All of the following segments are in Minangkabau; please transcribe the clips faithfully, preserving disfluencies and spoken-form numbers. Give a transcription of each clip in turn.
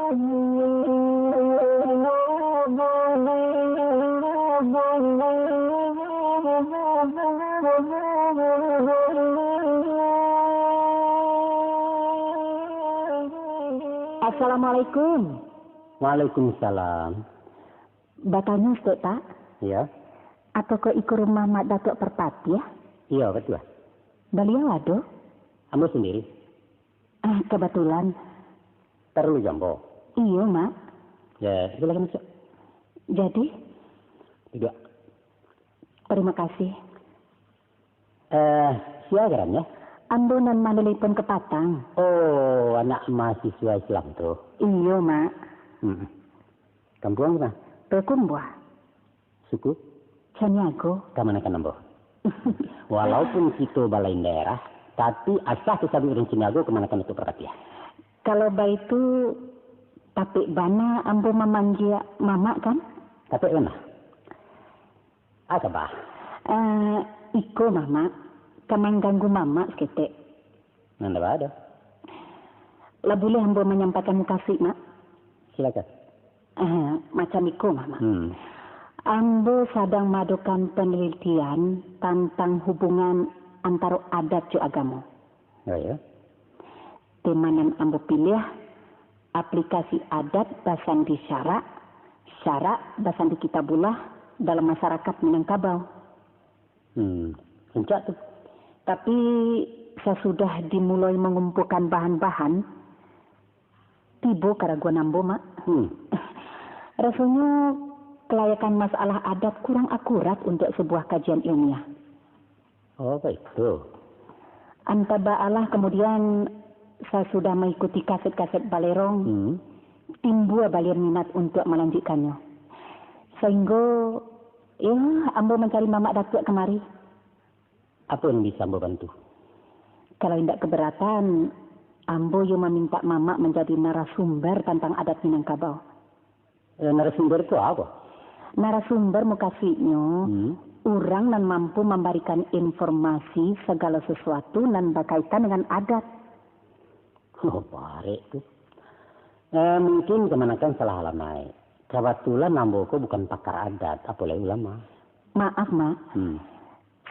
Assalamualaikum. Waalaikumsalam. Batanyo saketek, Pak. Iyo. Apokoh iko rumah Mak Datuak Parpatiah? Iyo, batua. Baliau ado? Ambo sandiri. Ah, kabatulan. Paralu jo ambo? Iyo, Mak. Yo, silakan masuak. Jadi? Duduak. Tarimo kasih. Eh, sia garannyo? Ambo nan manelepon kapatang. Oh, anak mahasiswa Islam tu. Iyo, Mak. Hmm. Kampuang di ma? Payakumbuah. Suku? Caniago. Kamanakan ambo. Walaupun kito balain daerah, tapi asa tasabuik urang Caniago kamanakan Datuak Parpatiah. Kalau baitu, tapek bana ambo mamanggia Mamak, kan? Tapek bana. Asa, Bah? Eh, iko, Mamak, ka mangganggu Mamak saketek. Nan ado? Lah buliah ambo manyampaikan mukasuik, Mak? Silakan. Eh, macam iko, Mamak. Hmm. Ambo sadang maadokan panalitian tantang hubungan antaro adat jo agamo. Oh, iyo? Tema nan ambo piliah, aplikasi adat basandi syarak, syarak basandi Kitabullah dalam masyarakat Minangkabau. Hmm, rancak tu. Tapi, sasudah dimuloi mangumpuakan bahan-bahan, tibo karaguan ambo, Mak. Hmm. Rasonyo, kalayakan masalah adat kurang akurat untuak sabuah kajian ilmiah. Oh, baitu. Antah baalah kamudian, sasudah maikuti kaset-kaset Balerong, hmm, timbua balian minat untuak malanjuikkannyo. Sainggo, yo, ambo mancari Mamak Datuak kamari. Apo nan bisa ambo bantu? Kalau indak kabaratan, ambo yo mamintak Mamak manjadi narasumber tantang adat Minangkabau. Eh, narasumber tu apo? Narasumber mukasuiknyo, hmm, urang nan mampu mambarikan informasi sagalo sasuatu nan bakaitan dengan adat. Oh, barek tu. Eh, mungkin kamanakan salah alamaik. Kabatulan ambo ko bukan pakar adat, apo lai ulama. Maaf, Mak. Hmm.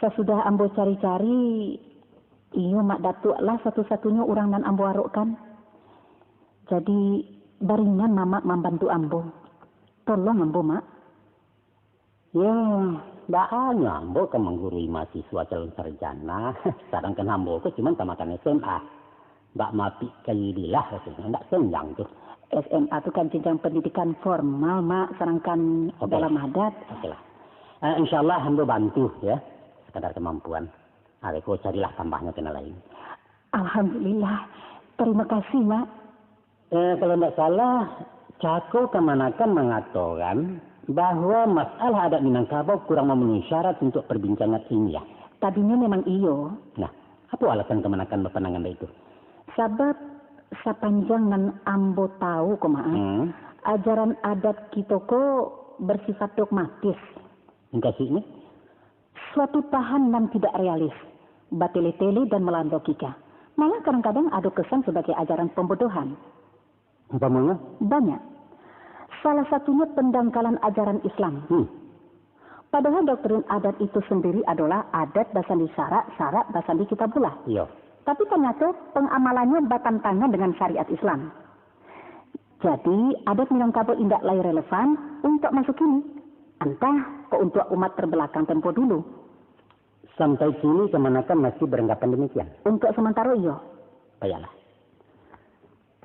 Sasudah ambo cari-cari, iyo Mak Datuak lah satu-satunyo urang nan ambo arokkan. Jadi, baringan Mamak mambantu ambo. Tolong ambo, Mak. Yo, baa nyo ambo ka manggurui mahasiswa calon sarjana, sadangkan ambo ko cuman tamatan S M A. Bak mapik kayu dilah rasonyo, ndak senjang tu. S M A tu kan jenjang pandidikan formal, Mak, sadangkan, oke, dalam adat. Oke lah. Eh, insyaallah ambo bantu, yo, sakadar kamampuan. Abih ko carilah tambahnyo ka nan lain. Alhamdulillah. Tarimo kasih, Mak. Eh, kalau ndak salah, cako kamanakan mangatokan bahwa masalah adat Minangkabau kurang mamenuhi syarat untuak parbincangan ilmiah. Tadinyo memang iyo. Nah, apo alasan kamanakan bapandangan baitu? Sabab, sapanjang nan ambo tahu ko, Mak, hmm, ajaran adat kito ko bersifat dogmatis. Mukasuiknyo? Suatu paham nan tidak realis, batele-tele dan melawan logika. Malah kadang-kadang ado kesan sebagai ajaran pembodohan. Umpamonyo? Banyak. Salah satunyo pendangkalan ajaran Islam. Hmm. Padahal doktrin adat itu sendiri adolah adat basandi syarak, syarak basandi Kitabullah. Iyo. Tapi tanyato pengamalannyo batantangan dengan syariat Islam. Jadi, adat Minangkabau indak lai relevan untuak maso kini, antah kok untuak umat terbelakang tempo dulu. Sampai kini kamanakan masih beranggapan demikian? Untuak samantaro iyo. Baiklah.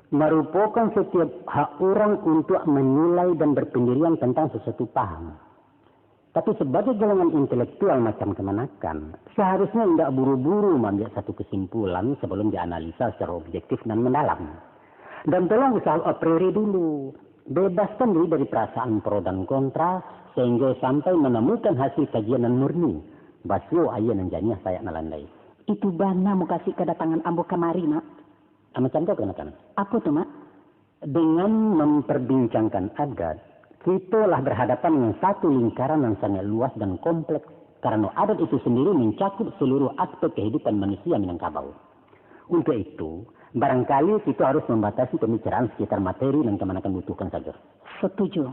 Marupokan setiap hak urang untuak manilai dan berpendirian tentang sesuatu paham. Tapi sebagai golongan intelektual macam kamanakan, seharusnya indak buru-buru maambiak satu kesimpulan sebelum dianalisa secara objektif dan mendalam. Dan tolong usaha a priori dulu. Bebaskan diri dari perasaan pro dan kontra, sehingga sampai menemukan hasil kajian nan murni. Basuo aia nan janiah sayak nan landai. Itu bana mukasuik kadatangan ambo kamari, Mak. Ah, macam tu kamanakan. Apo tu, Mak? Dengan memperbincangkan adat, kito lah berhadapan dengan satu lingkaran yang sangat luas dan kompleks, karano adat itu sendiri mencakup seluruh aspek kehidupan manusia Minangkabau. Untuk itu, Barangkali kito harus mambatasi pambicaraan sakitar materi nan kamanakan butuhkan sajo. Satuju.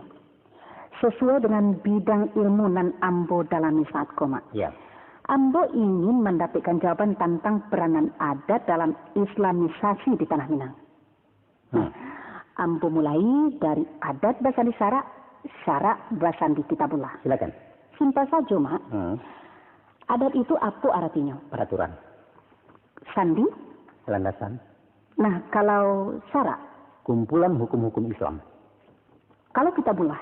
Sasuai dengan bidang ilmu nan ambo dalami saat ko, Mak. Ya. Ambo ingin mandapekkan jawaban tantang peranan adat dalam islamisasi di Tanah Minang. Hmm. Ambo mulai dari adat basandi syarak, syarak basandi kitabullah. Silakan. Simpel sajo, Mak. Hmm. Adat itu apo aratinyo? Peraturan. Sandi? Landasan. Nah, kalau syarak? Kumpulan hukum-hukum Islam. Kalau kitabullah?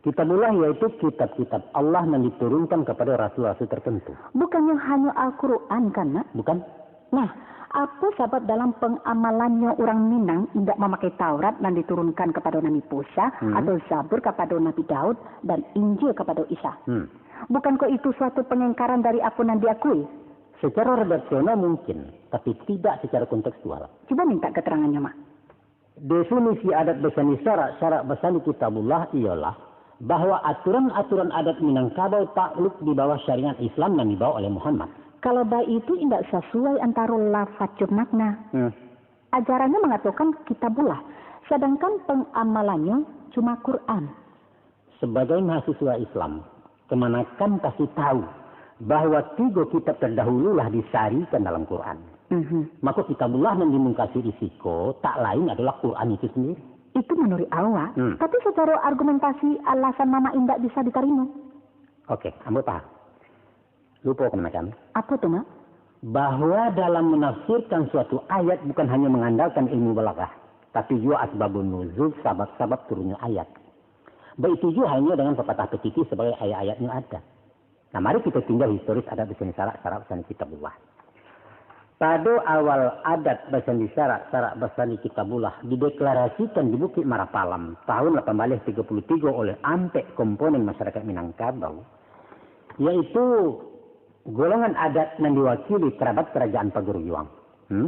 Kitabullah yaitu kitab-kitab Allah nan diturunkan kepada rasul-rasul tertentu. Bukannyo hanyo Al-Quran kan, Mak? Bukan. Nah, apo sabab dalam pangamalannyo urang Minang indak mamakai Taurat nan diturunkan kapado Nabi Musa, Hmm. atau Zabur kapado Nabi Daud, dan Injil kapado Isa? Hmm. Bukankah itu suatu pangingkaran dari apo nan diakui? Secara redaksional mungkin, tapi tidak secara kontekstual. Cubo mintak katarangannyo, Mak. Definisi adat basandi syarak, syarak basandi kitabullah iyolah bahwa aturan-aturan adat Minangkabau takluk di bawah syariat Islam nan dibawa oleh Muhammad. Kalau baitu indak sasuai antaro lafaz jo makna. Hmm. Ajarannyo mangatokan kitabullah, sadangkan pangamalannyo cuma Quran. Sabagai mahasiswa Islam, kamanakan pasti tahu bahwa tigo kitab tardahulu lah disarikan dalam Quran. Mhm. Mako kitabullah nan dimungkasi di siko tak lain adalah Quran itu sendiri. Itu manuruik awak, Hmm. tapi sacaro argumentasi alasan Mamak indak bisa ditarimo. Oke, ambo paham. Lupo kamanakan. Apo tu, Mak? Bahwa dalam menafsirkan suatu ayat bukan hanya mengandalkan ilmu balaghah, tapi juga asbabun nuzul, sabab-sabab turunnya ayat. Baitu juo halnyo dengan papatah pakiki sabagai ayat-ayatnyo adat. Nah, mari kito tinjau historis adat basandi syarak, syarak basandi kitabullah. Pado awal adat basandi syarak, syarak basandi kitabullah dideklarasikan di Bukik Marapalam tahun lapan baleh tigo puluah tigo oleh ampek komponen masyarakat Minangkabau, yaitu golongan adat nan diwakili karabat karajaan Pagaruyuang. Hmm?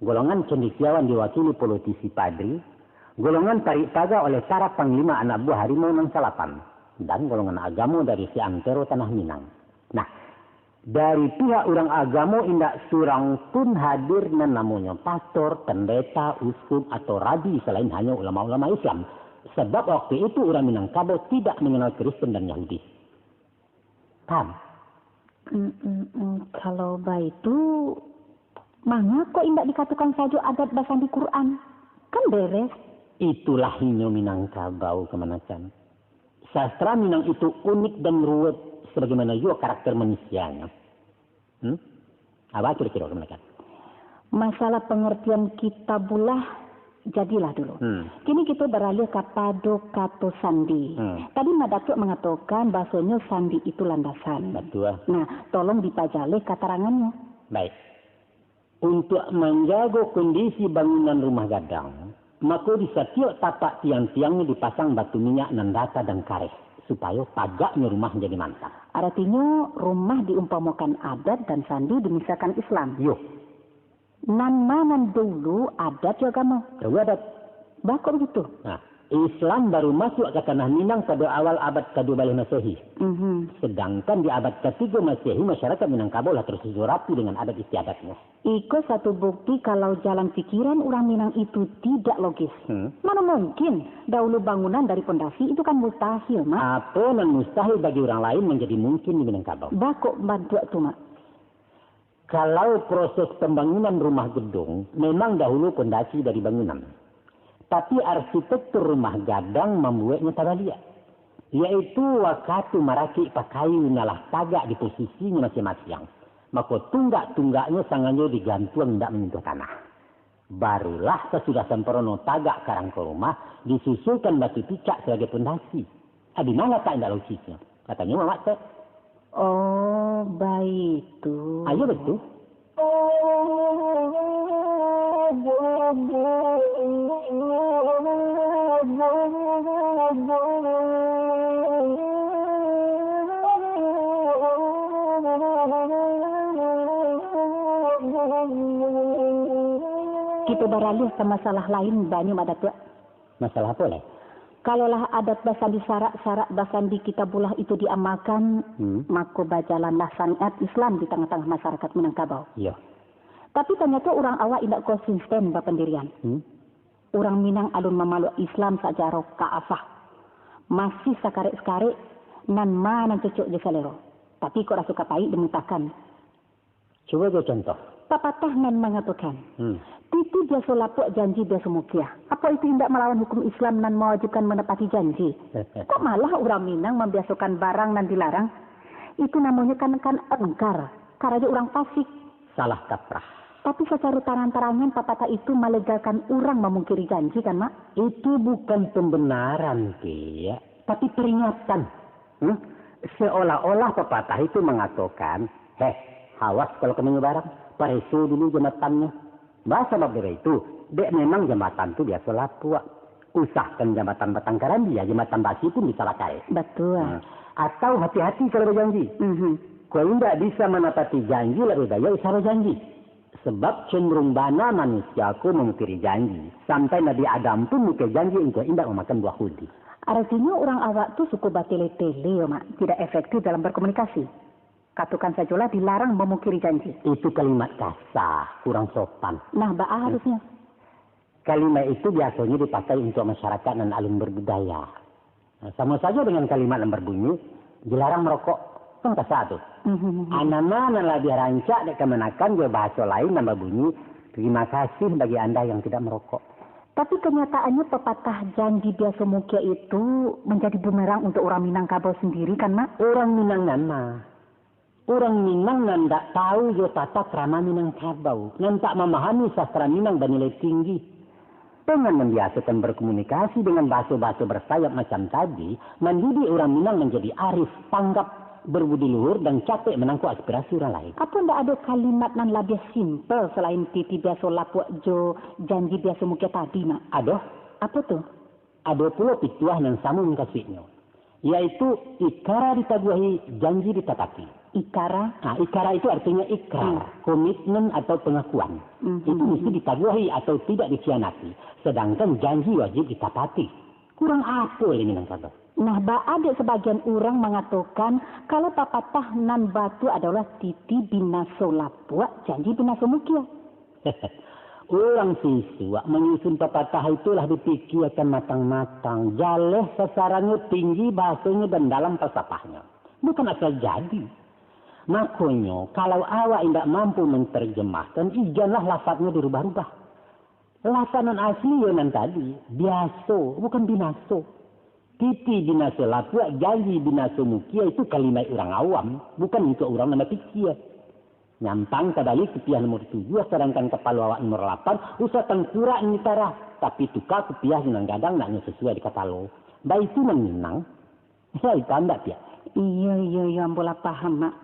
Golongan cendekiawan diwakili politisi padri, golongan tarik paga oleh para panglima anak buah harimau nan salapan, dan golongan agamo dari seantero tanah Minang. Nah, dari pihak urang agamo indak surang pun hadir nan namonyo pastor, pendeta, uskup, atau rabi salain hanyo ulama-ulama Islam. Sabab waktu itu urang Minangkabau tidak mengenal Kristen dan Yahudi. Paham? Mm, mm, mm. Kalau baitu, mangako indak dikatokan sajo adat basandi Quran? Kan beres. Itulah inyo Minangkabau kamanakan. Sastra Minang itu unik dan ruwet, sabagaimana juo karakter manusianyo. Hmm? Apo kiro-kiro kamanakan? Masalah pangartian kitabullah jadilah dulu. Hmm. Kini kito baralih kapado kato sandi. Hmm. Tadi Mak Datuak mangatokan bahasonyo sandi itu landasan. Batua. Nah, tolong dipajaleh katarangannyo. Baik. Untuak manjago kondisi bangunan rumah gadang, mako di satiok tapak tiang-tiangnyo dipasang batu minyak nan rata dan kareh, supayo tagaknyo rumah jadi mantap. Aratinyo, rumah diumpamokan adat dan sandi dimisalkan Islam. Yo. Nan ma nan dulu, adat jo agamo? Dahulu adat. Baa kok bagitu? Nah, Islam baru masuak ka tanah Minang pado awal abad kaduo baleh Masehi. Mhm. Sadangkan di abad katigo Masehi, masyarakat Minangkabau lah tarsusun rapi dengan adat istiadatnyo. Iko satu bukti kalau jalan pikiran urang Minang itu tidak logis. Hmm. Mano mungkin dahulu bangunan dari pondasi, itu kan mustahil, Mak. Apo nan mustahil bagi urang lain manjadi mungkin di Minangkabau. Baa kok bantuak tu, Mak? Kalau proses pambangunan rumah gedung, memang dahulu pondasi dari bangunan. Tapi arsitektur rumah gadang mambueknyo tabaliak, yaitu wakatu marakik pakayu nan lah tagak di posisinyo masiang-masiang, mako tunggak-tunggaknyo sangajo digantuang indak manyentuh tanah. Barulah sasudah samparono tagak karangko rumah, disusulkan batu picak sabagai pondasi. Adi ma latak indak logisnyo? Katanyo Mamak tu. Oh, baitu. Ayo, baitu. Kito baralih ka masalah lain, banyu, Mak Datuak. Masalah apo lai? Kalau lah adat basandi syarak, syarak basandi kitabullah itu diamalkan, Hmm. mako bajalanlah syariat Islam di tangah-tangah masyarakat Minangkabau. Iyo. Tapi tanyato urang awak indak konsisten bapandirian. Hmm? Urang Minang alun mamaluak Islam sacaro ka'afah. Masih sakarek-sakarek, nan ma nan cocok jo salero. Tapi kok raso ka paik dimutakan. Cubo jo contoh. Papatah nan mangatokan, hmm, titi biaso lapuak, janji biaso mukiah. Apo itu indak malawan hukum Islam nan mawajibkan manapati janji? Kok malah urang Minang mambiasokan barang nan dilarang? Itu namonyo kan, kan angkar, karajo urang fasik. Salah kaprah. Tapi sacaro tarang-tarangan papatah itu malegakan urang mamungkiri janji kan, Mak? Itu bukan pembenaran, Piak, tapi peringatan. Hmm? Seolah-olah papatah itu mangatokan, "Heh, awas kalau ka manyo barang, pareso dulu jambatannyo." Baa sabab dek itu, dek memang jambatan tu biaso lapuak. Usahkan jambatan batang karambia, jambatan basi pun bisa bakarek. Batua. Hmm. Atau hati-hati kalau bajanji. Mhm. Kok indak bisa manapati janji, labiah baiak usah bajanji. Sabab cenderung bana manusia ko mamungkiri janji. Sampai Nabi Adam pun mukiah janji untuak indak mamakan buah khuldi. Aratinyo urang awak tu suko batele-tele yo, Mak, tidak efektif dalam berkomunikasi. Katokan sajolah dilarang mamungkiri janji. Itu kalimat kasa, kurang sopan. Nah, baa harusnyo? Kalimat itu biasonyo dipakai untuak masyarakat nan alun berbudaya. Nah, samo sajo dengan kalimat nan berbunyi, "Dilarang merokok." Kan kasa tu. Mhm. Anana nan labiah rancak dek kamanakan jo bahaso lain nan babunyi, "Terima kasih bagi Anda yang tidak merokok." Tapi kanyataannyo papatah janji biaso mukiah itu manjadi bumerang untuak urang Minangkabau sandiri kan, Mak? Urang Minang nan ma? Urang Minang nan ndak tahu jo tata krama Minangkabau, nan tak mamahami sastra Minang banilai tinggi. Dengan mambiasokan berkomunikasi dengan bahaso-bahaso bersayap macam tadi, mandidik urang Minang manjadi arif, tanggap, berbudi luhur, dan capek manangkok aspirasi urang lain. Apo ndak ado kalimat nan labiah simpel salain titi biaso lapuak jo janji biaso mukiah tadi, Mak? Ado. Apo tu? Ado pulo pituah nan samo mukasuiknyo, yaitu ikara ditaguahi, janji ditapati. Ikara? Ah, ikara itu artinyo ikrar, hmm, komitmen atau pengakuan. Mhm. Itu mesti ditaguahi atau tidak dikhianati, sedangkan janji wajib ditapati. Kurang apo lai Minangkabau? Nah, baa dek sabagian urang mangatokan, kalau papatah nan batua adolah titi binaso lapuak, janji binaso mukiah. Urang sisuak manyusun papatah itu lah dipikiakan matang-matang, jaleh sasarannyo, tinggi bahasonyo, dan dalam falsafahnyo. Bukan asal jadi. Makonyo, kalau awak indak mampu mantarjemahkan, ijanlah lafadnyo dirubah-rubah. Lafad nan asli yo nan tadi, biaso, bukan binaso. Titi binaso lapuak, janji binaso mukiah, itu kalimat urang awam, bukan untuak urang nan bapikia. Nyampang tabali kupiah nomor tujuah, sadangkan kapalo awak nomor lapan, usah tangkurak nan ditarah, tapi tuka kupiah jo nan gadang, naknyo sasuai di kapalo. Baitu nan Minang. Hei, paham ndak, Piak? Iyo, iyo, iyo, ambo lah paham, Mak.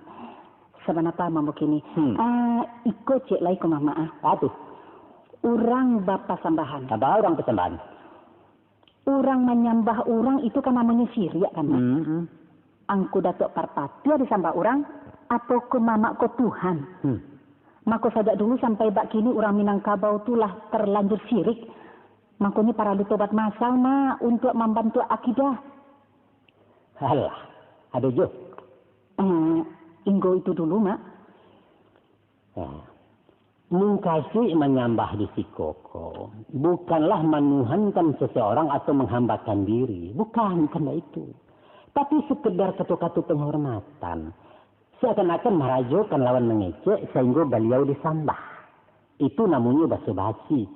Sabana paham ambo kini. Hmm. Ah, iko ciek lai ko, Mamak, ah. Apo tu? Urang bapasambahan. Apo urang pasambahan? Urang manyambah urang itu kan namonyo siriak, kan, Mak? Hmm, hmm. Angku Datuak Parpatiah disambah urang, apo ko Mamak ko Tuhan? Hmm. Mako sajak dulu sampai bak kini urang Minangkabau tu lah terlanjur sirik. Makonyo paralu tobat masal, Mak, untuak mambantuak akidah. Alah, ado jo. Eh, inggo itu dulu, Mak. Nah, mukasuik manyambah di siko ko, bukanlah manuhankan seseorang atau menghambakan diri. Bukan, bukan baitu. Tapi sekedar kato-kato penghormatan. Seakan-akan marajokan lawan mangecek, sahinggo baliau disambah. Itu namonyo baso-basi.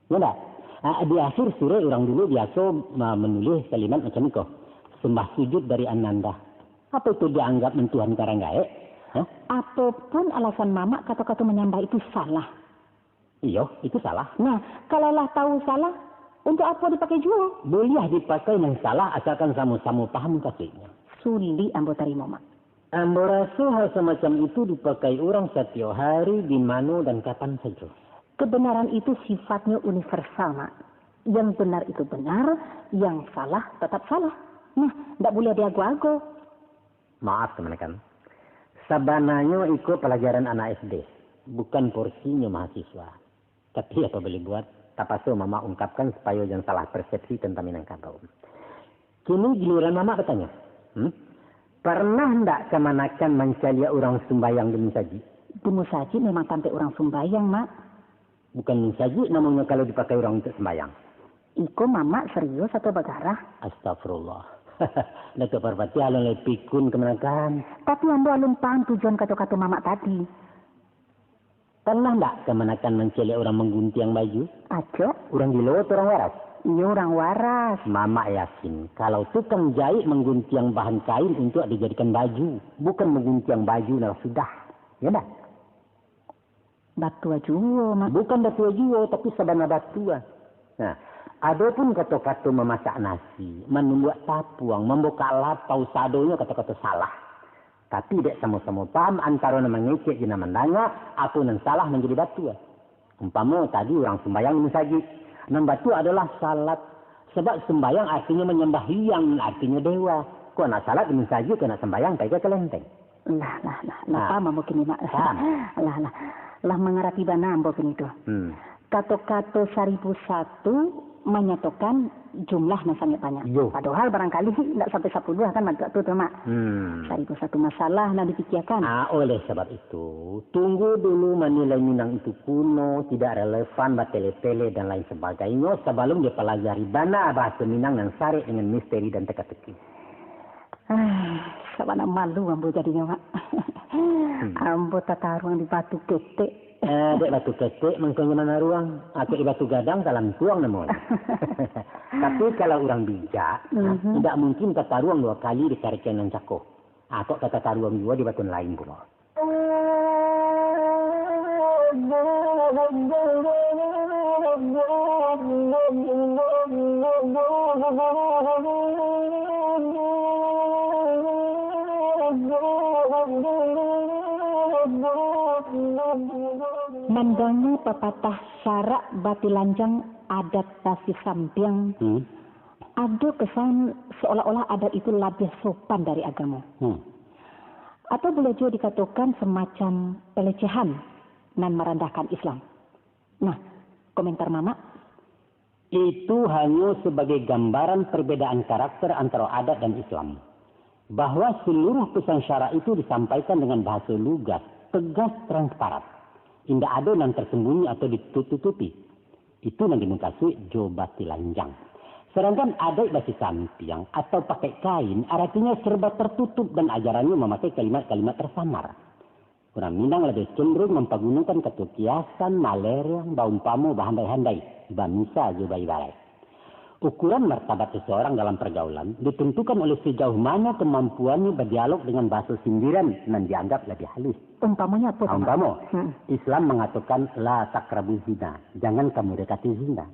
Ya ndak? Ah, di akhir surek urang dulu biaso ma-, manulih kalimat macam iko, "Sembah sujud dari Ananda." Apo itu dianggap mantuhankan urang gaek? Hah? Apopun alasan Mamak, kato-kato manyambah itu salah. Iyo, itu salah. Nah, kalau lah tahu salah, untuk apo dipakai juo? Buliah dipakai nan salah, asalkan samo-samo paham mukasuiknyo. Sulik ambo tarimo, Mak. Ambo raso hal samacam itu dipakai urang satiok hari, di mano dan kapan sajo. Kebenaran itu sifatnyo universal, Mak. Yang benar itu benar, yang salah tetap salah. Nah, ndak buliah diago-ago. Maaf, kamanakan. Sabananyo iko palajaran anak S D, bukan porsinyo mahasiswa. Tapi apo boleh buat, tapaso Mamak ungkapkan supayo jan salah persepsi tantang Minangkabau. Kini giliran Mamak batanyo. Hmm? Parnah ndak kamanakan mancaliak urang sumbayang di musajik? Di musajik memang tampek urang sumbayang, Mak. Bukan musajik namonyo kalau dipakai urang untuak sumbayang. Iko mamak serius atau bagarah? Astagfirullah. Datuak Parpatiah alun lai pikun kamanakan. Tapi ambo alun paham tujuan kato-kato mamak tadi. Pernah ndak kamanakan mancaliak urang mangguntiang baju? Acok. Urang gilo atau urang waras? Iyo, urang waras. Mamak yakin, kalau tukang jaik mangguntiang bahan kain untuak dijadikan baju, bukan mangguntiang baju nan sudah. Iyo ndak? Batua juo, Mak. Bukan batua juo, tapi sabana batua. Nah, adopun kato-kato mamasak nasi, manumbuak tapuang, mambukak lapau, sadonyo kato-kato salah. Tapi dek samo-samo paham antaro nan mangecek jo nan mandanga, apo nan salah manjadi batua. Umpamo tadi urang sumbayang di musajik, nan batua adolah salat. Sabab sumbayang artinyo manyambahyang, artinyo dewa. Kok nak salat di musajik, kok nak sumbayang pai ka kalenteng. Lah, lah, lah. Lah paham ambo kini, Mak. Paham. Lah, lah. Lah mangarati bana ambo kini tu. Hmm. Kato-kato saribu satu manyatokan jumlah nan sangaik banyak. Iyo. Padohal barangkali ndak sampai sapuluah kan bantuak tu, tu, Mak. Hmm. Saribu satu masalah nan dipikiakan. Ah, oleh sabab itu, tunggu dulu manilai Minang itu kuno, tidak relevan, batele-tele, dan lain sebagainyo, sabalum dipalajari bana bahaso Minang nan sarek dengan misteri dan teka-teki. Ah, sabana malu ambo jadinyo, Mak. Hmm. Ambo tataruang di batu ketek. Eh, dek batu ketek, mangkonyo manaruang. Akok di batu gadang, talantuang namonyo. Tapi kalau urang bijak, nah, mhm, indak mungkin tataruang duo kali di karikeng nan cako. Akok ka tataruang juo di batu nan lain pulo. Mandanga papatah syarak batilanjang adat basisampiang, hmm, ado kesan seolah-olah adat itu labiah sopan dari agamo. Hmm. Atau buliah juo dikatokan semacam pelecehan nan marandahkan Islam. Nah, komentar Mamak? Itu hanyo sabagai gambaran perbedaan karakter antara adat dan Islam. Bahwa seluruh pesan syarak itu disampaikan dengan bahaso lugas, tegas, transparan. Indak ado nan tersembunyi atau ditutup-tutupi. Itu nan dimukasuik jo batilanjang. Sadangkan adaik basisampiang atau pakai kain, aratinyo serba tertutup dan ajarannyo mamakai kalimat-kalimat tersamar. Urang Minang labiah cenderung mampagunokan kato kiasan, malereang, baumpamo, bahandai-handai, bamisa jo baibarat. Ukuran martabat seseorang dalam pergaulan ditentukan oleh sejauh mano kemampuannyo badialog dengan bahaso sindiran nan dianggap labiah halus. Umpamonyo apo, Pak? Umpamo, hmm, Islam mangatokan, "La taqrabu zina," jangan kamu dekati zina.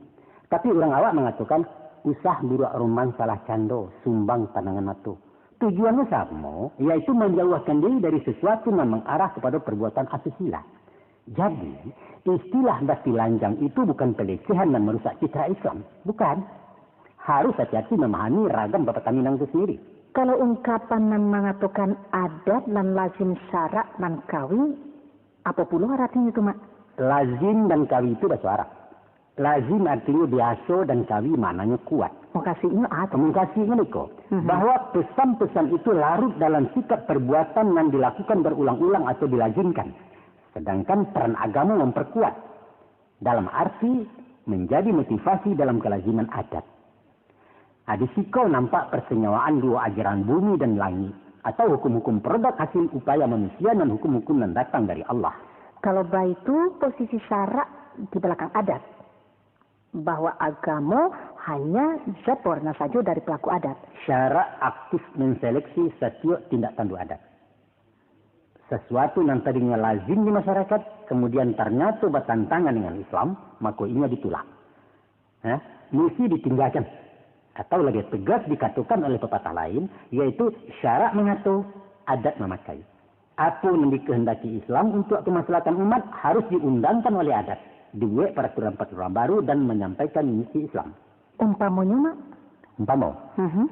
Tapi urang awak mangatokan, "Usah buruak rumang salah cando, sumbang pandangan mato." Tujuannyo samo, yaitu manjauahkan diri dari sesuatu nan mangarah kapado perbuatan asusila. Jadi, istilah batilanjang itu bukan pelecehan nan marusak citra Islam. Bukan. Harus hati-hati mamahami ragam papatah Minang tu sandiri. Kalau ungkapan nan mangatokan adat nan lazim syarak nan kawi, apo pulo aratinyo tu, Mak? Lazim dan kawi itu baso Arab. Lazim artinyo biaso dan kawi maknanyo kuat. Mukasuiknyo apo? Mukasuiknyo beko, mhm, bahwa pesan-pesan itu larut dalam sikap perbuatan nan dilakukan berulang-ulang atau dilazimkan. Sedangkan peran agamo memperkuat, dalam arti menjadi motivasi dalam kelaziman adat. Nah, di siko nampak persenyawaan duo ajaran bumi dan langik, atau hukum-hukum produk hasil upaya manusia nan hukum-hukum nan datang dari Allah. Kalau baitu, posisi syarak di balakang adat, bahwa agamo hanya zat bawarna sajo dari pelaku adat. Syarak aktif menseleksi satiok tindak tanduk adat. Sasuatu nan tadinyo lazim di masyarakat, kamudian tarnyato batantangan dengan Islam, mako inyo ditulak. Ha? Musti ditinggakan. Atau labiah tegas dikatokan oleh papatah lain, yaitu syarak mangato, adat mamakai. Apo nan dikahandaki Islam untuak kamaslahatan umat harus diundangkan oleh adat, dibuek paraturan-paraturan baru dan manyampaikan misi Islam. Umpamonyo, Mak? Umpamo, mhm,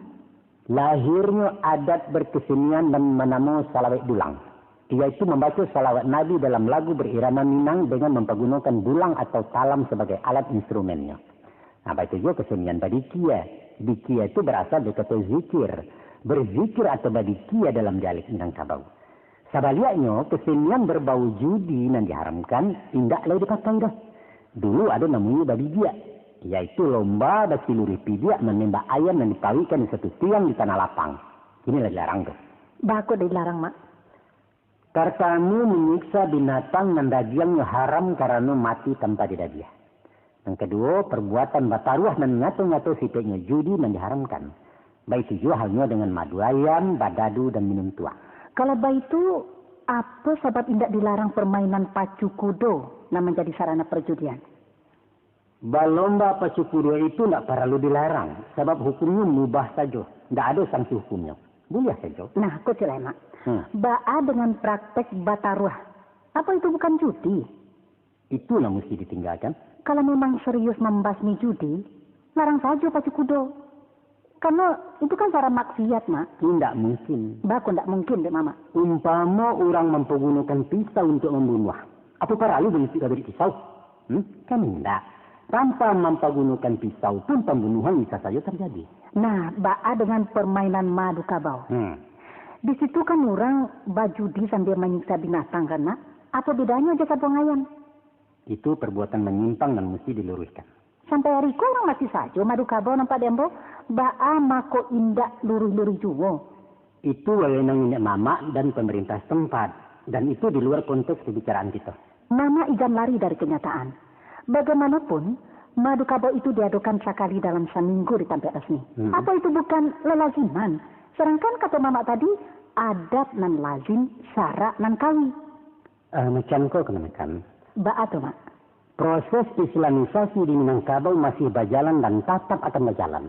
lahirnyo adat berkesenian nan banamo salawek dulang, yaitu mambaco salawat Nabi dalam lagu berirama Minang dengan mampagunokan dulang atau talam sabagai alat instrumennyo. Nah, baitu juo kesenian badikia. Dikia itu barasal dari kato zikir. Berzikir atau badikia dalam dialek Minangkabau. Kabaliaknyo, kesenian berbau judi nan diharamkan indak lai dipakai doh. Dulu ado namonyo babijiak, yaitu lomba baciluruih pijiak manembak ayam nan dipauikkan di satu tiang di tanah lapang. Kini lah dilarang tu. Baa kok dilarang, Mak? Partamo, manyiksa binatang nan dagiangnyo haram karano mati tanpa didabiah. Nan kaduo, perbuatan bataruah nan nyato-nyato sipaiknyo judi nan diharamkan. Baitu juo halnyo dengan madu ayam, badadu, dan minum tuak. Kalau baitu, apo sabab indak dilarang permainan pacu kudo nan manjadi sarana perjudian? Balomba pacu kudo itu ndak paralu dilarang, sabab hukumnyo mubah sajo, ndak ado sanksi hukumnyo. Buliah sajo. Nah, ko ciek lai, Mak. Hmm. Baa dengan praktek bataruah? Apo itu bukan judi? Itu nan musti ditinggakan. Kalau memang serius mambasmi judi, larang sajo pacu kudo. Karano itu kan cara maksiat, Mak. Indak mungkin. Baa kok ndak mungkin, dek Mamak? Umpamo urang mampagunokan pisau untuak mambunuah, apo paralu mangikuik gabarek pisau? Hmm? Kan indak. Tanpa mampagunokan pisau pun pambunuhan bisa sajo tarjadi. Nah, baa dengan permainan madu kabau? Hmm. Di situ kan urang bajudi sambia manyiksa binatang, kan, Mak? Apo bedanyo jo sabuang ayam? Itu perbuatan manyimpang nan musti diluruihkan. Sampai ari ko urang masih sajo madu kabau nampak di ambo, baa mako indak luruih-luruih juo? Itu wewenang niniak mamak dan pamarintah setempat, dan itu di luar konteks pembicaraan kito. Mamak igan lari dari kenyataan. Bagaimanapun, madu kabau itu diadokan sakali dalam saminggu di tampek rasmi. Hmm. Apo itu bukan lalaziman? Sadangkan kato mamak tadi, adat nan lazim, sarak nan kawi. Eh, macam ko kamanakan. Baa tu, Mak? Proses islamisasi di Minangkabau masih bajalan dan tatap akan bajalan.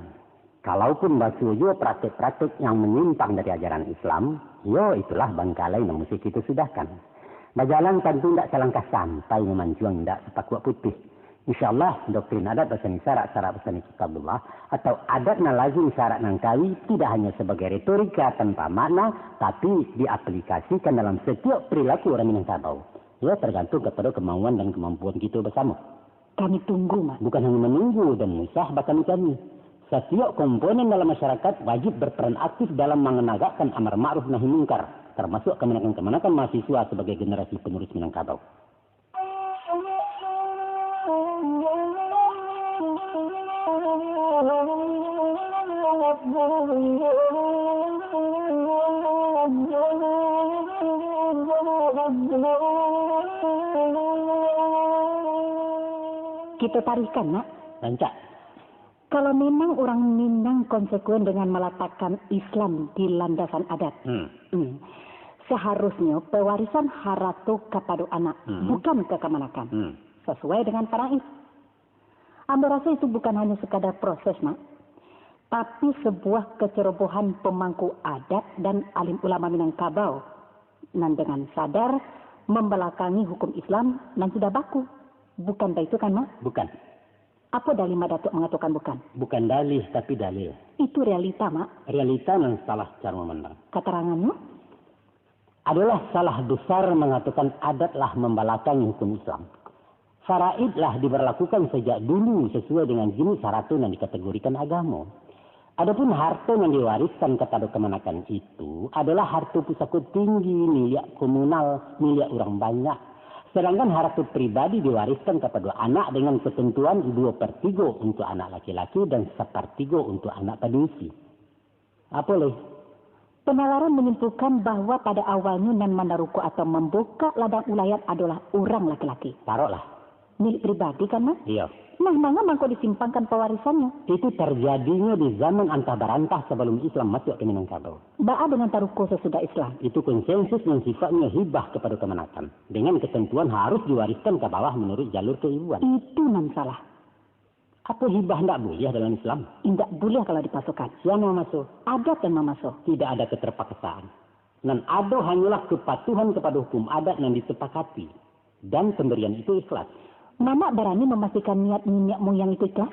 Kalaupun basuo juo praktek-praktek yang manyimpang dari ajaran Islam, yo itulah bangkalai nan musti kito sudahkan. Bajalan tantu indak salangkah sampai, mamancuang indak sapakuak putih. Insya Allah, doktrin adat basani sarak, sarak basani kitabullah, atau adat nan lazim, sarak nan kawi, tidak hanya sabagai retorika tanpa makna, tapi diaplikasikan dalam satiok perilaku urang Minangkabau. Yo, targantung kapado kamauan dan kamampuan kito basamo. Kami tunggu, Mak. Bukan hanya manunggu dan usah bakami-kami. Satiok komponen dalam masyarakat wajib berperan aktif dalam mananagakkan amar ma'ruf nahi mungkar, tarmasuak kamanakan-kamanakan mahasiswa sabagai generasi penerus Minangkabau. Kito tarikan, Mak. Rancak. Kalau memang urang Minang konsekuen dengan malatakkan Islam di landasan adat, hmm, hmm, saharusnyo pewarisan harato kapado anak, hmm, bukan ka kamanakan, hmm, sasuai dengan faraid. Ambo raso itu bukan hanyo sekadar proses, Mak, tapi sebuah kecerobohan pemangku adat dan alim ulama Minangkabau, nan dengan sadar membelakangi hukum Islam nan sudah baku. Bukan baitu kan, Mak? Bukan. Apo dalih Mak Datuak mangatokan bukan? Bukan dalih, tapi dalil. Itu realita, Mak. Realita nan salah caro mamandang. Katarangannyo? Adalah salah besar mangatokan adat lah mambalakangi hukum Islam. Faraid lah dibarlakukan sajak dulu sasuai dengan jinis harato nan dikategorikan agamo. Adapun harto nan diwariskan kapado kamanakan itu adalah harto pusako tinggi, miliak komunal, miliak urang banyak. Sadangkan harato pribadi diwariskan kapado anak dengan katantuan duo partigo untuak anak laki-laki dan sapartigo untuak anak padusi. Apo lai? Penawaran manyimpulkan bahwa pada awalnyo nan manaruko atau mambukak ladang ulayat adolah urang laki-laki. Paroklah. Milik pribadi kan, Mak? Iyo. Nah, manga mangko disimpangkan pawarisannyo? Itu tarjadinyo di zaman antah barantah sabalum Islam masuak ka Minangkabau. Baa dengan taruko sasudah Islam? Itu konsensus nan sifatnyo hibah kapado kamanakan, dengan katantuan harus diwariskan ka bawah manuruik jalur kaibuan. Itu nan salah. Apo hibah ndak buliah dalam Islam? Indak buliah kalau dipaksokan. Sia nan mamaso? Adat nan mamaso. Tidak ada keterpaksaan. Nan ado hanyolah kepatuhan kapado hukum adat nan disepakati, dan pambarian itu ikhlas. Mamak barani mamastikan niat niniak muyang itu ikhlas?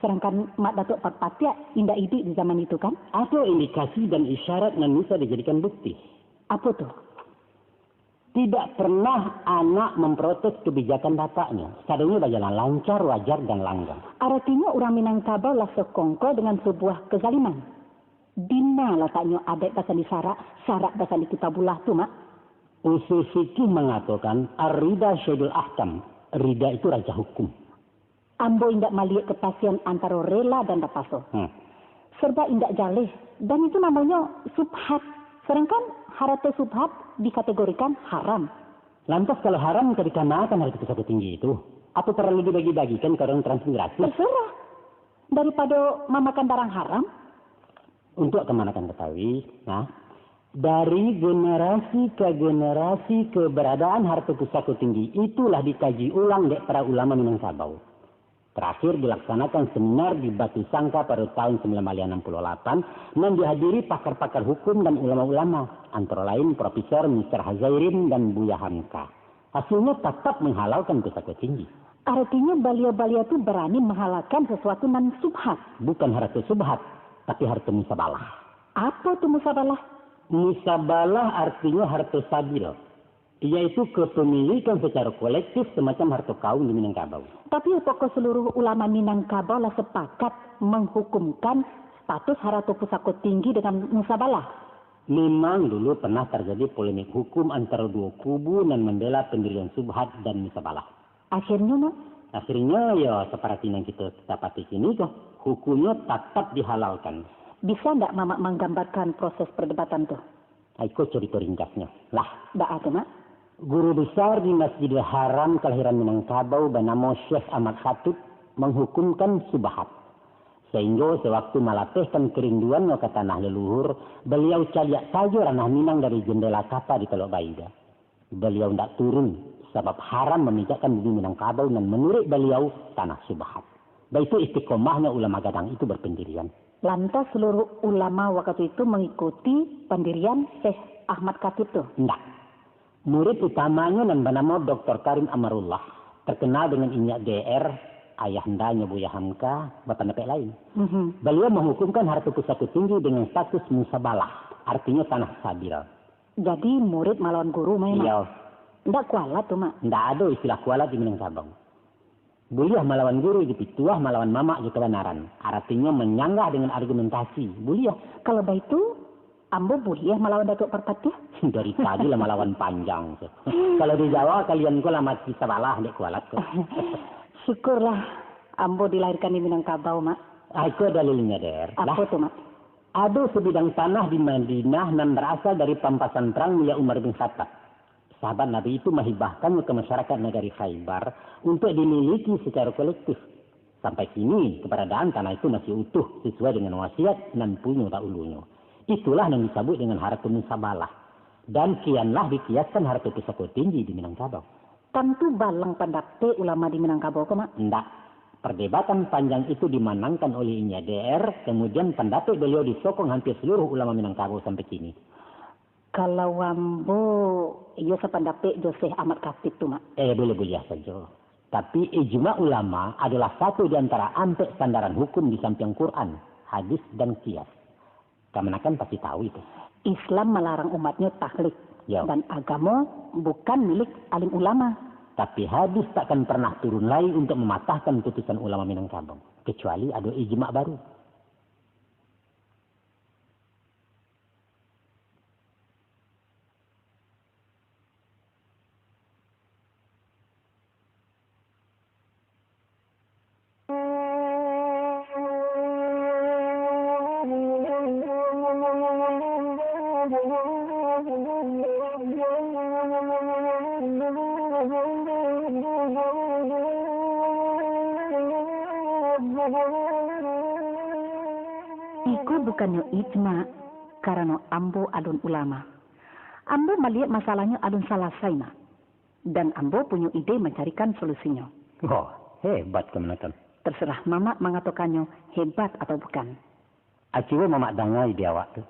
Sadangkan Mak Datuak Parpatiah indak iduik di zaman itu, kan? Ado indikasi dan isyarat nan bisa dijadikan bukti. Apo tu? Tidak pernah anak memprotes kebijakan bapaknyo. Sadonyo bajalan lancar, wajar, dan langgam. Aratinyo urang Minangkabau lah sakongko dengan sabuah kezaliman. Dima lataknyo adaik basandi sarak, sarak basandi kitabullah tu, Mak? Usul fikih mangatokan, "Ar-rida syaidul ahkam." Rida itu raja hukum. Ambo indak maliek kapasian antaro rela dan tapaso. Hmm. Serba indak jaleh, dan itu namonyo subhat. Sedangkan harato subhat dikategorikan haram. Lantas, kalau haram, ka dikamakan harato pusako tinggi itu? Apo paralu dibagi-bagikan ka urang transmigrasi? Terserah. Daripado mamakan barang haram. Untuak kamanakan katahui, nah, dari generasi ka generasi, keberadaan harato pusako tinggi itu lah dikaji ulang dek para ulama Minangkabau. Terakhir dilaksanakan seminar di Batu Sangka pado tahun sambilan baleh anam puluah lapan, nan dihadiri pakar-pakar hukum dan ulama-ulama, antara lain Profesor Mister Hazairin dan Buya Hamka. Hasilnyo tatap manghalalkan pusako tinggi. Aratinyo, baliau-baliau tu barani manghalalkan sasuatu nan subhat. Bukan harato subhat, tapi harato musabalah. Apo tu musabalah? Musabalah artinyo harato sabil, yaitu kepemilikan secara kolektif semacam harto kaum di Minangkabau. Tapi, apokoh saluruh ulama Minangkabau lah sapakat manghukumkan status harato pusako tinggi dengan musabalah? Memang dulu pernah terjadi polemik hukum antara duo kubu nan membela pendirian subhat dan musabalah. Akhirnyo, Mak? Akhirnyo, yo, seperti yang kita dapati kini ko, hukumnyo tatap dihalalkan. Bisa ndak Mamak manggambarkan proses perdebatan tu? Iko carito ringkasnyo. Lah. Baa tu, Mak? Guru besar di Masjidil Haram kelahiran Minangkabau banamo Syekh Ahmad Khatib manghukumkan subhat. Sahinggo sewaktu malatehkan kerinduannyo ka tanah leluhur, baliau caliak sajo ranah Minang dari jendela kapa di Telok Baida. Baliau ndak turun, sabab haram mamijakkan bumi Minangkabau nan manuruik baliau tanah subhat. Baitu istiqomahnyo ulama gadang itu berpendirian. Lantas, seluruh ulama wakatu itu mangikuti pandirian Syekh Ahmad Khatib tu? Ndak. Murid utamanyo nan banamo Doktor Karim Amarullah, terkenal dengan Inyiak D R, ayahandanyo Buya Hamka, bapandapek lain. Mhm. Baliau manghukumkan harato pusako tinggi dengan status musabalah, artinyo tanah sabil. Jadi, murid malawan guru, Mak? Iyo. Ndak kualat tu, Mak? Ndak ado istilah kualat di Minangkabau. Buliah malawan guru jo pituah, malawan mamak jo kabanaran. Aratinyo manyanggah dengan argumentasi. Buliah. Kalau baitu, ambo buliah malawan Datuak Parpatiah? Dari tadi lah malawan panjang tu. Kalau di Jawa, kalian ko lah mati sabalah dek kualat ko. Syukurlah, ambo dilahirkan di Minangkabau, Mak. Ah, iko dalilnyo, Der. Apo tu, Mak? Ado sabidang tanah di Madinah nan barasal dari pampasan perang milik Umar bin Khattab. Sahabat Nabi itu mahibahkannyo ka masyarakat nagari Khaybar untuak dimiliki sacaro kolektif. Sampai kini, kabaradaan tanah itu masih utuh sasuai dengan wasiat nan punyo daulunyo. Itulah nan disabuik dengan harato musabalah. Dan kianlah dikiaskan harato pusako tinggi di Minangkabau. Tantu balang pandapek ulama di Minangkabau ko, Mak? Ndak. Perdebatan panjang itu dimanangkan oleh Inyiak D R, kemudian pandapek baliau disokong hampir seluruh ulama Minangkabau sampai kini. Kalau ambo, iyo sapandapek jo Syekh Ahmad Khatib tu, Mak. Eh, buliah-buliah sajo. Tapi, ijma ulama adalah satu di antara ampek sandaran hukum di sampiang Quran, hadis, dan qiyas. Kamanakan pasti tahu itu. Islam malarang umatnyo taklid, Yo. Dan agamo bukan milik alim ulama. Tapi, hadis takkan pernah turun lai untuk mamatahkan putusan ulama Minangkabau, kecuali ado ijma baru. Iko bukannyo ijma, karano ambo alun ulama. Ambo maliek masalahnyo alun salasai, Mak. Dan ambo punyo ide mancarikan solusinyo. Wah, hebat kamanakan. Terserah Mamak mangatokannyo hebat atau bukan. Ah, cubo Mamak danga ide awak tu.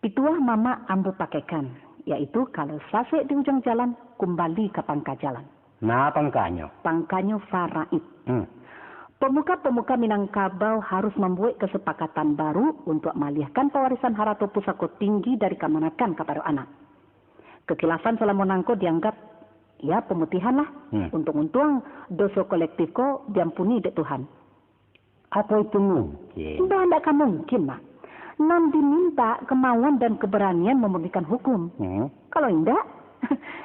Pituah Mamak ambo pakaikan, yaitu kalau sasek di ujuang jalan, kumbali ka pangka jalan. Nah, pangkanyo? Pangkanyo faraid. Hmm. Pemuka-pemuka Minangkabau harus mambuek kasapakatan baru untuak maaliahkan pawarisan harato pusako tinggi dari kamanakan kapado anak. Kakilafan salamo nangko dianggap, ya, pamutihan lah. Hmm. Untuang-untuang, doso kolektif ko diampuni dek Tuhan. Apo itu mungkin? Indak, indak ka mungkin, Mak. Nan diminta kemauan dan keberanian mamurnikan hukum. Hmm. Kalau indak,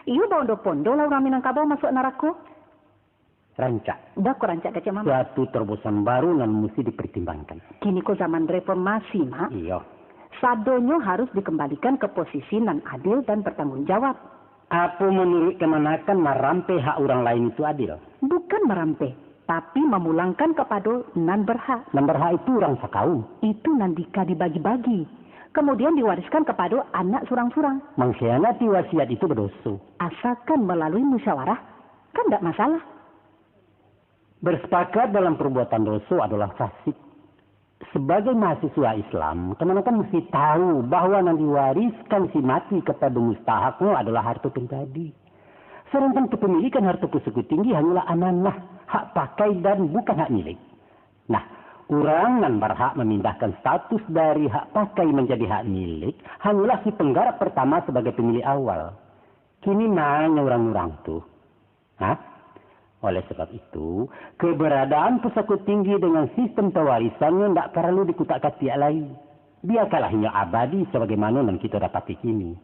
Iyo, baondo-pondo lah urang Minangkabau masuak narako. Rancak. Baa kok rancak kecek Mamak? Suatu terobosan baru nan musti dipertimbangkan. Kini ko zaman reformasi, Mak. Iyo. Sadonyo harus dikembalikan ke posisi nan adil dan bertanggung jawab. Apo manuruik kamanakan marampeh hak urang lain itu adil? Bukan marampeh, tapi mamulangkan kapado nan berhak. Nan berhak itu urang sakaum. Itu nan dika dibagi-bagi, kamudian diwariskan kapado anak surang-surang. Mangkhianati wasiat itu badoso. Asalkan malalui musyawarah, kan ndak masalah. Bersepakat dalam perbuatan doso adolah fasik. Sebagai mahasiswa Islam, kamanakan musti tahu bahwa nan diwariskan si mati kapado mustahaknyo adolah harto pribadi. Sadangkan kepemilikan harto pusako tinggi hanyolah amanah, hak pakai dan bukan hak milik. Nah, urang nan barhak mamindahkan status dari hak pakai manjadi hak milik hanyolah si penggarap pertama sabagai pemilik awal. Kini ma nyo urang-urang tu? Hah? Oleh sabab itu, keberadaan pusako tinggi dengan sistem pawarisannyo ndak paralu dikutak-katiak lai. Biakanlah inyo abadi sabagaimano nan kito dapati kini.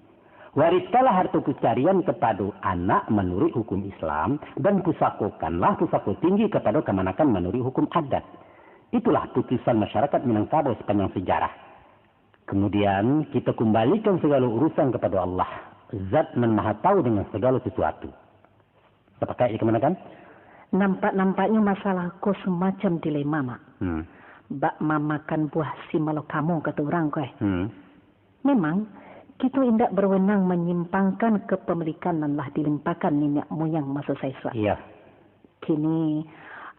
Wariskanlah harto picarian kapado anak manuruik hukum Islam, dan pusakokanlah pusako tinggi kapado kamanakan manuruik hukum adat. Itulah putusan masyarakat Minangkabau sapanjang sajarah. Kamudian, kito kumbalikan sagalo urusan kapado Allah, Zat nan Maha Tahu dengan sagalo sasuatu. Sapakat jo kamanakan? Nampak-nampaknyo masalah ko samacam dilema, Mak. Hmm. Bak mamakan buah simalakamo, kato urang ko, eh. Hmm. Memang, kito indak berwenang manyimpangkan kepemilikan nan lah dilimpahkan niniak moyang maso saisuak. Iya. Kini,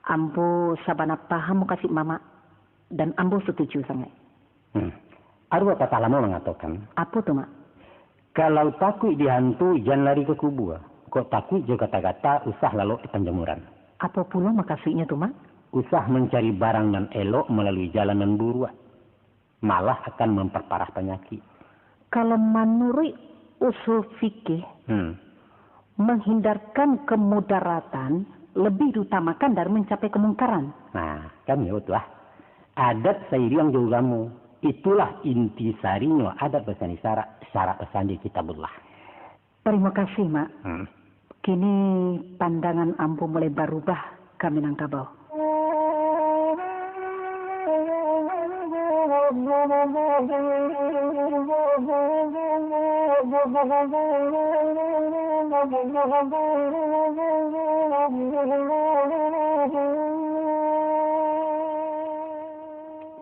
ambo sabana paham mukasuik Mamak, dan ambo satuju sangaik. Hmm. Ado papatah lamo mangatokan, Apo tu, Mak? Kalau takuik dihantu, jan lari ka kubua. Kok takuik jo gata-gata, usah lalok di panjamuran. Apo pulo makasuiknyo tu, Mak? Usah mancari barang nan elok malalui jalan nan buruak, malah akan mamparparah panyakik. Kalau manuruik usul fikih, Hmm. menghindarkan kemudaratan lebih diutamakan dari mencapai kemungkaran. Nah, kan iyo tu ah. Adat sairiang jo ugamo, itulah inti sarinyo adat basandi syarak, syarak basandi Kitabullah. Tarimo kasih, Mak. Hmm. Kini pandangan ambo mulai barubah ka Minangkabau.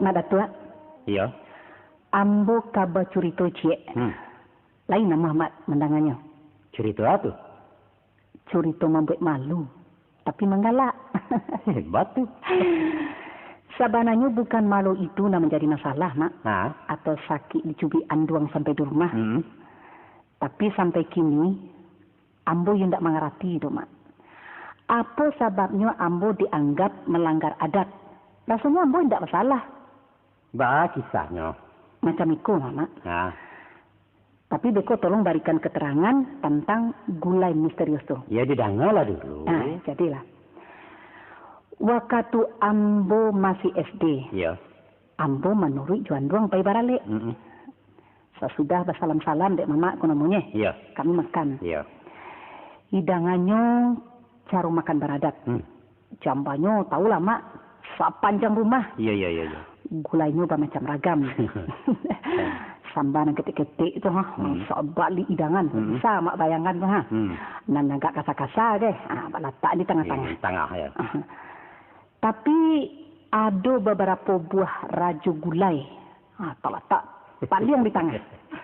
Mak Datuak. Iyo. Ambo ka bacurito ciek. Hmm. Lain namuah Mak mandanganyo. Curito apo tu? Curito mambuek malu, tapi manggalak. Hebat tu. Sabananyo bukan malu itu nan manjadi masalah, Mak. Ha? Atau sakik dicubik anduang sampai di rumah. Hmm. Tapi sampai kini, ambo yo ndak mangarati tu, Mak. Apo sababnyo ambo dianggap malanggar adat? Rasonyo ambo indak basalah. Baa kisahnyo? Macam iko, Mak. Ha. Tapi beko tolong barikan keterangan tantang gulai misterius tu. Ya, didangalah dulu. Nah, jadilah. Wakatu ambo masih S D, Iya. ambo manuruik jo anduang pai baralek. Mm-mm. Sasudah basalam-salam dek mamak ko namonyo, Iya. kami makan. Iya. Idangannyo caro makan baradat. Hmm. Jambanyo, tahulah, Mak, sapanjang rumah. Iya, iya, iya, iya. Gulainyo bamacam ragam. Samba nan ketek-ketek tu, ha, Hmm. sabalik idangan. Hmm. Bisa Mak bayangkan tu, ha. Hmm. Nan agak kasa-kasa ke, ha, balatak di tangah-tangah. Iya, di tangah, ya. Aha. Tapi, ado babarapo buah rajo gulai. Ha, talatak paliang di tangah.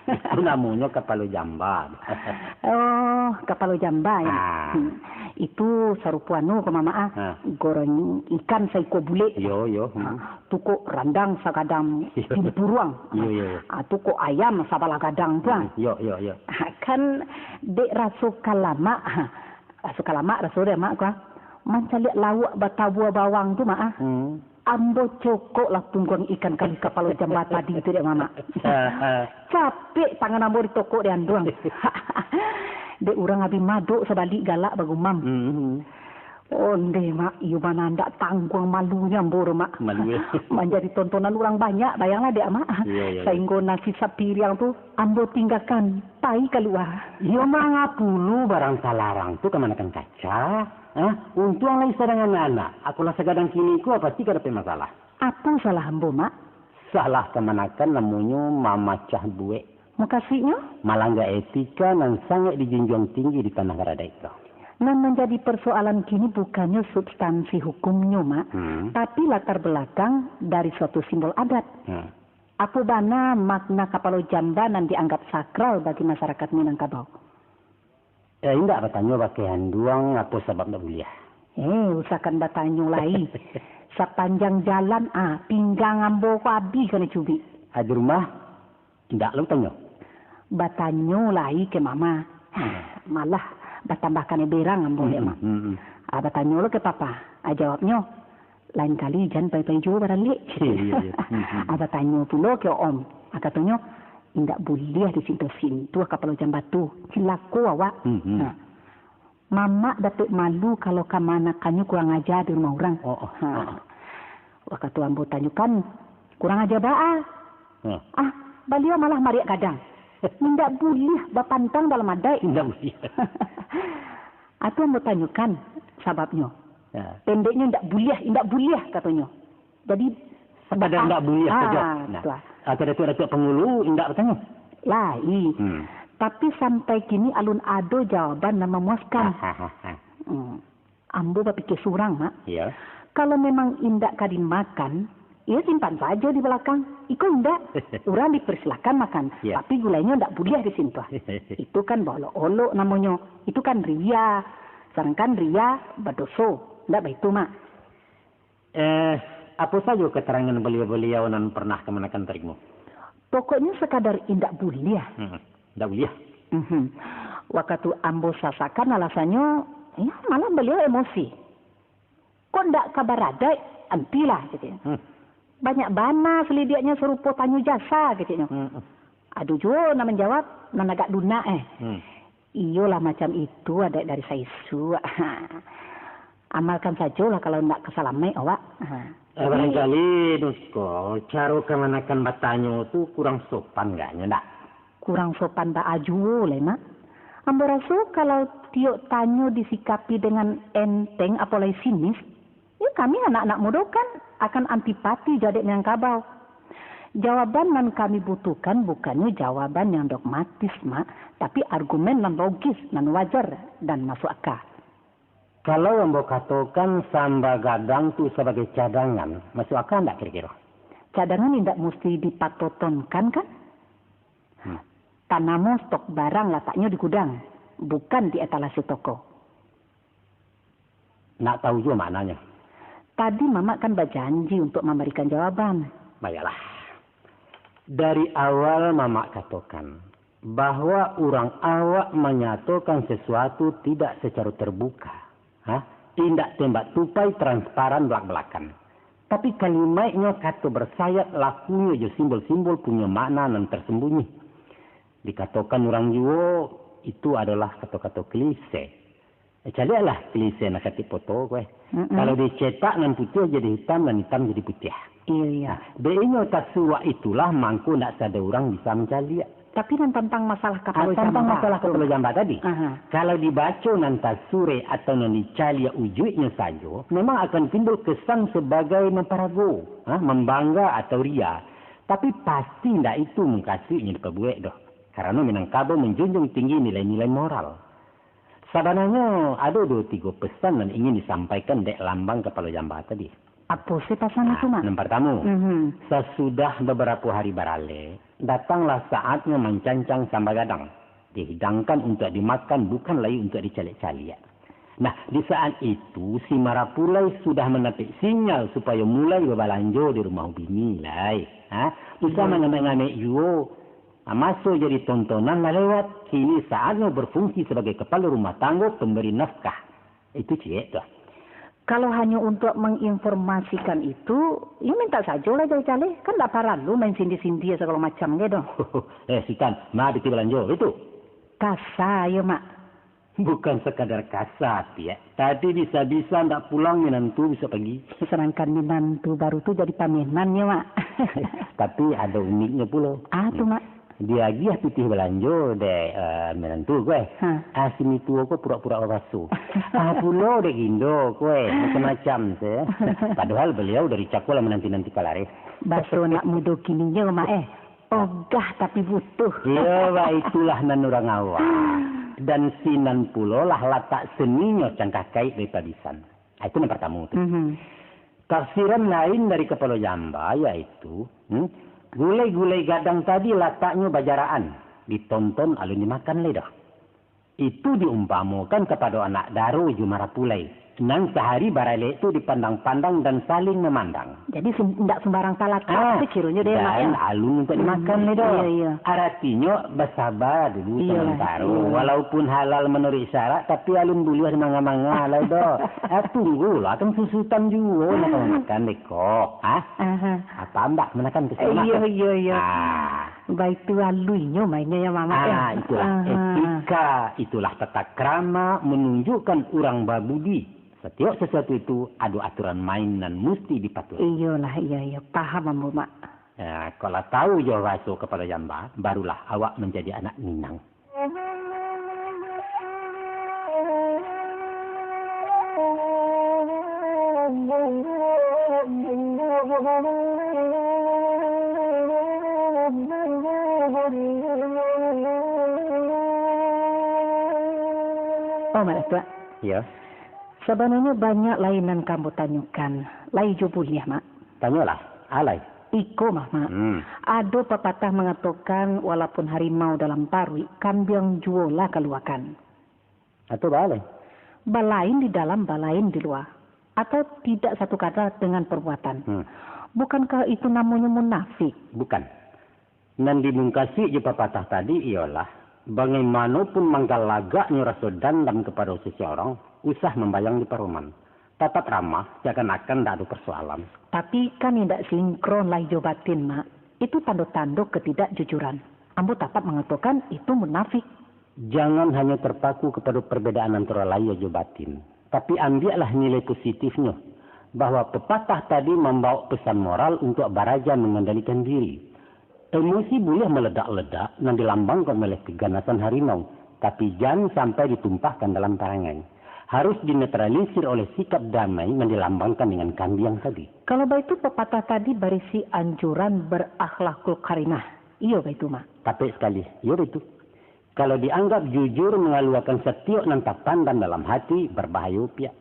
Itu namonyo kapalo jamba. Oh, kapalo jamba, ya. Ah. Hmm. Itu sarupo anu ko, Mamak, ah. Ah. Goreng ikan saiko bulek. Yo, yo. Hmm. Ah, tu kok randang sagadang Yo. timpuruang. Yo, yo, yo. Ah, tu kok ayam sabalah gadang tu, ah. Hmm. Yo, yo, yo. Ah, kan dek raso ka lamak, ah. Raso ka lamak, raso dek Mak ko, ah. Mancaliak lauak batabua bawang tu, Mak, ah. Hmm. Ambo cokoklah pungguang ikan kalih kapalo jamba tadi tu dek Mamak. Ha, ha. Capek tangan ambo ditokok dek anduang. Dek urang abih madok sabalik galak bagumam. Hmm. Ondeh, Mak, iyo bana ndak tangguang malunyo ambo tu, Mak. Malu, yo. Manjadi tontonan urang banyak, bayanglah dek, Mak. Iyo, iyo, iyo. Sainggo nasi sapiriang tu ambo tinggakan, pai kalua. Iyo, manga pulo barang talarang tu kamanakan kaca? Ah, untuang lai sadangan anak, akolah sagadang kini ko pasti ka dapek masalah. Apo salah ambo, Mak? Salah kamanakan namonyo mamacah buek. Mukasuiknyo? Malangga etika nan sangaik dijunjuang tinggi di tanah baradaik ko. Nan manjadi parsoalan kini bukannyo substansi hukumnyo, Mak, Hmm. tapi latar belakang dari suatu simbol adat. Hmm. Apo bana makna kapalo jamba nan dianggap sakral bagi masarakat Minangkabau? Eh, indak batanyo bakeh anduang apo sabab ndak buliah. Eh, usahakan batanyo lai. Sapanjang jalan, ah, pinggang ambo ko abih kanai cubik. Ah, di rumah, indak lo tanyo? Batanyo lai ke mama. Ah, malah batambah kanai berang ambo dek, Mak. Hmm, hmm. Ah, batanyo lo ke papa. Ah, jawabnyo, "Lain kali jan pai-pai juo baralek." Iyo, iyo. Hmm, hmm. Ah, batanyo pulo ke Om. Ah, katonyo, "Indak buliah disintuah-sintuah kapalo jamba tu, cilako awak." Hmm, hmm. Nah, mamak dapek malu kalau kamanakannyo kurang aja di rumah urang. Oh, oh, Ha. oh, oh. Wakatu ambo tanyokan, "Kurang aja baa?" Hmm. Ah, baliau malah mariak gadang. "Indak buliah bapantang dalam adaik." Indak buliah. Atu ambo tanyokan sababnyo. Ya. Pendeknyo, "Indak buliah, indak buliah," katonyo. Jadi, Sakadar ah, indak buliah ah, sajo. Nah, tu ah. Ah, ka Datuak-Datuak Pangulu indak batanyo? Lai. Hmm. Tapi sampai kini alun ado jawaban nan mamuaskan. Ah, ha, ha, ha. Hmm. Ambo bapikir surang, Mak. Iya. Kalau memang indak ka dimakan, iyo simpan sajo di balakang. Iko indak, urang dipersilakan makan, Iya. tapi gulainyo indak buliah disintuah. Itu kan baolok-olok namonyo. Itu kan riya. Sadangkan riya badoso. Indak baitu, Mak. Eh, apo sajo keterangan baliau-baliau nan pernah kamanakan tarimo? Pokoknyo sakadar indak buliah. Hmm, indak buliah. Mhm. Wakatu ambo sasakan alasannyo, ya, malah baliau emosi. "Kok ndak ka baradaik, antilah," katonyo. Hmm. "Banyak bana salidiaknyo sarupo tanyo jasa," katonyo. Hmm. Ado juo nan manjawab, nan agak lunak, eh. Hmm. "Iyolah, macam itu adaik dari saisuak. Amalkan sajolah kalau ndak ka salamaik awak." Ha. Eh, Jadi, barangkali, Nusko, caro kamanakan batanyo tu kurang sopan agaknyo, ndak? Kurang sopan baa juo lai, Mak. Ambo raso kalau tiok tanyo disikapi dengan enteng, apo lai sinis, yo, kami anak-anak mudo kan akan antipati jo adaik Minangkabau. Jawaban nan kami butuhkan bukannyo jawaban yang dogmatis, Mak, tapi argumen nan logis, nan wajar, dan masuak aka. Kalau ambo katokan samba gadang tu sabagai cadangan, masuak aka ndak kiro-kiro? Cadangan indak musti dipatotonkan, kan? Hmm. Tanamo stok barang lataknyo di gudang, bukan di etalase toko. Nak tahu juo maknanyo? Tadi Mamak kan bajanji untuk mambarikan jawaban. Baiklah. Dari awal Mamak katokan bahwa urang awak manyatokan sasuatu tidak sacaro terbuka, ha? Indak tembak tupai transparan balak-balakan. Tapi kalimaiknyo kato bersayap, lakunyo jo simbol-simbol punyo makna nan tersembunyi. Dikatokan urang juo, itu adolah kato-kato klise. Eh, caliaklah klise nan katik poto ko, eh. Mm-mm. Kalau dicetak nan putiah jadi hitam, nan hitam jadi putiah. Iyo, iyo. Nah, dek inyo tasuak itulah mangko ndak sadonyo urang bisa mancaliak. Tapi nan tantang masalah kapalo Ah, tantang jamba masalah tu. kapalo jamba tadi. Aha. Kalau dibaco nan tasurek atau nan dicaliak ujuiknyo sajo, memang akan timbul kesan sabagai mamparago, ha, mambangga atau ria. Tapi pasti ndak itu mukasuiknyo dipabuek doh. Karano Minangkabau manjunjuang tinggi nilai-nilai moral. Sabananyo, ado duo tigo pesan nan ingin disampaikan dek lambang kapalo jamba tadi. Apo sih pasan itu, Mak? Nan partamo, Mhm. sasudah babarapo hari baralek, datanglah saatnyo mancancang samba gadang. Dihidangkan untuak dimakan, bukan lai untuak dicaliak-caliak. Nah, di saat itu, si marapulai sudah manapik sinyal supayo mulai babalanjo di rumah ubini lai. Ha? Usah Mhm. mangamek-ngamek juo. Nah, maso jadi tontonan lah lewat, kini saatnyo berfungsi sabagai kapalo rumah tanggo pambari nafkah. Itu ciek tu. Kalau hanyo untuak manginformasikan itu, iyo mintak sajolah jaleh-jaleh, kan ndak paralu main sindia-sindia sagalo macam ge doh. Eh, Sutan, ma pitih balanjo, itu? Kasa iyo, Mak. Bukan sakadar kasa, Piak. Tadi bisa-bisa ndak pulang minantu bisuak pagi. Sadangkan minantu baru tu jadi pamenan nyo, Mak. Tapi ado uniknyo pulo. Ah, tu, Mak. Diagiah pitih balanjo dek, eh, minantu ko, eh. Ha. Ah, si mituo ko pura-pura babaso. Ah, pulo dek gindo ko, eh. Macam-macam se. Padahal baliau dari cako lah mananti-nanti kalareh. Baso anak mudo kininyo, Mak, eh. Ogah tapi butuh. Iyo, baitulah nan urang awak. Dan sinan pulo lah latak seninyo cangkah kaik dari pabisan. Ah, itu nan partamo tu. Mhm. Tafsiran lain dari kapalo jamba, yaitu, hmm, gulai-gulai gadang tadi lataknyo bajaraan, ditonton alun dimakan lai doh. Itu diumpamokan kapado anak daro jo marapulai, nan sahari baralek tu dipandang-pandang dan saling mamandang. Jadi, sim-, indak sumbarang talatak Ah, tu cironyo deh, Mak, dan ya? alun untuak dimakan Hmm, lai doh. iya, iya. Aratinyo, basaba dulu Iyolah, samantaro. iya. Walaupun halal manuruik syarak, tapi alun buliah dimanga-manga lai doh. Ah, tunggulah, kan susutan juo nak makan deh kok. Ah? Aha. Apa ambak manakan ke Eh, iya, iya, iya. Ah. Baitu aluinyo mainnyo ya, Mamak, ya? Ah, itulah Aha. etika, itulah tata krama, menunjukkan urang babudi. Satiok sasuatu itu ado aturan main nan musti dipatuhi. Iyolah, iya, iya. Paham ambo, Mak. Ya, kok lah tahu jo bahaso kapalo jamba, barulah awak manjadi anak Minang. Oh, Mak Datuak. Iyo. Sabananyo banyak lai nan ka ambo tanyokan. Lai jo buliah, Mak? Tanyolah, alai. Iko mah, Mak. Hmm. Ado papatah mangatokan, walaupun harimau dalam paruik, kambiang juo lah kaluakan. Atau baa lai? Balain di dalam, balain di lua. Atau tidak satu kata dengan perbuatan. Hmm. Bukankah itu namonyo munafik? Bukan. Nan dimungkasuik jo papatah tadi iyolah, bagaimanopun manggalagaknyo raso dandam kapado sasaurang, usah mambayang di paroman. Tatap ramah, seakan-akan ndak ado parsoalan. Tapi kan indak sinkron lahia jo batin, Mak. Itu tando-tando ketidakjujuran. Ambo tatap mangatokan itu munafik. Jangan hanyo terpaku kapado parbedaan antaro lahia jo batin, tapi ambiaklah nilai positifnyo, bahwa pepatah tadi mambawok pesan moral untuak baraja mangandalikan diri. Emosi buliah maledak-ledak nan dilambangkan oleh keganasan harimau, tapi jan sampai ditumpahkan dalam parangai. Harus dinetralisir oleh sikap damai nan dilambangkan dengan kambiang tadi. Kalau baitu, pepatah tadi barisi anjuran berakhlakul karimah. Iyo baitu, Mak? Tapek sakali. Iyo baitu. Kalau dianggap jujur, mangaluakan satiok nan tapandam dalam hati, barbahayo, Piak.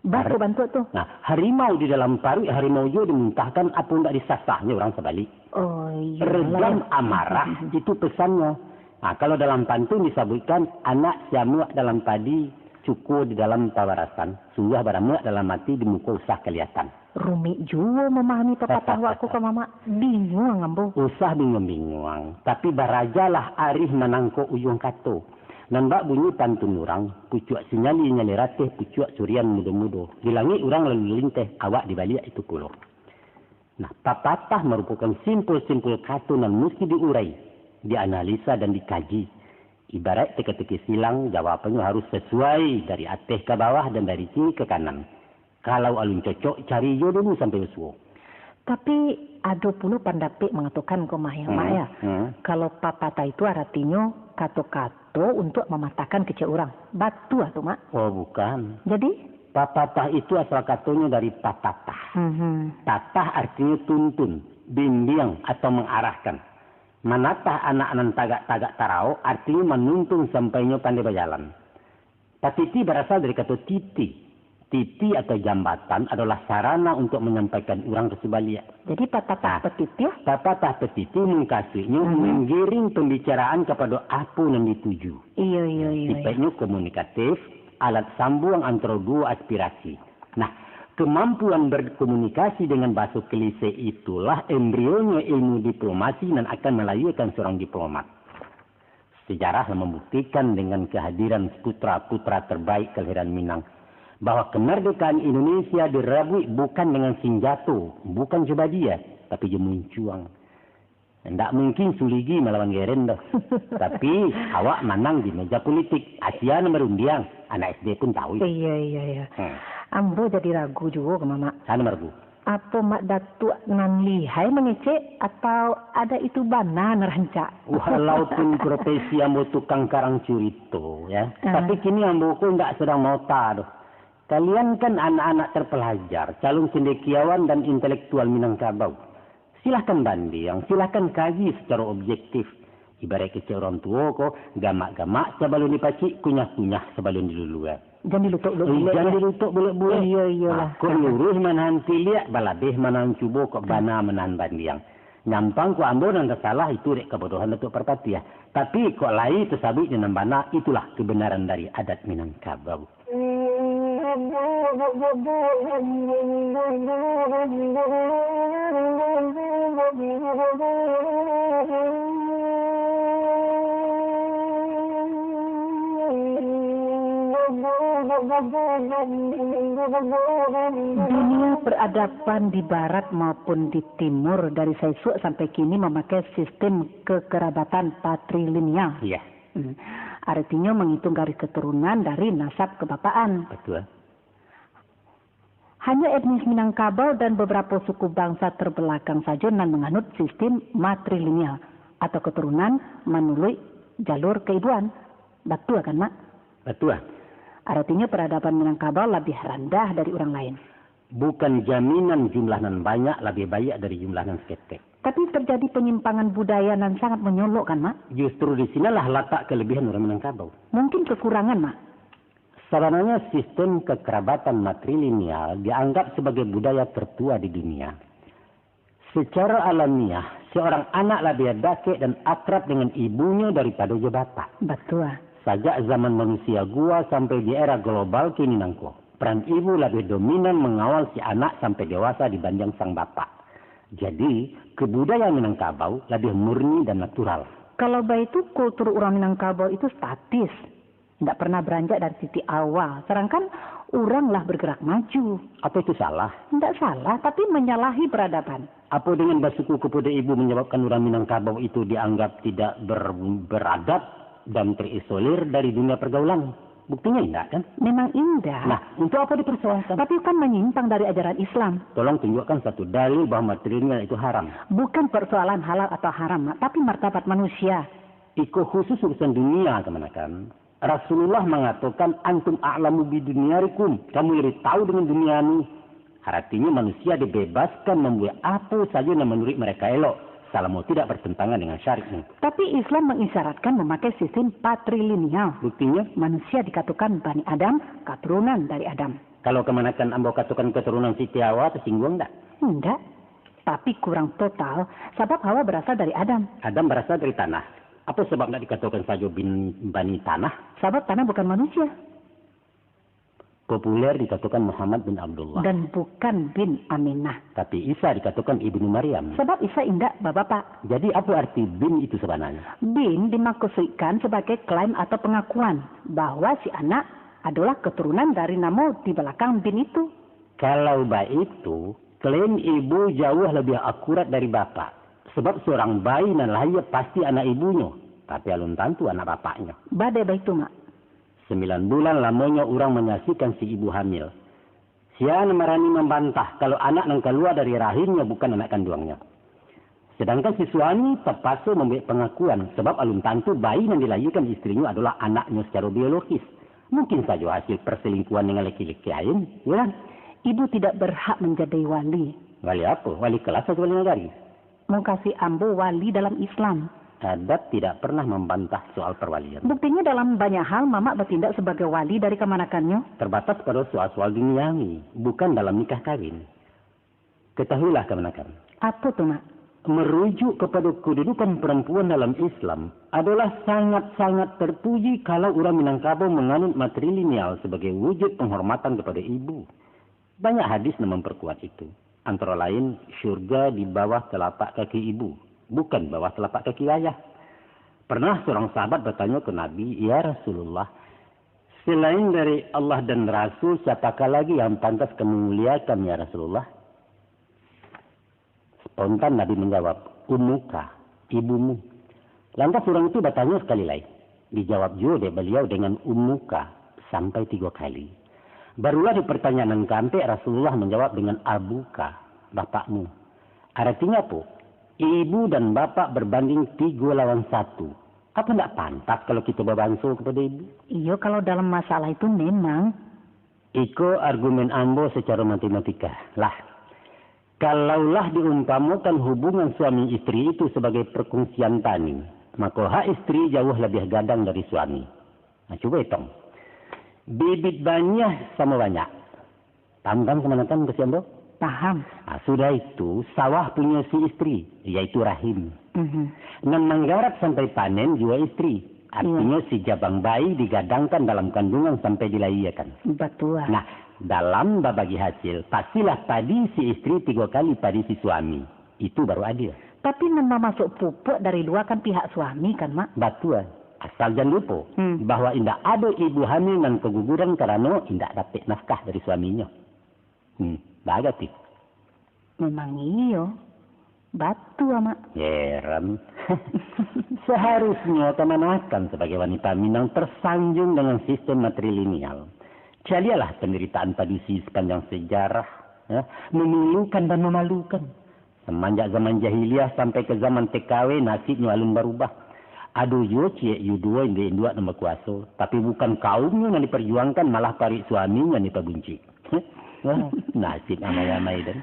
Baa tu bantuak tu? Nah, harimau di dalam paruik harimau juo dimuntahkan, apo ndak disasahnyo urang sabalik. Oh, iyo. Redam amarah, itu pesannyo. Nah, kalau dalam pantun disabuikkan, anak siamuak dalam padi, cuko di dalam pabarasan, sungguah baramuak dalam ati, di muko usah kaliatan. Rumik juo mamahami papatah awak ko, Mamak. Binguang ambo. Usah binguang-binguang, tapi barajalah arih manangkok ujuang kato. Nan bak bunyi pantun urang, pucuak sinyali-nyali rateh, pucuak surian mudo-mudo. Di langik urang lalu linteh, awak di baliak itu pulo. Nah, papatah marupokan simpul-simpul kato nan musti diurai, dianalisa, dan dikaji. Ibaraik teka-teki silang, jawabannyo harus sasuai dari ateh ka bawah dan dari kiri ka kanan. Kalau alun cocok, cari juo dulu sampai basuo. Tapi, ado pulo pandapek mangatokan ko mah, ya, Mak, Hmm, ya. hmm. Kalau papatah itu aratinyo kato-kato untuak mamatahkan kecek urang. Batua tu, Mak? Oh, bukan. Jadi? Papatah itu asal katonyo dari patatah. Mhm. Tatah artinyo tuntun, bimbiang, atau mangarahkan. Manatah anak nan tagak-tagak taraok artinyo manuntun sampai inyo pandai bajalan. Patiti barasal dari kato titi. Titi atau jambatan adolah sarana untuak manyampaikan urang ka subaliak. Jadi, papatah Nah, petitih? Papatah petitih mungkasuiknyo Mhm. manggiring pambicaraan kapado apo nan dituju. Iyo, iyo, iyo, iyo. Sipaiknyo komunikatif, alat sambuang antaro duo aspirasi. Nah, kemampuan berkomunikasi dengan bahaso klise itulah embrionyo ilmu diplomasi nan akan malahiakan seorang diplomat. Sejarah lah mambuktikan dengan kehadiran putra-putra terbaik kelahiran Minang, bahwa kemerdekaan Indonesia dirabuik bukan dengan sinjato, bukan jo badia, tapi jo muncuang. Ndak mungkin Suligi malawan Geren doh. Tapi, awak manang di meja politik. Asia nan barundiang, anak S D pun tahu. Iya, iya, iya. Hmm. Ambo jadi ragu juo ko, Mamak. Sa nan ragu? Apo Mak Datuak nan lihai mangecek, atau ada itu bana nan rancak? Walaupun profesi ambo tukang karang curito, ya, ah, tapi kini ambo ko indak sadang maota doh. Kalian kan anak-anak terpelajar, calon cendekiawan dan intelektual Minangkabau. Silahkan bandiang, silahkan kaji secara objektif. Ibarat kecek urang tuo ko, gamak-gamak sabalun dipacik, kunyah-kunyah sabalun diluluah. Jan dilutok bulek-bulek. Eh, jan dilutok bulek-bulek. Iya, iyalah. Kok luruih manahan tiliak, balabeh manahan cubo, kok bana manahan bandiang. Nyampang kok ambo nan tasalah, itu dek kabodohan Datuak Parpatiah. Tapi, kok lai tasabuik jo nan bana, itulah kebenaran dari adat Minangkabau. Dunia peradaban di barat maupun di timur dari saisuak sampai kini mamakai sistem kekerabatan patrilineal. Iya. Hmm. Artinyo manghitung garis keturunan dari nasab kebapaan. Betul. Hanya etnis Minangkabau dan beberapa suku bangsa terbelakang sajo nan manganut sistem matrilineal atau keturunan manuluik jalur keibuan. Batua kan, Mak? Batua. Artinyo peradaban Minangkabau labiah randah dari urang lain. Bukan jaminan jumlah nan banyak labiah baiak dari jumlah nan saketek. Tapi terjadi penyimpangan budaya nan sangat monyolok kan, Mak? Justru di sinalah latak kelebihan urang Minangkabau. Mungkin kekurangan, Mak? Sabananyo sistem kekerabatan matrilineal dianggap sabagai budaya tertua di dunia. Secara alamiah, seorang anak labiah dakek dan akrab dengan ibunyo daripado jo bapak. Batua. Sajak zaman manusia gua sampai di era global kini nangko, peran ibu labiah dominan mangawal si anak sampai dewasa dibanding sang bapak. Jadi, kebudayaan Minangkabau labiah murni dan natural. Kalau baitu, kultur urang Minangkabau itu statis. Ndak pernah beranjak dari titik awal, sedangkan urang lah bergerak maju. Apa itu salah? Ndak salah, tapi menyalahi peradaban. Apa dengan basuku kepada ibu menyebabkan urang Minangkabau itu dianggap tidak ber-, beradab dan terisolir dari dunia pergaulan? Buktinya indak, kan? Memang indak. Nah, untuk apa dipersoalkan? Tapi kan menyimpang dari ajaran Islam. Tolong tunjukkan satu dalil bahwa matrilineal itu haram. Bukan persoalan halal atau haram, Mak, tapi martabat manusia. Iko khusus urusan dunia, kamanakan. Rasulullah mangatokan, "Antum a'lamu bidunyarikum," kamu lebih tahu dengan dunia ni. Aratinyo, manusia dibebaskan mambuek apo sajo nan manuruik mereka elok, salamo tidak bertentangan dengan syariat. Tapi Islam mengisyaratkan memakai sistem patrilineal. Buktinyo? Manusia dikatokan Bani Adam, katurunan dari Adam. Kalau kamanakan ambo katokan keturunan Siti Hawa, tersingguang ndak? Ndak. Tapi kurang total, sabab Hawa berasal dari Adam. Adam berasal dari tanah. Apo sabab ndak dikatokan sajo bin Bani Tanah? Sabab tanah bukan manusia. Populer dikatokan Muhammad bin Abdullah. Dan bukan bin Aminah. Tapi Isa dikatokan Ibnu Maryam. Sabab Isa indak babapak. Jadi, apo arti bin itu sabananyo? Bin dimaksudkan sebagai klaim atau pengakuan bahwa si anak adalah keturunan dari namo di belakang bin itu. Kalau baitu, klaim ibu jauah labiah akurat dari bapak. Sabab surang bayi nan lahia pasti anak ibunyo, tapi alun tantu anak bapaknyo. Badai baitu, Mak. Sambilan bulan lamonyo urang manyaksikan si ibu hamil. Sia nan barani mambantah, kalau anak nan kalua dari rahimnyo bukan anak kanduangnyo. Sedangkan si suami tapaso mambuek pangakuan, sabab alun tantu bayi nan dilahirkan istrinyo adolah anaknyo sacaro biologis. Mungkin sajo hasil perselingkuhan dengan laki-laki lain, yo kan? Ibu tidak berhak menjadi wali. Wali apo? Wali kelas atau wali nagari? Mukasuik ambo wali dalam Islam. Adat tidak pernah mambantah soal perwalian. Buktinya dalam banyak hal mamak batindak sabagai wali dari kamanakannyo. Terbatas pada soal-soal duniawi, bukan dalam nikah kawin. Ketahuilah, kamanakan. Apo tu, Mak? Merujuk kepada kedudukan perempuan dalam Islam, adalah sangat-sangat terpuji kalau urang Minangkabau menganut matrilineal sebagai wujud penghormatan kepada ibu. Banyak hadis yang memperkuat itu. Antara lain, syurga di bawah telapak kaki ibu, bukan bawah telapak kaki ayah. Pernah seorang sahabat bertanya ke Nabi, "Ya Rasulullah, selain dari Allah dan Rasul, siapakah lagi yang pantas kamu muliakan, ya Rasulullah?" Spontan Nabi menjawab, "Ummuka." Ibumu. Lantas urang itu batanyo sakali lai. Dijawab juo dek baliau dengan ummuka sampai tigo kali. Barulah di pertanyaan nan kaampek Rasulullah manjawab dengan abuka, bapakmu. Aratinyo apo? Ibu dan bapak berbanding tigo lawan satu. Apo ndak pantas kalau kito babanso kapado ibu? Iyo, kalau dalam masalah itu memang. Iko argumen ambo sacaro matematika. Lah, kalaulah diumpamokan hubungan suami istri itu sabagai parkungsian tani, mako hak istri jauah labiah gadang dari suami. Nah, cubo itong. Bibit baniah samo banyak. Paham kan kamanakan kasian tu? Paham. Nah, sudah itu, sawah punyo si istri, yaitu rahim. Mhm. Nan manggarap sampai panen juo istri. Artinyo, si jabang bayi digadangkan dalam kandungan sampai dilahiakan. Batua. Nah, dalam babagi hasil, pastilah padi si istri tigo kali padi si suami. Itu baru adil. Tapi nan mamasuak pupuk dari lua kan pihak suami kan, Mak? Batua. Asal jan lupo, hmm, bahwa indak ado ibu hamil nan kaguguran karano indak dapek nafkah dari suaminyo. Hmm, baga ti. Memang iyo. Batua, Mak. Heran. Seharusnyo kamanakan sabagai wanita Minang tersanjung dengan sistem matrilineal. Caliaklah penderitaan padusi sepanjang sejarah, ya, memilukan dan memalukan. Semenjak zaman jahiliah sampai ke zaman T K W, nasibnyo alun barubah. Ado juo ciek yuduo induak-induak nan bakuaso, tapi bukan kaumnyo nan diperjuangkan, malah paruik suaminyo nan dipabuncik. Nasib amai-amai den.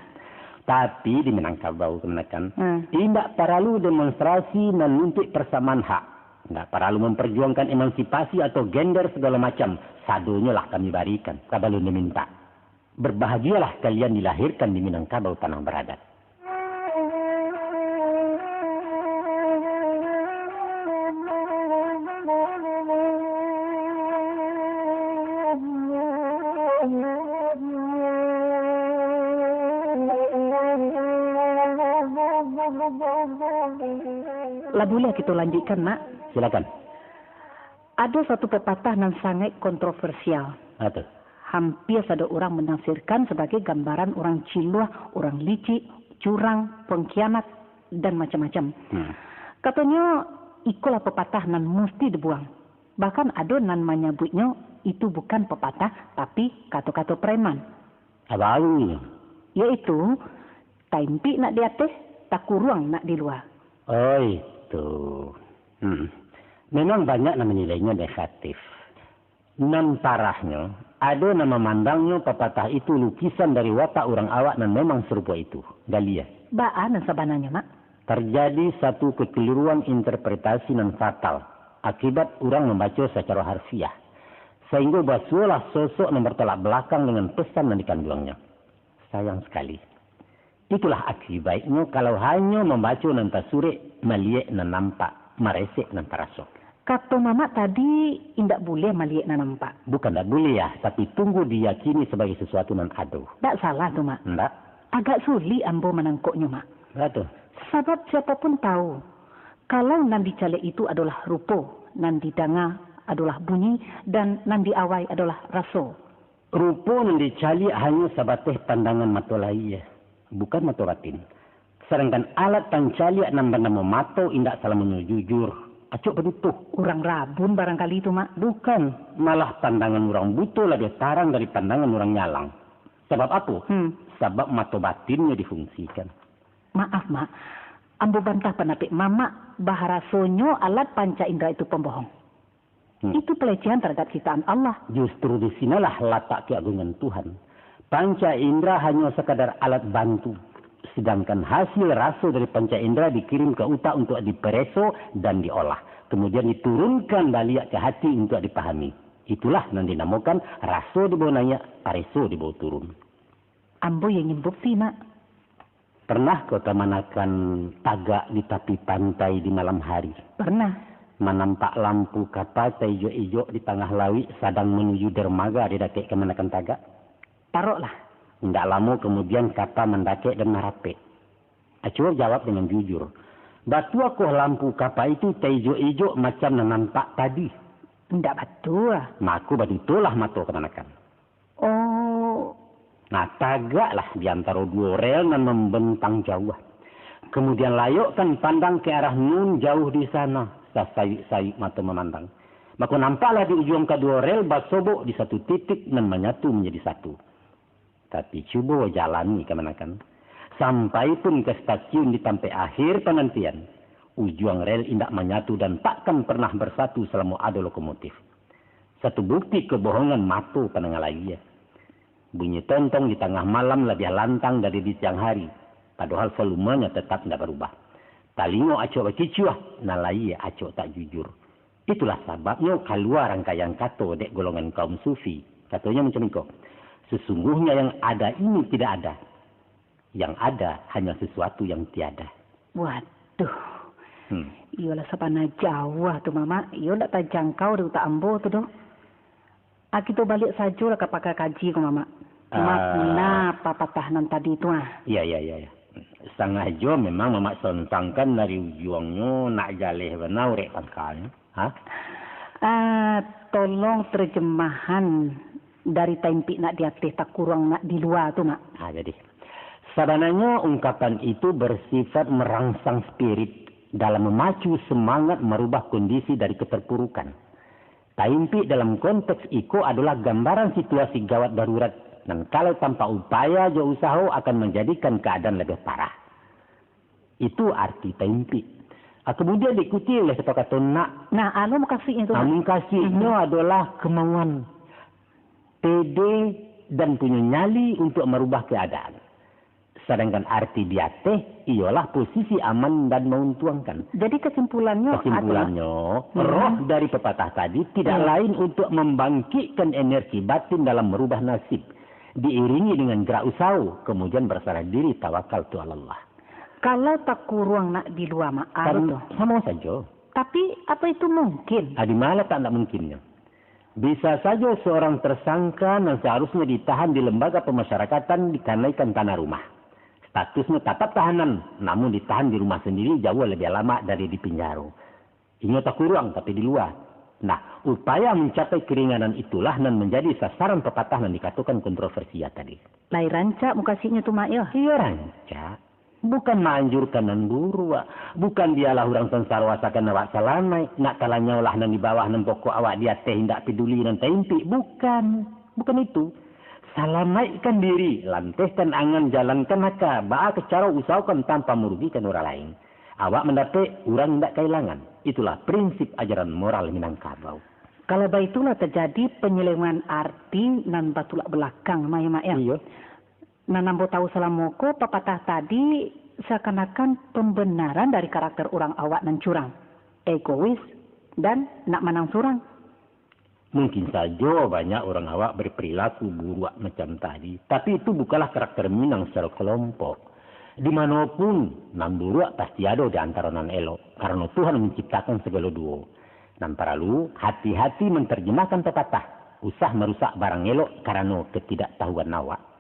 Tapi di Minangkabau kamanakan, hmm, indak paralu demonstrasi manuntuik persamaan hak. Indak paralu memperjuangkan emansipasi atau gender segala macam. Sadonyo lah kami barikan, sabalun diminta. Berbahagialah kalian dilahirkan di Minangkabau tanah beradat. Lah buliah kito lanjuikkan, Mak? Silakan. Ado satu pepatah nan sangaik kontroversial. Apo tu? Hampia sado urang manafsirkan sabagai gambaran urang ciluah, urang licik, curang, pengkhianat, dan macam-macam. Hmm. Katonyo, ikolah pepatah nan musti dibuang. Bahkan ado nan manyabuiknyo itu bukan pepatah, tapi kato-kato preman. Apo artinyo? Yaitu, taimpik nak di ateh, takuruang nak di lua. Oh, itu. Hmm. Memang banyak nan manilainyo negatif. Nan parahnyo, ado nan mamandangnyo papatah itu lukisan dari watak urang awak nan memang sarupo itu. Galiah. Baa nan sabananyo, Mak? Terjadi satu kekeliruan interpretasi nan fatal, akibat urang mambaco sacaro harfiah, sainggo basuolah sosok nan bertolak belakang dengan pesan nan dikanduangnyo. Sayang sakali. Itulah akibaiknyo kalau hanyo mambaco nan tasurek, maliek nan nampak, maresek nan taraso. Kato Mamak tadi, indak buliah maliek nan nampak. Bukan ndak buliah, tapi tunggu diyakini sabagai sasuatu nan ado. Ndak salah tu, Mak. Ndak? Agak sulik ambo manangkoknyo, Mak. Ndak tu? Sabab siapo pun tahu, kalau nan dicaliak itu adolah rupo, nan didanga adolah bunyi, dan nan diawai adolah raso. Rupo nan dicaliak hanyo sabateh pandangan mato lahia, bukan mato batin. Sadangkan alat pancaliak nan banamo mato indak salamonyo jujur, acok padutuah. Urang rabun barangkali tu, Mak. Bukan, malah pandangan urang buto labiah tarang dari pandangan urang nyalang. Sabab apo? Hmm. Sabab mato batinnyo difungsikan. Maaf, Mak. Ambo bantah pandapek Mamak, baharasonyo alat panca indra itu pambohong. Hmm. Itu pelecehan terhadap ciptaan Allah. Justru di sinalah latak keagungan Tuhan. Panca indra hanyo sekadar alat bantu, sedangkan hasil raso dari panca indra dikirim ke utak untuk dipereso dan diolah, kemudian diturunkan baliak ke hati untuk dipahami. Itulah nan dinamokan raso dibawa naiak, pareso dibawa turun. Ambo ingin bukti, Mak. Pernah ko kamanakan tagak di tapi pantai di malam hari? Pernah. Manampak lampu kapa taijok-ijok di tangah lauik sadang manuju dermaga di dakek kamanakan tagak? Paroklah. Indak lamo kamudian kapa mandakek dan marapek. Acuo jawab dengan jujur. Batuakoh lampu kapa itu taijok-ijok macam nan nampak tadi? Indak batua. Mako batutolah mato kamanakan. Oh. Nah, tagaklah di antaro duo rel nan mambentang jauah. Kemudian layokkan pandang ke arah nun jauh di sana, sasayuik-sayuik mato mamandang. Mako nampaklah di ujuang kaduo rel basobok di satu titik nan manyatu manjadi satu. Tapi cubo jalani kamanakan. Sampai pun ka stasiun di tampek akhir panantian, ujuang rel indak manyatu dan takkan pernah bersatu salamo ado lokomotif. Satu bukti kebohongan mato pandanga layie. Bunyi tontong di tangah malam labiah lantang dari di siang hari, padohal volumenya tetap indak barubah. Talingo acok bakicuah, nan layie acok tak jujur. Itulah sababnyo kalua rangkaian kato dek golongan kaum sufi. Katonyo macam iko, "Sesungguhnya yang ada ini tidak ada. Yang ada hanya sesuatu yang tiada." Waduh. Hmm. Iyolah, sabana jauah tu, Mamak. Iyo ndak tajangkau di utak ambo tu doh. Ah, kito baliak sajolah ka pakar kaji ko, Mamak. Ah. Makna papatah nan tadi tu, ah. Iya, iya, iya, iya. Sangajo memang Mamak sontangkan dari ujuangnyo nak jaleh bana urek pangkalnyo. Ha? Ah, tolong terjemahan dari taimpik nak di ateh, takuruang nak di lua tu, Mak. Ha, jadi. Sabananyo ungkapan itu bersifat merangsang spirit dalam memacu semangat merubah kondisi dari keterpurukan. Taimpik dalam konteks iko adolah gambaran situasi gawat darurat, nan kalau tanpa upaya jo usaho akan manjadikan kaadaan labiah parah. Itu arti taimpik. Ah, kemudian diikuti oleh sapakato nak. Nah, anu mukasuiknyo tu, Nah, Mak. Mukasuiknyo Mhm. adolah kemauan, pede, dan punyo nyali untuk merubah keadaan. Sadangkan arti di ateh iyolah posisi aman dan mauntuangkan. Jadi kesimpulannyo Kesimpulannyo, adalah roh Mhm. dari pepatah tadi tidak Mhm. lain untuk membangkitkan energi batin dalam merubah nasib, diiringi dengan gerak usaho, kemudian berserah diri, tawakkaltu alallah. Kalau takuruang nak di lua, Mak, anu Kan tu. Samo sajo. Tapi, apa itu mungkin? Ah, di mana tak ndak mungkinnyo? Bisa sajo seorang tersangka nan seharusnya ditahan di lembaga pemasyarakatan dikanaikan tanah rumah. Statusnyo tatap tahanan, namun ditahan di rumah sendiri jauah lebih lama dari di pinjaro. Inyo takuruang, tapi di lua. Nah, upaya mencapai keringanan itulah nan menjadi sasaran pepatah nan dikatokan kontroversia tadi. Lai rancak mukasuiknyo tu, Mak, yo? Iyo, rancak. Bukan maanjurkan nan buruak. Bukan bialah urang sansaro asakan awak salamaik. Nak talanyaulah nan di bawah, nan pokok awak di ateh, indak peduli nan taimpik. Bukan. Bukan itu. Salamaikkan diri, lantehkan angan, jalankan aka, baa ka caro usahokan tanpa marugikan urang lain. Awak mandapek, urang indak kailangan. Itulah prinsip ajaran moral Minangkabau. Kalau baitu lah tajadi panyelewengan arti nan batulak balakang, Mak, yo, Mak, yo? Iyo. Nan ambo tahu salamo ko, papatah tadi seakan-akan pembenaran dari karakter urang awak nan curang, egois, dan nak manang surang. Mungkin sajo banyak urang awak berperilaku buruak macam tadi, tapi itu bukanlah karakter Minang secara kelompok. Di mano pun, nan buruak pasti ado di antaro nan elok, karano Tuhan menciptakan segalo duo. Nan paralu, hati-hati menterjemahkan pepatah, usah marusak barang elok karano ketidaktahuan awak.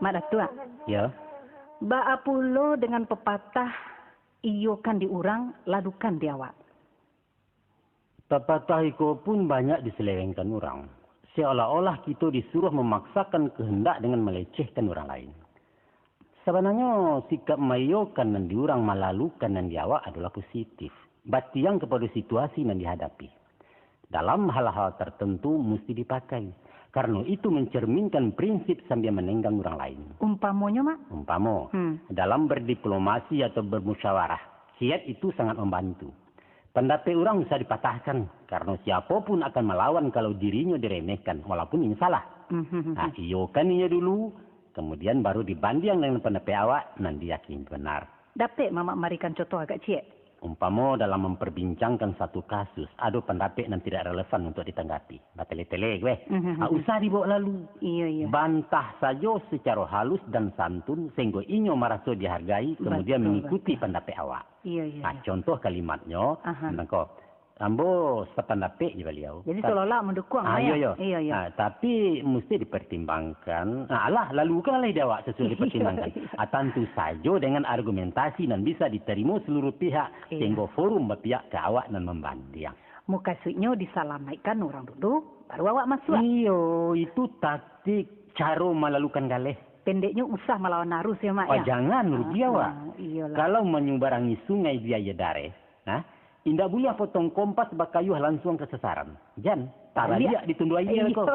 Mak Datuak. Ya. Baa pulo dengan pepatah, "Iyokan di urang, ladukan di awak"? Pepatah iko pun banyak diselewengkan urang, seolah-olah kito disuruh memaksakan kehendak dengan melecehkan urang lain. Sabananyo, sikap maiyokan nan di urang, malalukan nan di awak adolah positif, batiang kapado situasi nan dihadapi. Dalam hal-hal tertentu musti dipakai, karano itu mencerminkan prinsip sambia manenggang urang lain. Umpamonyo, Mak? Umpamo, Hmm. dalam berdiplomasi atau bermusyawarah, kiat itu sangat membantu. Pandapek urang usah dipatahkan, karano siapo pun akan malawan kalau dirinyo diremehkan, walaupun inyo salah. Mhm. Nah, iyokan inyo dulu, kemudian baru dibandiang dengan pandapek awak nan diyakini benar. Dapek Mamak marikan contoh agak ciek? Umpamo dalam memperbincangkan satu kasus, ado pandapek nan tidak relevan untuk ditanggapi. Batele-tele, weh. Mhm. Ah, usah dibawa lalu. Iyo, iyo. Bantah sajo secara halus dan santun, sehingga inyo maraso dihargai, kemudian Betul, mengikuti betul. pandapek awak. Iyo, iyo, Nah, iyo. contoh kalimatnyo, Aha. mangko, Ambo sapandapek jo baliau. Jadi, seolah-olah mandukuang, Ah, Mak, iyo, ya? Iyo, iyo. Ah, tapi musti dipertimbangkan. Ah, alah, lalu kan lah di awak sasuai dipertimbangkan. Ah, tantu sajo dengan argumentasi nan bisa ditarimo saluruh pihak, Iyo. sehingga forum bapihak ka awak nan mambandiang. Mukasuiknyo disalamaikkan urang dulu, baru awak masuak. Iyo, itu taktik caro malalukan galeh. Pendeknyo usah malawan arus ya, Mak, Oh, ya? jangan rugi Ah, awak. ah, iyolah. Kalau manyubarangi sungai biaya dareh, nah, indak buliah potong kompas bakayuah lansuang ka sasaran. Jan, Baliak. taraliak di tunduak aia Iyo. ko.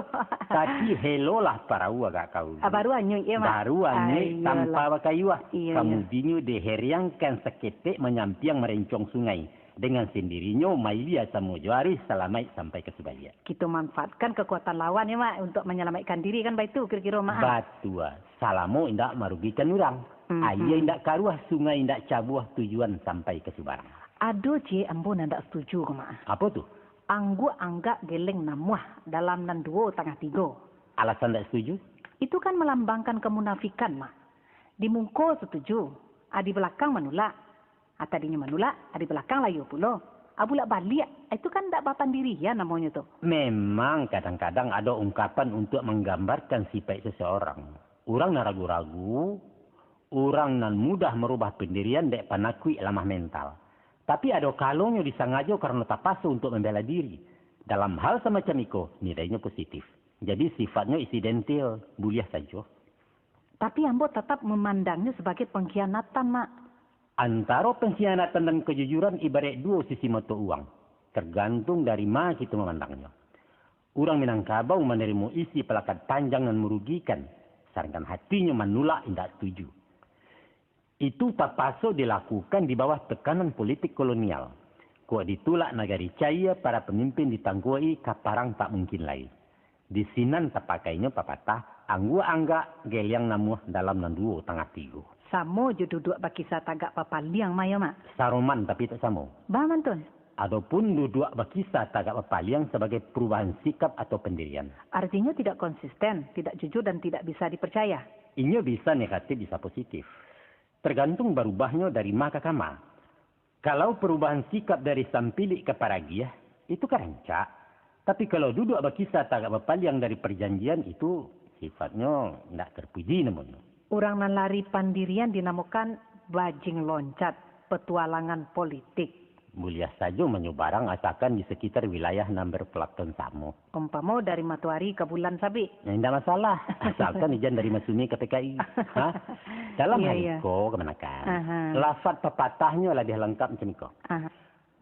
Tapi helolah parau agak kaulu. Ah, baru anyuik ya, Mak? Baru anyuik Ah, iyolah. tanpa bakayuah. Iyo, iyo. Kamudinyo diheriangkan saketek manyampiang marencuang sungai. Dengan sendirinyo, mailia samo jo arus salamaik sampai ka subaliak. Kito manfaatkan kekuatan lawan ya, Mak, untuk menyelamatkan diri kan baitu kiro-kiro, Mak, ah? Batua. Salamo indak marugikan urang. Mhm. Aia indak karuah, sungai indak cabuah, tujuan sampai ka subarang. Ado ciek ambo nan ndak setuju ko, Mak. Apo tu? Angguak anggak geleng namuah dalam nan duo tangah tigo. Alasan ndak setuju? Itu kan melambangkan kemunafikan, Mak. Di muko setuju, a di balakang manulak. A tadinyo manulak, a di balakang layo pulo. A bulak baliak, itu kan ndak bapandirian namonyo tu. Memang kadang-kadang ado ungkapan untuak manggambarkan sipaik seseorang. Urang nan ragu-ragu, urang nan mudah marubah pandirian dek panakuik lamah mental. Tapi ado kalonyo disangajo karano tapaso untuak mambela diri. Dalam hal samacam iko, nilainyo positif. Jadi sifatnyo insidentil, buliah sajo. Tapi ambo tatap mamandangnyo sabagai pangkhianatan, Mak. Antaro pangkhianatan dan kajujuran ibaraik duo sisi mato uang, targantuang dari ma kito mamandangnyo. Urang Minangkabau manarimo isi palakat panjang nan marugikan, sadangkan hatinyo manulak indak setuju. Itu tapaso dilakukan di bawah tekanan politik kolonial. Kok ditulak nagari caia, para pamimpin ditangkuak-i, ka parang tak mungkin lai. Di sinan tapakainyo papatah, angguak anggak, geliang namuah dalam nan duo tangah tigo. Samo jo duduak bakisa tagak bapaliang, Mak, yo, Mak? Saroman, tapi tak samo. Baa mantun? Adopun duduak bakisa tagak bapaliang sabagai perubahan sikap atau pendirian. Artinyo tidak konsisten, tidak jujur, dan tidak bisa dipercaya. Inyo bisa negatif, bisa positif. Tergantung barubahnyo dari ma ka kama. Kalau perubahan sikap dari sampilik ka paragiah, itu ka rancak. Tapi kalau duduak bakisa tagak bapaliang dari parjanjian, itu sifatnyo indak terpuji namonyo. Urang nan lari pandirian dinamokan bajing loncat, petualangan politik. Buliah sajo manyubarang asakan di sakitar wilayah nan berpelatuan samo. Umpamo dari matoari ka bulan sabik. Nah, indak masalah, asalkan ijan dari Masumi ka P K I. Ha? Dalam Iya, hal iya. iko, kamanakan, Aha. lafaz papatahnyo labiah langkap macam iko. Aha.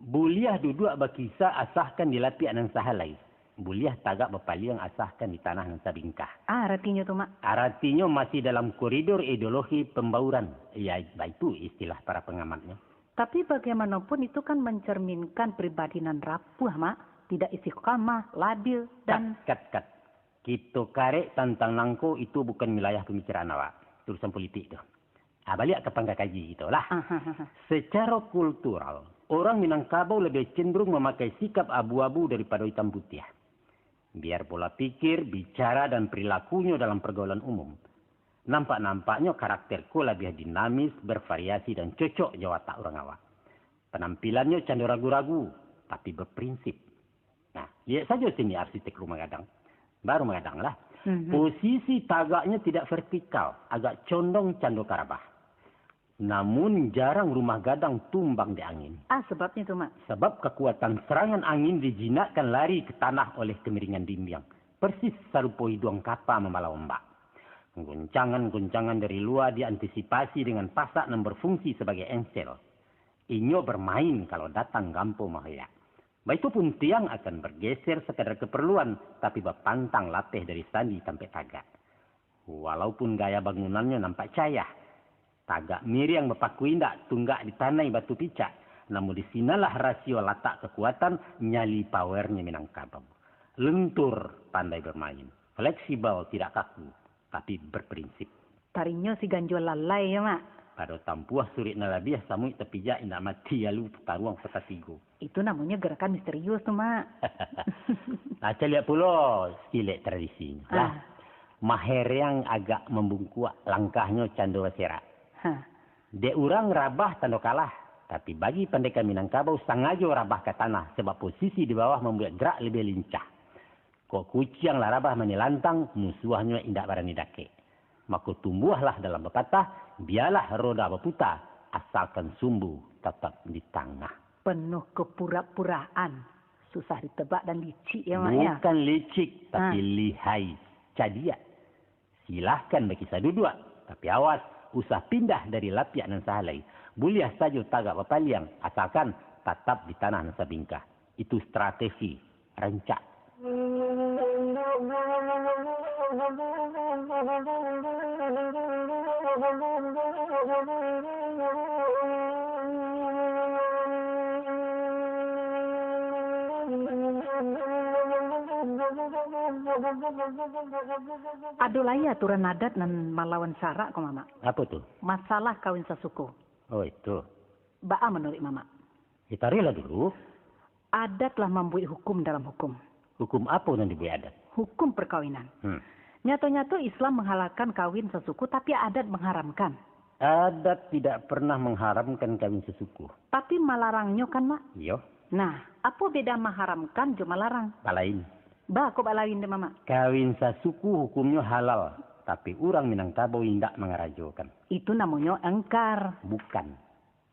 Buliah duduak bakisa asakan di lapiak nan sahalai. Buliah tagak bapaliang asakan di tanah nan sabingkah. Ah, aratinyo tu, Mak? Aratinyo masih dalam koridor ideologi pembauran. Ya, baitu istilah para pengamatnyo. Tapi bagaimanapun itu kan mencerminkan pribadi nan rapuah, Mak. Tidak istiqamah, labil, dan Kat, kat, kat. Kito karek tantang nangko, itu bukan wilayah pembicaraan awak. Urusan politik tu. Ah, baliak ka pangka kaji kito lah. Ahahaha. Secara kultural, orang Minangkabau lebih cenderung memakai sikap abu-abu daripado itam putiah. Biar pola pikir, bicara, dan perilakunyo dalam pergaulan umum. Nampak-nampaknyo karakter ko labiah dinamis, bervariasi, dan cocok jo watak urang awak. Panampilannyo cando ragu-ragu, tapi berprinsip. Nah, liek sajo sini arsitek rumah gadang. Baru magadang lah. Mhm. Posisi tagaknyo tidak vertikal, agak condong cando karabah. Namun, jarang rumah gadang tumbang dek angin. Ah, sebabnyo tu, Mak? Sebab kekuatan serangan angin dijinakkan lari ke tanah oleh kemiringan dinding. Persis sarupo iduang kapa mambalau ombak. Goncangan-goncangan dari lua diantisipasi dengan pasak nan berfungsi sebagai engsel. Inyo bermain kalau datang gampo mahoyak. Baitu pun tiang akan bergeser sekadar keperluan, tapi bapantang lapeh dari sandi tampek tagak. Walaupun gaya bangunannyo nampak cayah, tagak miriang bapaku indak, tunggak ditanai batu picak, namun di sinanlah rasio latak kekuatan nyali powernyo Minangkabau. Lentur, pandai bermain, fleksibel, tidak kaku, tapi berprinsip. Tarinyo si ganjua lalai yo, Mak. Pado tampuah surik nan labiah, samuik tapijak indak mati, lalu taruang kota tigo. Itu namonyo gerakan misterius tu, Mak. Nah, caliak pulo sikilek tradisinyo. Lah, Ah. Mahereang agak mambungkuak, langkahnyo cando baserak. Ha. Dek urang rabah tando kalah. Tapi bagi pandeka Minangkabau, sangajo rabah ka tanah, sabab posisi di bawah mambuek gerak labiah lincah. Kok kuciang lah rabah manilantang, musuahnyo indak barani dakek. Mako tumbuahlah dalam papatah, bialah roda baputa, asalkan sumbu tatap di tangah. Penuh kepura-puraan, susah ditebak dan licik ya, Mak, ya? Bukan licik, tapi Ha. lihai, cadiak. Silahkan bakisah duduak, tapi awas, usah pindah dari lapiak nan sahalai. Buliah sajo tagak bapaliang, asalkan tatap di tanah nan sabingkah. Itu strategi rancak. Ado lai aturan adat nan malawan syarak ko, Mamak. Apo tu? Masalah kawin sasuku. Oh, itu. Baa manuruik Mamak? Ya, taruihlah dulu. Adat lah mambuek hukum dalam hukum. Hukum apo nan dibuek adat? Hukum perkawinan. Hmm. Nyato-nyato Islam menghalalkan kawin sasuku, tapi adat mengharamkan. Adat tidak pernah mengharamkan kawin sasuku. Tapi malarangnyo kan, Mak? Iyo. Nah, apo beda maharamkan jo malarang? Balain. Ba, kok balain deh, Mamak? Kawin sasuku hukumnyo halal, tapi urang Minangkabau indak mangarajokan. Itu namonyo engkar. Bukan.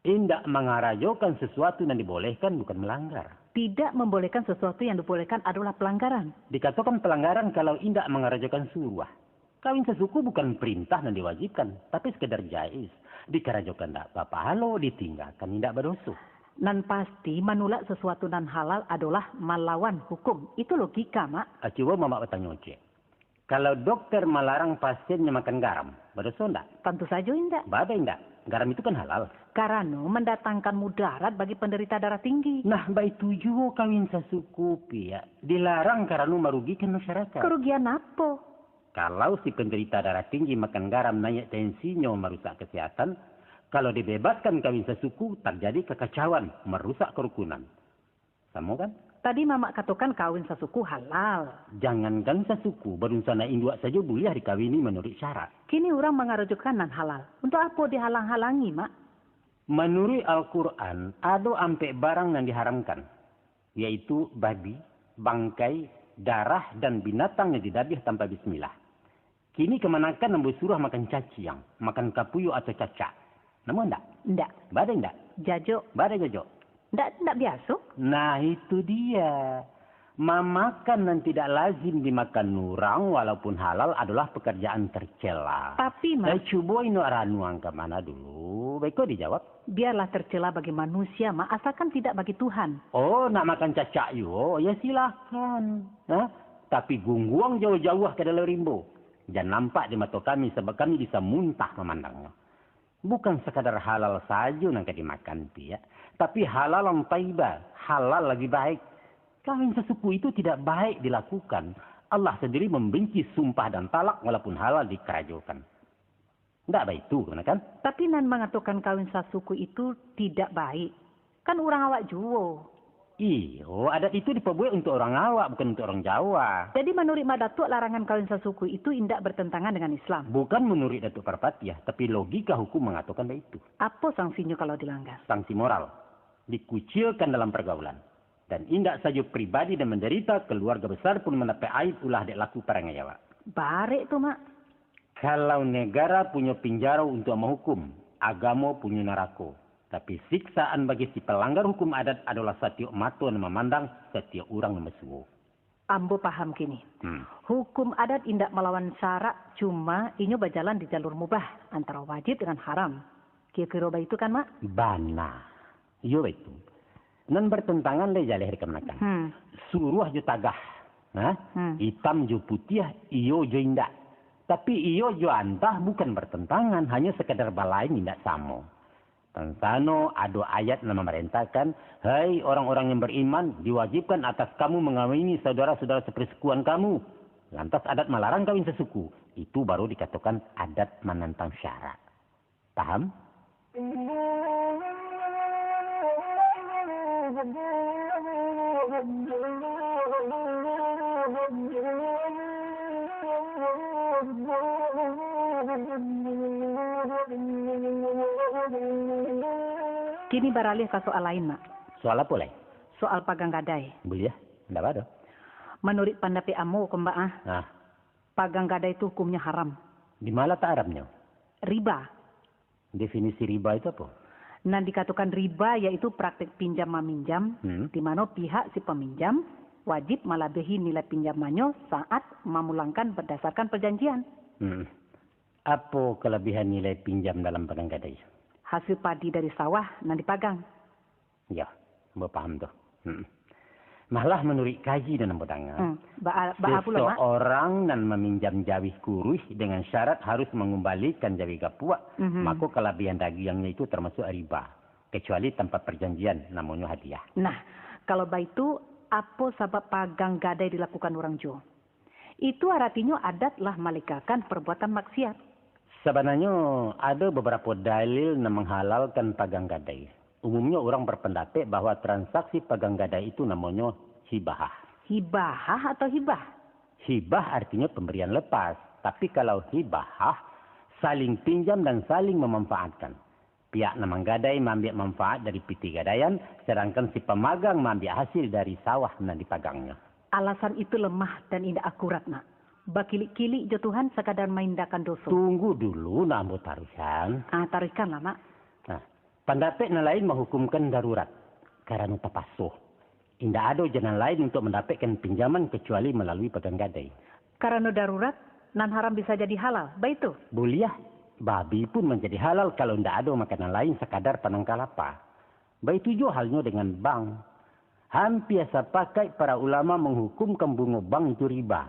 Indak mangarajokan sasuatu nan dibolehkan bukan malanggar. Tidak membolehkan sesuatu yang dibolehkan adalah pelanggaran. Dikatokan pelanggaran kalau indak mangarajokan suruah. Kawin sasuku bukan perintah nan diwajibkan, tapi sekedar jaiz. Dikarajokan ndak bapahalo, ditinggakan indak badoso. Nan pasti, manulak sesuatu nan halal adolah malawan hukum. Itu logika, Mak. Ah, cubo Mamak batanyo ciek. Kalau dokter malarang pasiennyo makan garam, badoso ndak? Tantu sajo indak. Baa indak? Garam itu kan halal. Karano mandatangkan mudarat bagi penderita darah tinggi. Nah, baitu juo kawin sasuku, Piak. Dilarang karano marugikan masyarakat. Kerugian apo? Kalau si penderita darah tinggi makan garam, naiak tensinyo, marusak kesehatan, kalau dibebaskan kawin sasuku, terjadi kekacauan, merusak kerukunan. Samo kan? Tadi Mamak katokan kawin sasuku halal. Jangankan sasuku, barunsanak induak sajo buliah dikawini manuruik syarak. Kini urang mangarajokan nan halal. Untuak apo dihalang-halangi, Mak? Manuruik Al-Quran, ado ampek barang nan diharamkan, yaitu babi, bangkai, darah, dan binatang yang didabiah tanpa bismillah. Kini kamanakan ambo suruah makan caciang, makan kapuyuak atau cacak. Namo ndak? Ndak. Baa indak? Jajok. Baa jajok? Ndak, ndak biaso. Nah, itu dia. Mamakan nan tidak lazim dimakan urang, walaupun halal, adalah pekerjaan tercela. Tapi, Mak. Eh, cubo inok ranuang ka mana dulu. Baiko dijawab. Biarlah tercela bagi manusia, Mak, asalkan tidak bagi Tuhan. Oh, nak makan cacak juo? Ya, silahkan. Hah? Tapi gungguang jauah-jauah ka dalam rimbo. Jan nampak di mato kami, sabab kami bisa muntah mamandangnyo. Bukan sakadar halal sajo nan ka dimakan, Piak, tapi halalan thayyiban, halal labiah baik. Kawin sasuku itu tidak baik dilakukan. Allah sendiri membenci sumpah dan talak walaupun halal dikarajokan. Ndak baitu, kamanakan? Tapi nan mangatokan kawin sasuku itu tidak baik, kan urang awak juo. Iyo, adat itu dipabuek untuak urang awak, bukan untuak urang Jawa. Jadi, manuruik Mak Datuak, larangan kawin sasuku itu indak bertentangan dengan Islam? Bukan manuruik Datuak Parpatiah, tapi logika hukum mangatokan baitu. Apo sangsinyo kalau dilanggar? Sangsi moral. Dikucilkan dalam pergaulan. Dan indak sajo pribadi nan mandarita, keluarga besar pun mandapek aib ulah dek laku parangai awak. Barek tu, Mak. Kalau negara punyo pinjaro untuak mahukum, agamo punyo narako. Tapi siksaan bagi si palanggar hukum adat adolah satiok mato nan mamandang, satiok urang nan basuo. Ambo paham kini. Hmm. Hukum adat indak malawan syarak, cuma inyo bajalan di jalur mubah, antaro wajib dengan haram. Kiro-kiro baitu kan, Mak? Bana. Iyo, baitu. Nan bertentangan lai jaleh dikamakan. Hmm. Suruah jo tagah. Ha? Hmm. Itam jo putiah, iyo jo indak. Tapi iyo jo antah bukan bertentangan, hanyo sekadar balain indak samo. Tansano ado ayat nan mamarentahkan, "Hai orang-orang yang beriman, diwajibkan atas kamu mengawini saudara-saudara sepersukuan kamu." Lantas adat malarang kawin sesuku. Itu baru dikatokan adat manantang syarak. Paham? Kini baralih ka soal lain, Mak. Soal apo lai? Soal pagang gadai. Buliah, ndak baa doh. Manuruik pandapek ambo ko, Mbak, ah, Ah, pagang gadai tu hukumnyo haram. Di ma latak haramnyo? Riba. Definisi riba itu apo? Nan dikatokan riba yaitu praktek pinjam maminjam, Hmm. di mano pihak si paminjam wajib malabiahi nilai pinjamannyo saat mamulangkan bardasarkan parjanjian. Hmm. Apo kalabiahan nilai pinjam dalam pagang gadai? Hasil padi dari sawah nan dipagang. Yo, ambo paham tu. Hmm. Malah manuruik kaji nan ambo danga, Hmm. Baa, baa pulo, Mak? Seseorang nan maminjam jawih kuruih dengan syarat harus mangumbalikan jawih gapuak, Mhm. mako kalabiahan dagiangnyo itu tamasuak riba, kacuali tanpa parjanjian, namonyo hadiah. Nah, kalau baitu, apo sabab pagang gadai dilakukan urang juo? Itu aratinyo adat lah malegakan parbuatan maksiat. Sabananyo, ado babarapo dalil nan manghalalkan pagang gadai. Umumnyo urang barpandapek bahwa transaksi pagang gadai itu namonyo hibahah. Hibahah atau hibah? Hibah artinyo pambarian lepas, tapi kalau hibahah, saling pinjam dan saling mamanfaatkan. Pihak nan manggadai maambiak manfaat dari pitih gadaian, sadangkan si pamagang maambiak hasil dari sawah nan dipagangnyo. Alasan itu lemah dan indak akurat, Mak. Bakilik-kilik jo Tuhan sakadar maindahkan doso. Tunggu dulu, nak ambo taruihkan. Ah, taruihkanlah, Mak. Nah, pandapek nan lain mahukumkan darurat, karano tapaso. Indak ado jalan lain untuak mandapekkan pinjaman kacuali malalui pagang gadai. Karano darurat, nan haram bisa jadi halal, baitu? Buliah, babi pun manjadi halal kalau indak ado makanan lain sakadar panangkah lapa. Baitu juo halnyo dengan bank. Hampia sapakaik para ulama manghukumkan bungo bank itu riba.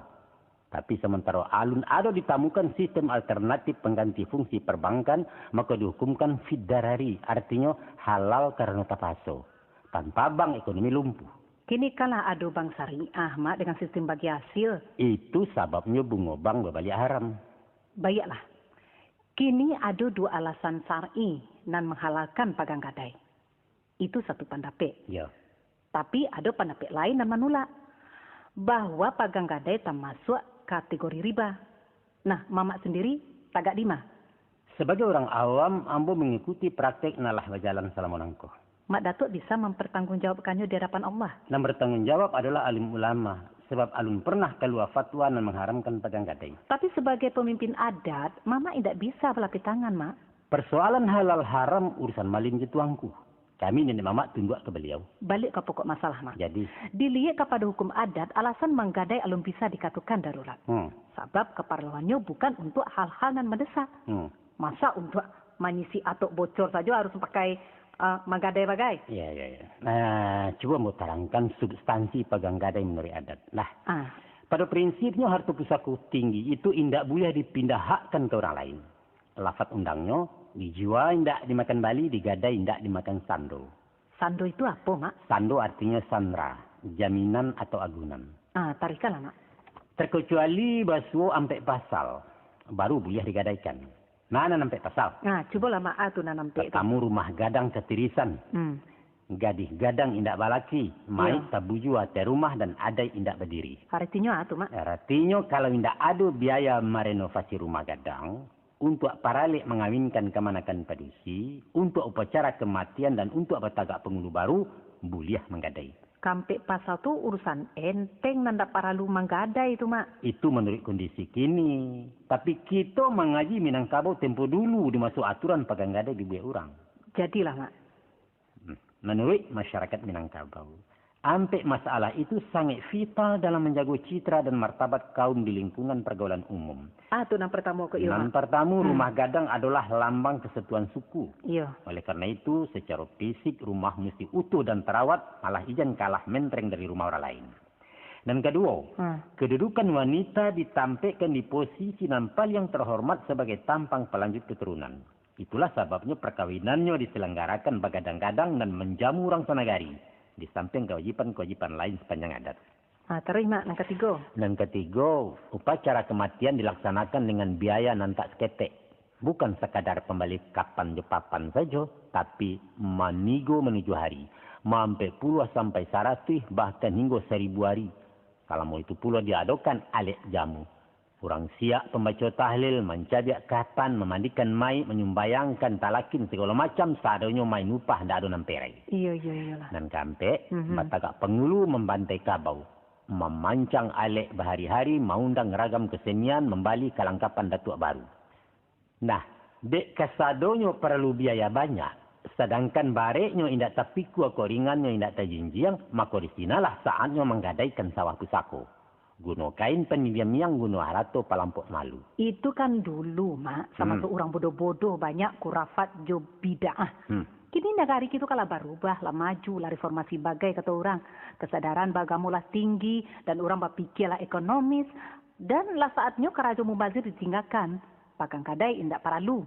Tapi, samantaro alun ado ditamukan sistem alternatif pangganti fungsi parbankan, mako dihukumkan fid darari, artinyo halal karano tapaso. Tanpa bank, ekonomi lumpuh. Kini kan lah ado bank syariah, Mak, dengan sistem bagi hasil. Itu sababnyo bungo bank babaliak haram. Baiaklah. Kini ado duo alasan syar'i nan manghalalkan pagang gadai. Itu satu pandapek. Yo. Tapi, ado pandapek lain nan manulak, bahwa pagang gadai tamasuak kategori riba. Nah, Mamak sandiri, tagak di ma? Sabagai urang awam, ambo mangikuti praktek nan lah bajalan salamo nangko. Mak Datuak bisa mampartanggungjawabkannyo di adapan Allah. Nan bartanggung jawab adolah alim ulama, sabab alun parnah kalua fatwa nan mangharamkan pagang gadai. Tapi, sabagai pamimpin adat, Mamak indak bisa balapeh tangan, Mak. Parsoalan halal haram urusan malin jo tuangku. Kami niniak mamak tunduak ka baliau. Baliak ka pokok masalah, Mak. Jadi? Diliek kapado hukum adat, alasan manggadai alun bisa dikatokan darurat. Hmm. Sabab kaparluannyo bukan untuak hal-hal nan mandesak. Hmm. Masa untuak manyisi atok bocor sajo harus pakai, eh, manggadai bagai? Ya, ya, ya. Nah, cubo ambo tarangkan substansi pagang gadai manuruik adat. Nah, Ah. pado prinsipnyo harto pusako tinggi itu indak buliah dipindahakkan ka urang lain. Lafat undangnyo, dijua indak dimakan bali, digadai indak dimakan sando. Sando itu apo, Mak? Sando artinyo sandra, jaminan atau agunan. Ah, taruihkanlah, Mak. Terkecuali basuo ampek pasal, baru buliah digadaikan. Nah, nan ampek pasal. Nah, cubolah, Mak, ah, tu nan ampek tu. Partamo, rumah gadang katirisan. Hmm. Gadih gadang indak balaki, maik Iyo. tabujua ateh rumah dan adaik indak badiri. Aratinyo ah tu, Mak? Aratinyo, kalau indak ado biaya marenovasi rumah gadang, untuak paralek mangawinkan kamanakan padusi, untuak upacara kamatian, dan untuak batagak pangulu baru, buliah manggadai. Kampek pasal tu urusan enteng nan ndak paralu manggadai tu, Mak. Itu manuruik kondisi kini. Tapi kito mangaji Minangkabau tempo dulu di maso aturan pagang gadai dibuek urang. Jadilah, Mak. Hmm, manuruik masyarakat Minangkabau, ampek masalah itu sangaik vital dalam manjago citra dan martabat kaum di lingkungan pargaulan umum. Ah, tu nan partamo ko iyo, Nan Mak. partamo, Hmm. rumah gadang adolah lambang kesatuan suku. Iyo. Oleh karena itu, secara fisik rumah musti utuh dan tarawat, malah ijan kalah mentreng dari rumah orang lain. Nan kaduo, Hmm. kedudukan wanita ditampekkan di posisi nan paliang terhormat sabagai tampang palanjut keturunan. Itulah sababnyo parkawinannyo disalanggarakan bagadang-gadang nan manjamu urang sanagari, di sampiang kawajiban-kawajiban lain sapanjang adat. Ah, taruih, Mak, nan katigo. Nan katigo, upacara kamatian dilaksanakan dengan biaya nan tak saketek. Bukan sakadar pambali kapan jo papan sajo, tapi manigo manujuah ari, maampek puluah sampai saratuih, bahkan hinggo saribu ari. Salamo itu pulo diadokan alek jamu. Urang siak pambaco tahlil, mancadiak kafan, mamandikan mayik, manyumbayangkan talakin, sagalo macam, sadonyo main upah, ndak ado nan perai. Iyo, iyo, iyolah. Nan kaampek, Mhm. batagak pangulu, mambantai kabau, mamancang alek bahari-hari, maundang ragam kasenian, mambali kalangkapan datuak baru. Nah, dek kasadonyo paralu biaya banyak, sadangkan bareknyo indak tapikua, koringannyo indak tajinjiang, mako di sinolah saatnyo manggadaikan sawah pusako. Guno kain panibiang-miang, guno harato palampok malu. Itu kan dulu, Mak, samaso Hmm. urang bodoh-bodoh, banyak kurafat jo bid'ah. Hmm. Kini nagari kito kan lah barubah, lah maju, lah reformasi bagai, kato urang. Kasadaran baagamo lah tinggi, dan urang bapikia lah ekonomis, dan lah saatnyo karajo mubazir ditinggakan. Pagang gadai indak paralu.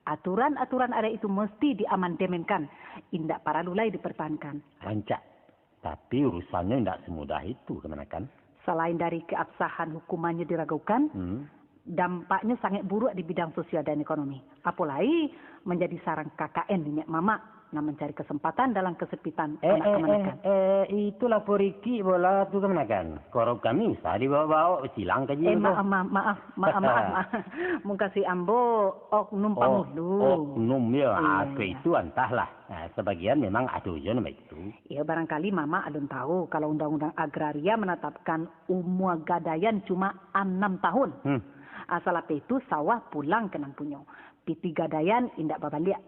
Aturan-aturan adaik itu musti diamandemenkan, indak paralu lai dipertahankan. Rancak. Tapi urusannyo indak samudah itu, kamanakan. Salain dari keabsahan hukumannyo diragukan, Hmm. dampaknyo sangaik buruak di bidang sosial dan ekonomi. Apo lai manjadi sarang K K N niniak mamak nan mancari kasempatan dalam kasampitan Eh, anak eh, kamanakan. eh, eh, itu lapor rikik bola tu kamanakan. Korok kami usah dibaok-baok, silang kaji Eh, tu. maaf, maaf, maaf, maaf, maaf, maaf. Mukasuik ambo oknum Oh, pangulu. oknum, ya. Iya, Apa iya. itu antahlah. Nah, sabagian memang ado jo nan baitu. Ya, barangkali Mamak alun tahu kalau Undang-Undang Agraria manatapkan umua gadaian cuma anam tahun. Hmm. Asal apo itu sawah pulang ka nan punyo. Pitih gadaian indak babaliak.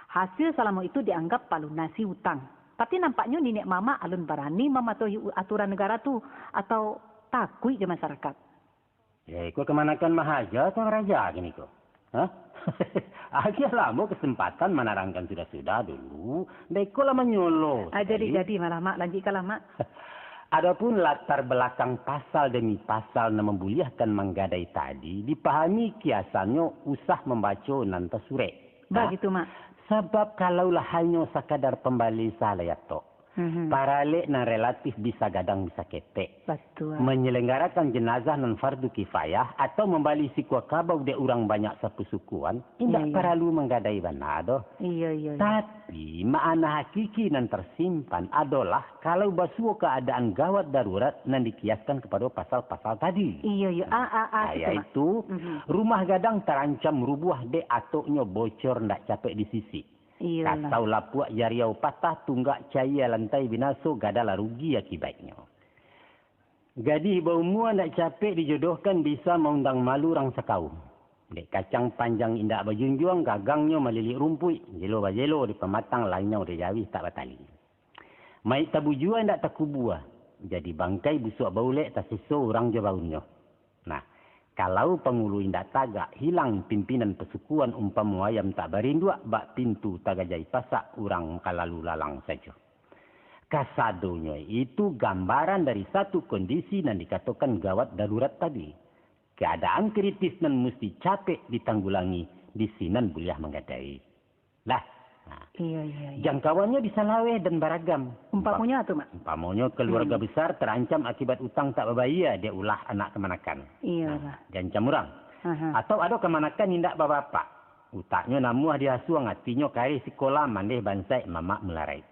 Hasil salamo itu dianggap palunasi utang. Tapi nampaknyo niniak mamak alun barani mamatuahi u-, aturan nagara tu, atau takuik jo masarakat. Ya, iko kamanakan mahaja atau raja kini ko? Hah? Agiah lamo kasempatan manarangkan sudah-sudah dulu, ndak iko lah manyolo Ah, jadi, sakali. jadi, malah, Mak, lanjuikkanlah, Mak. Adopun latar balakang pasal demi pasal nan mambuliahkan manggadai tadi, dipahami kiasannyo usah mambaco nan tasurek. Nah, Bagitu, Mak. sabab kalau lah hanyo sakadar pambali sahalayak tok, Mhm. paralek nan relatif bisa gadang bisa ketek, Batua. manyalanggarakan janazah nan fardu kifayah, atau mambali sikua kabau dek urang banyak sapasukuan, indak Iya, iya. paralu manggadai bana doh. Iya, iya, iya. Tapi, makna hakiki nan tersimpan adolah kalau basuo kaadaan gawat darurat nan dikiaskan kapado pasal-pasal tadi. Iya, iya. Nah, Ah, ah, ah, gitu, Mak. yaitu, Mhm. rumah gadang tarancam rubuah dek atoknyo bocor ndak capek disisik. Iyolah. Kasau lapuak jariau patah, tunggak caia lantai binaso, gadalah rugi akibaiknyo. Gadih baumua ndak capek dijodohkan bisa maundang malu urang sakaum. Dek kacang panjang indak bajunjuang, gagangnyo malilik rumpuik, jelo bajelo di pamatang, lanyau di jawih tak batali. Maik tabujua indak takubua, jadi bangkai busuak baulek tasiso urang jo baunnyo. Nah, kalau pangulu indak tagak, hilang pimpinan pasukuan umpamo ayam tak barinduak, bak pintu tagajai pasak, urang ka lalu lalang sajo. Kasadonyo itu gambaran dari satu kondisi nan dikatokan gawat darurat tadi. Kaadaan kritis nan musti capek ditanggulangi, di sinan buliah manggadai. Lah, nah, Iya, iya, iya. jangkauannyo bisa laweh dan baragam. Umpamonyo Umpa-, tu, Mak? umpamonyo keluarga Hmm. besar tarancam akibat utang tak babayia dek ulah anak kamanakan. Iyolah. Nah, diancam urang. Aha. Atau ado kamanakan indak babapak. Utaknyo namuah di asuang, atinyo kareh sikola, mandeh bansaik mamak mularaik.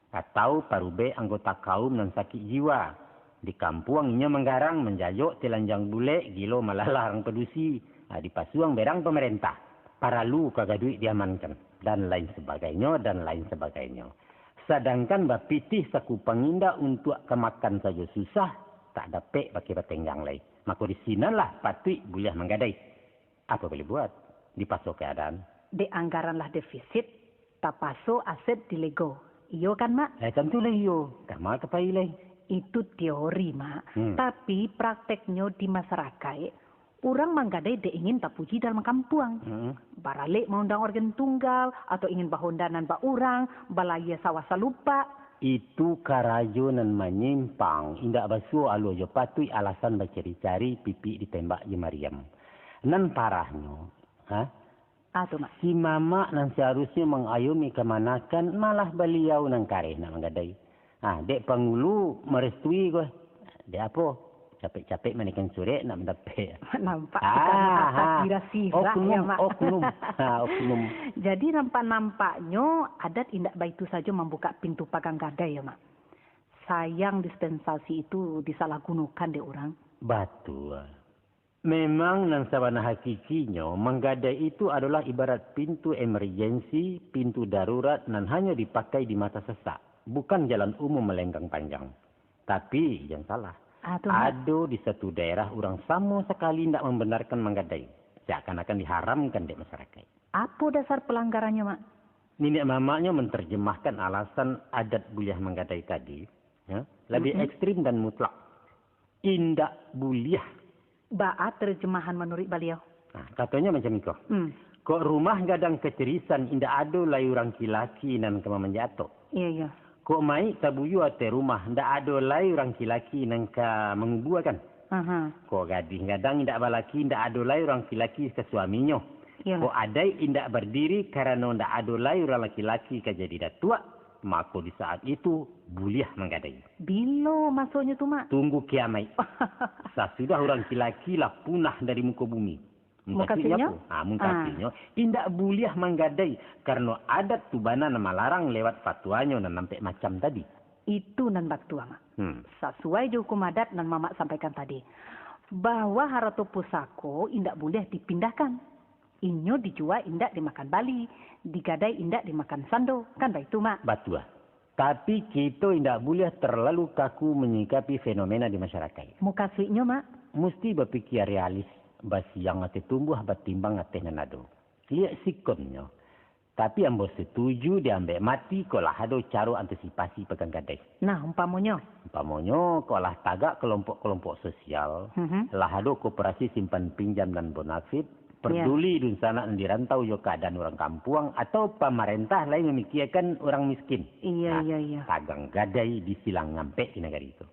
Atau parubek anggota kaum nan sakik jiwa. Di kampuang inyo manggarang, manjajok telanjang bulek, gilo malalah urang padusi. Ah, dipasuang berang pamarentah. Paralu ka gaduik diamankan, dan lain sabagainyo, dan lain sabagainyo. Sadangkan bapitih saku pangindak untuak ka makan sajo susah, tak dapek pakai batenggang lai. Mako di sinanlah patuik buliah manggadai. Apo boleh buat? Dipaso kaadaan. Dek anggaran lah defisit, tapaso aset dilego. Iyo kan, Mak? Eh, tantulah iyo. Kama ka pai lai? Itu teori, Mak. Hmm. Tapi prakteknyo di masarakaik, urang manggadai dek ingin tapuji dalam kampuang. Hmm. Baralek maundang organ tunggal, atau ingin bahonda nan baurang, balayia sawah salupak. Itu karajo nan manyimpang, indak basuo alua jo patuik, alasan bacari-cari, pipik ditembak jo mariam. Nan parahnyo, ha? Ah, tu, Mak. Si mamak nan saharusnyo mangayomi kamanakan, malah baliau nan kareh nak manggadai. Ha, dek pangulu marestui ko. Dek apo? Capek-capek manikan surek nak mandapek. Nampak Ah, tukang ha. Oknum, ya, Mak. oknum. Ha, oknum. Jadi, nampak-nampaknyo adat indak baitu sajo mambukak pintu pagang gadai, ya, Mak. Sayang dispensasi itu disalahgunokan dek urang. Batua. Memang nan sabana hakikinyo, manggadai itu adolah ibarat pintu emergensi, pintu darurat nan hanyo dipakai di masa sesak, bukan jalan umum malenggang panjang. Tapi, jan salah. Ah, tu, Mak. Ado di satu daerah urang samo sakali indak mambenarkan manggadai, seakan-akan diharamkan dek masyarakaik. Apo dasar pelanggarannyo, Mak? Niniak mamaknyo menterjemahkan alasan adat buliah manggadai tadi, ya, lebih Mhm. ekstrim dan mutlak. Indak buliah. Baa terjemahan manuruik baliau? Nah, katonyo macam iko. Hmm. Kok rumah gadang kecerisan, indak ado lai urang kilaki nan ka mamanjak atok. Iyo, iyo. Kok mayik tabuyua ateh rumah, indak ado lai urang kilaki nan ka mangubuakan. Aha. Kok gadih gadang indak balaki, indak ado lai urang kilaki ka suaminyo. Iyo. Kok adaik indak bardiri, karano indak ado lai urang laki-laki ka jadi datuak, mako di saat itu buliah manggadai. Bilo masonyo tu, Mak? Tunggu kiamaik. Sasudah urang kilaki lah punah dari muko bumi. Mukasuiknyo? Mukasuiknyo apo? Ah, mukasuiknyo, Ah. indak buliah manggadai, karano adat tu bana nan malarang lewat fatwanyo nan ampek macam tadi. Itu nan batua, Mak. Hmm. Sasuai jo hukum adat nan Mamak sampaikan tadi, bahwa harato pusako indak buliah dipindahkan. Inyo dijua indak dimakan bali, digadai indak dimakan sando, kan baitu, Mak? Batua. Tapi, kito indak buliah terlalu kaku menyikapi fenomena di masyarakaik. Mukasuiknyo, Mak? Musti bapikia realis, basiang ateh tumbuah, batimbang ateh nan ado. Liek sikonnyo. Tapi, ambo setuju diambek mati, kok lah ado caro antisipasi pagang gadai. Nah, umpamonyo? Umpamonyo, kok lah tagak kelompok-kelompok sosial, Mhm. lah ado koperasi simpan pinjam dan bonafit, Ya. peduli dunsanak nan di rantau jo kaadaan urang kampuang, atau pamarentah lai mamikiakan urang miskin. Iya, Nah, iya, iya. pagang gadai di silang ngampek di nagari tu.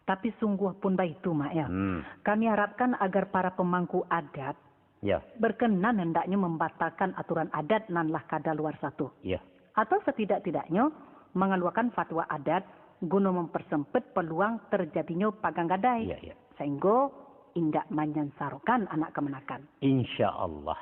Tapi sungguah pun baitu, Mak, ya. Hmm. Kami harapkan agar para pemangku adat Ya. berkenan hendaknyo mambatalkan aturan adat nan lah kadaluarsa tu. Ya. Atau satidak-tidaknyo mangaluakan fatwa adat guno mampersempit paluang terjadinyo pagang gadai, Ya, ya. sainggo indak manyansarokan anak kamanakan. Insya Allah.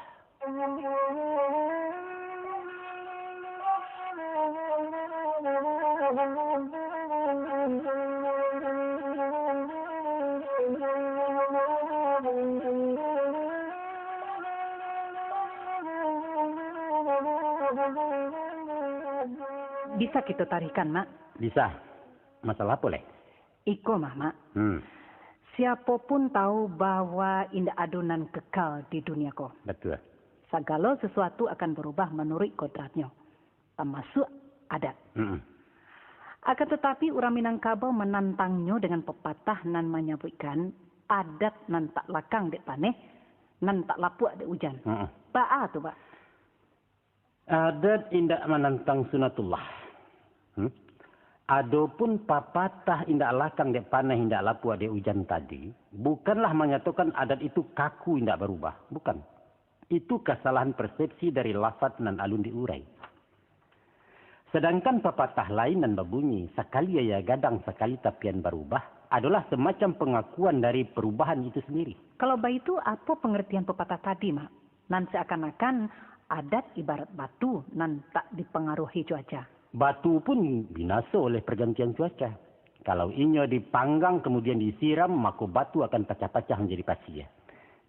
Bisa kito tarikan, Mak? Bisa. Masalah apo lai? Iko mah, Mak. Hmm. Siapo pun tahu bahwa indak ado nan kekal di dunia ko. Batua. Sagalo sesuatu akan barubah manuruik kodratnyo, tamasuak adat. Mm-mm. Akan tatapi, urang Minangkabau manantangnyo dengan papatah nan manyabuikkan, "Adat nan tak lakang dek paneh, nan tak lapuak dek ujan." Mm-mm. Baa tu, Pak? Adat indak manantang sunatullah. Hmm? Adopun papatah "Indak lakang dek paneh, indak lapuak dek ujan" tadi, bukanlah manyatokan adat itu kaku indak barubah. Bukan. Itu kasalahan persepsi dari lafaz nan alun diurai. Sadangkan papatah lain nan babunyi, "Sakali aia gadang, sakali tapian barubah," adolah samacam pangakuan dari parubahan itu sandiri. Kalau baitu, apo pangartian papatah tadi, Mak? Nan seakan-akan adat ibarat batu nan tak dipangaruhi cuaca. Batu pun binaso oleh pergantian cuaca. Kalau inyo dipanggang kemudian disiram, mako batu akan pacah-pacah manjadi pasia.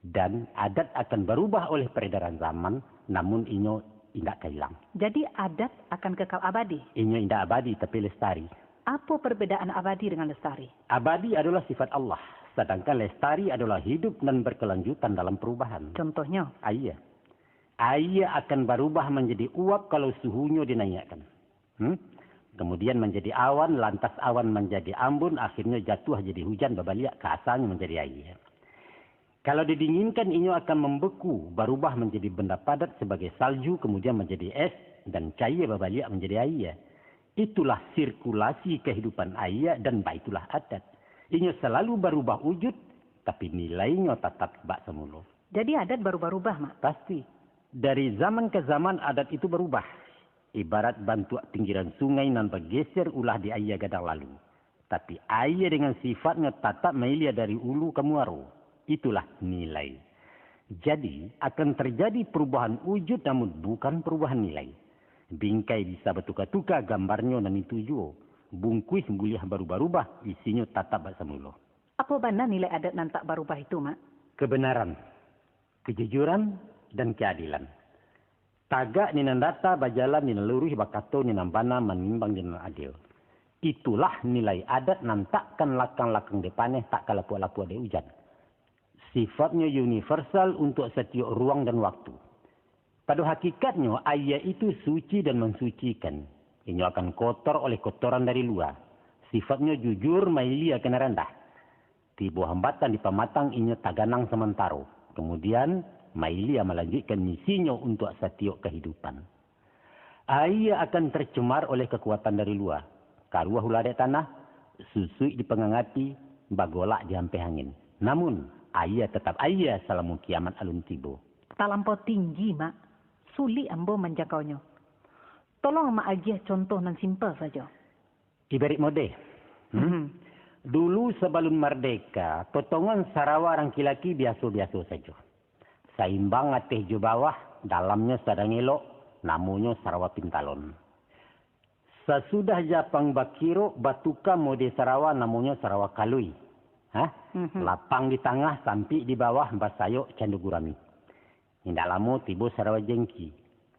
Dan adat akan barubah oleh peredaran zaman, namun inyo indak ka ilang. Jadi, adat akan kekal abadi? Inyo indak abadi, tapi lestari. Apo perbedaan abadi dengan lestari? Abadi adolah sifat Allah, sadangkan lestari adolah hidup nan berkelanjutan dalam perubahan. Contohnyo? Aia. Aia akan barubah manjadi uap kalau suhunyo dinaiakkan. Hmm? Kemudian manjadi awan, lantas awan manjadi ambun, akhirnyo jatuah jadi hujan, babaliak ka asalnyo manjadi aia. Kalau didinginkan, inyo akan mambeku, barubah manjadi benda padat sabagai salju, kemudian manjadi es, dan caia babaliak manjadi aia. Itulah sirkulasi kahidupan aia, dan baitulah adat. Inyo salalu barubah wujud, tapi nilainyo tatap bak samulo. Jadi adat barubah-rubah, Mak? Pasti. Dari zaman ka zaman adat itu barubah. Ibarat bantuak pinggiran sungai nan bageser ulah di aia gadang lalu. Tapi aia dengan sifatnyo tatap mailia dari ulu ka muaro. Itulah nilai. Jadi, akan terjadi perubahan wujud namun bukan perubahan nilai. Bingkai bisa batuka-tuka gambarnyo nan itu juo. Bungkuih buliah barubah-rubah, isinyo tatap bak samulo. Apo bana nilai adat nan tak barubah itu, Mak? Kebenaran, kejujuran, dan keadilan. Tagak di nan data, bajalan di nan luruih, bakato di nan bana, manimbang di nan adil. Itulah nilai adat nan takkan lakang-lakang dek paneh, takkan lapuak-lapuak dek ujan. Sifatnyo universal untuak satiok ruang dan waktu. Pado hakikatnyo, aia itu suci dan mansucikan. Inyo akan kotor oleh kotoran dari lua. Sifatnyo jujur, mailia ka nan randah. Tibo hambatan di pamatang, inyo taganang samantaro. Kamudian, mailia malanjuikkan misinyo untuak satiok kahidupan. Aia akan tercemar oleh kakuatan dari lua. Karuah ulah dek tanah, susuik di pangangati, bagolak di ampeh angin. Namun, aia tatap aia salamo kiamat alun tibo. Talampau tinggi, Mak. Sulik ambo manjangkaunyo. Tolong Mak agiah contoh nan simpel sajo. Ibarat mode. Hmm? Mhm. Dulu sabalun mardeka, potongan sarawa rangki-laki biaso-biaso sajo. Saimbang ateh jo bawah, dalamnyo sadang elok, namonyo sarawa pintalon. Sasudah Japang bakirok, batuka mode sarawa, namonyo sarawa kalui. Hah? Mhm. Lapang di tangah, sampik di bawah, basayok cando gurami. Indak lamo tibo sarawa jengki.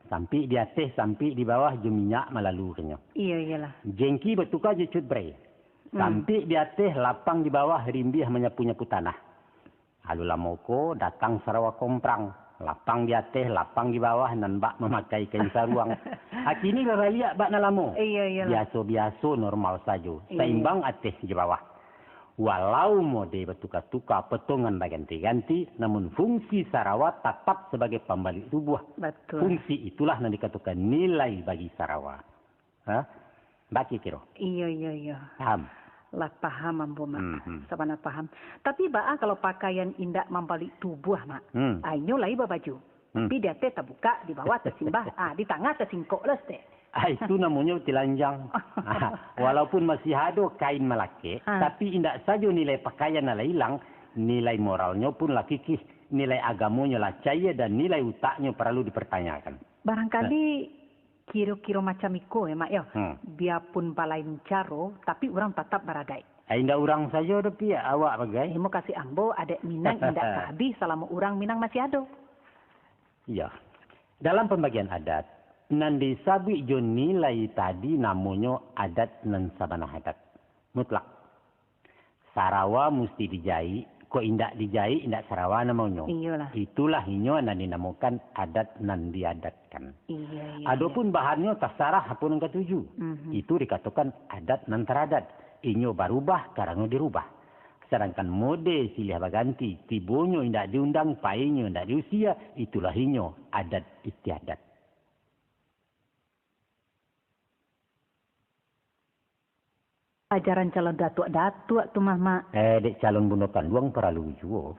Sampik di ateh, sampik di bawah, jo minyak malalukannyo. Iyo, iyolah. Jengki batuka jo cutbray. Hmm. Sampik di ateh, lapang di bawah, rimbiah manyapu-nyapu tanah. Alun lamo ko, datang sarawa komprang. Lapang di ateh, lapang di bawah, nan bak mamakai kain saruang. Akini lah raliak bak nan lamo. Iyo, iyolah. Biaso-biaso, normal sajo. Iyo. Saimbang ateh jo bawah. Walau mode batuka-tuka, potongan baganti-ganti, namun fungsi sarawa tatap sabagai pambalik tubuah. Batua. Fungsi itulah nan dikatokan nilai bagi sarawa. Ha? Bak kiro. Iyo, iyo, iyo. Paham? Lah paham ambo, Mak. Mhm. Sabana paham. Tapi baa kalau pakaian indak mambalik tubuah, Mak? Hmm. Ah, inyo lai babaju. Hmm. Tapi di ateh tabukak, di bawah tasimbah, ah, di tangah tasingkok lah saketek. Ah, itu namonyo tilanjang. Ah, walaupun masih ado kain malakek, ah, tapi indak sajo nilai pakaian nan lah ilang, nilai moralnyo pun lah kikih, nilai agamonyo lah cayia, dan nilai utaknyo paralu dipertanyakan. Barangkali, ah, kiro-kiro macam iko, yo, Mak, yo. Hmm. Biapun balain caro, tapi urang tatap baradaik. Ah, indak urang sajo doh, Piak, awak bagai. Imo kasih ambo, adaik Minang indak ka abih salamo urang Minang masih ado. Iyo. Dalam pambagian adat, nan disabuik jo nilai tadi namonyo adat nan sabana adat. Mutlak. Sarawa musti dijaik, kok indak dijaik, indak sarawa namonyo. Iyolah. Itulah inyo nan dinamokan adat nan diadatkan. Iyo, iyo, iyo. Adopun bahannyo tasarah apo nan katuju. Mhm. Itu dikatokan adat nan taradat. Inyo barubah karano dirubah. Sadangkan mode silih baganti, tibonyo indak diundang, painyo indak diusia, itulah inyo adat istiadat. Ajaran calon datuak-datuak tu mah, Mak. Eh, dek calon bundo kanduang paralu juo.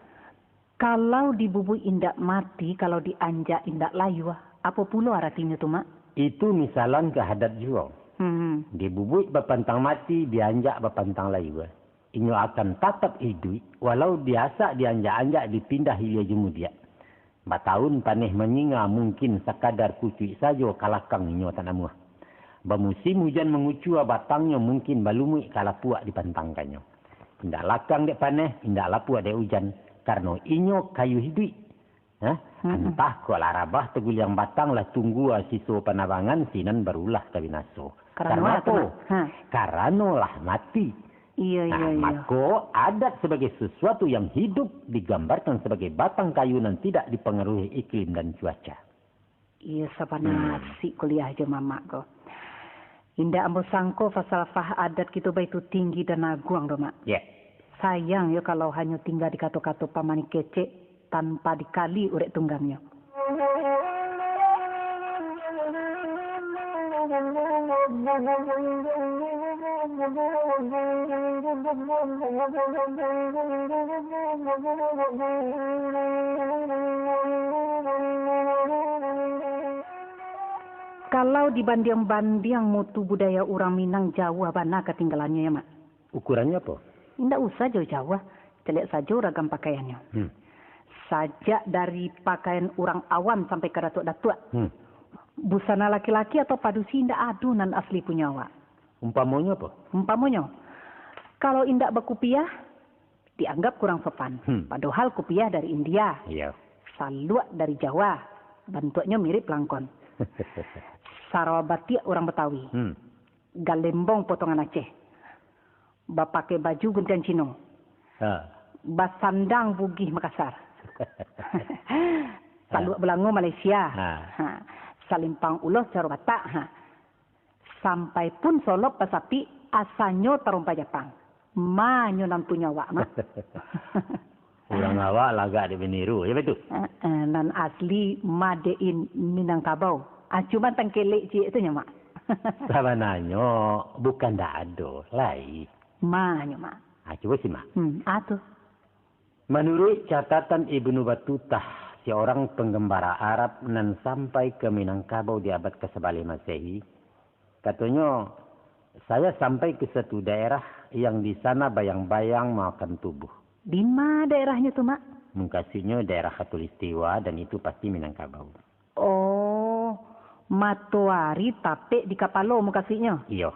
Kalau dibubuik indak mati, kalau dianjak indak layua, apo pulo aratinyo tu, Mak? Itu misalan ka adat juo. Hmm. Dibubuik bapantang mati, dianjak bapantang layua. Inyo akan tatap iduik, walau diasak, dianjak-anjak, dipindah ilia jo mudiak. Bataun paneh manyinga, mungkin sakadar kucuik sajo ka lakang inyo tanamuah. Bamusim ujan mangucua, batangnyo mungkin balumuik ka lapuak dipantangkannyo. Indak lakang dek paneh, indak lapuak dek ujan, karano inyo kayu iduik. Hah? Mm-mm. Antah kok lah rabah taguliang batang, lah tunggua siso panabangan, sinan barulah ka binaso. Karano apo? Ha. Karano lah mati. Iyo, iyo, iyo. Nah, mako, adat sabagai sasuatu yang hidup digambarkan sabagai batang kayu nan tidak dipangaruhi iklim dan cuaca. Iyo, sabana asik kuliah jo mamak ko. Indak ambo sangko falsafah adat kito baitu tinggi dan aguang doh, Mak. Ya. Sayang yo kalau hanyo tingga di kato-kato pamanih kecek, tanpa dikali urek tunggangnyo. Kalau dibandiang-bandiang, mutu budaya urang Minang jauah bana katinggalannyo, yo, Mak. Ukurannyo apo? Indak usah jauah-jauah, caliak sajo ragam pakaiannyo. Hmm. Sajak dari pakaian urang awam sampai ka datuak-datuak. Hmm. Busana laki-laki atau padusi indak ado nan asli punyo awak. Umpamonyo apo? Umpamonyo, kalau indak bakupiah, dianggap kurang sopan. Hmm. Padohal kupiah dari India. Iyo. Saluak dari Jawa, bantuaknyo mirip langkon. Sarawa batiak urang Betawi. Hmm. Galembong potongan Aceh. Bapakai baju guntiang Cino. Ha. Basandang Bugih Makassar. Saluak belango Malaysia. Ha. Ha. Salimpang ulos caro Batak. Ha. Sampai pun solop basapik, asanyo tarompa Japang. Ma nyo nan punyo awak, Mak. Urang awak lagak dek baniru, yo betul? Heeh, nan asli made in Minangkabau. Ah, cuman tangkelek ciek tu nyo, Mak. Sabananyo bukan ndak ado, lai. Ma nyo, Mak. Ah, cubo simak. Hmm, ah tu. Manuruik catatan Ibnu Batutah, seorang penggembara Arab nan sampai ke Minangkabau di abad kasabaleh Masehi, katonyo, "Saya sampai ke satu daerah yang di sana bayang-bayang makan tubuh." Di ma daerahnyo tu, Mak? Mukasuiknyo daerah Khatulistiwa dan itu pasti Minangkabau. Oh, matoari tapek di kapalo mukasuiknyo? Iyo.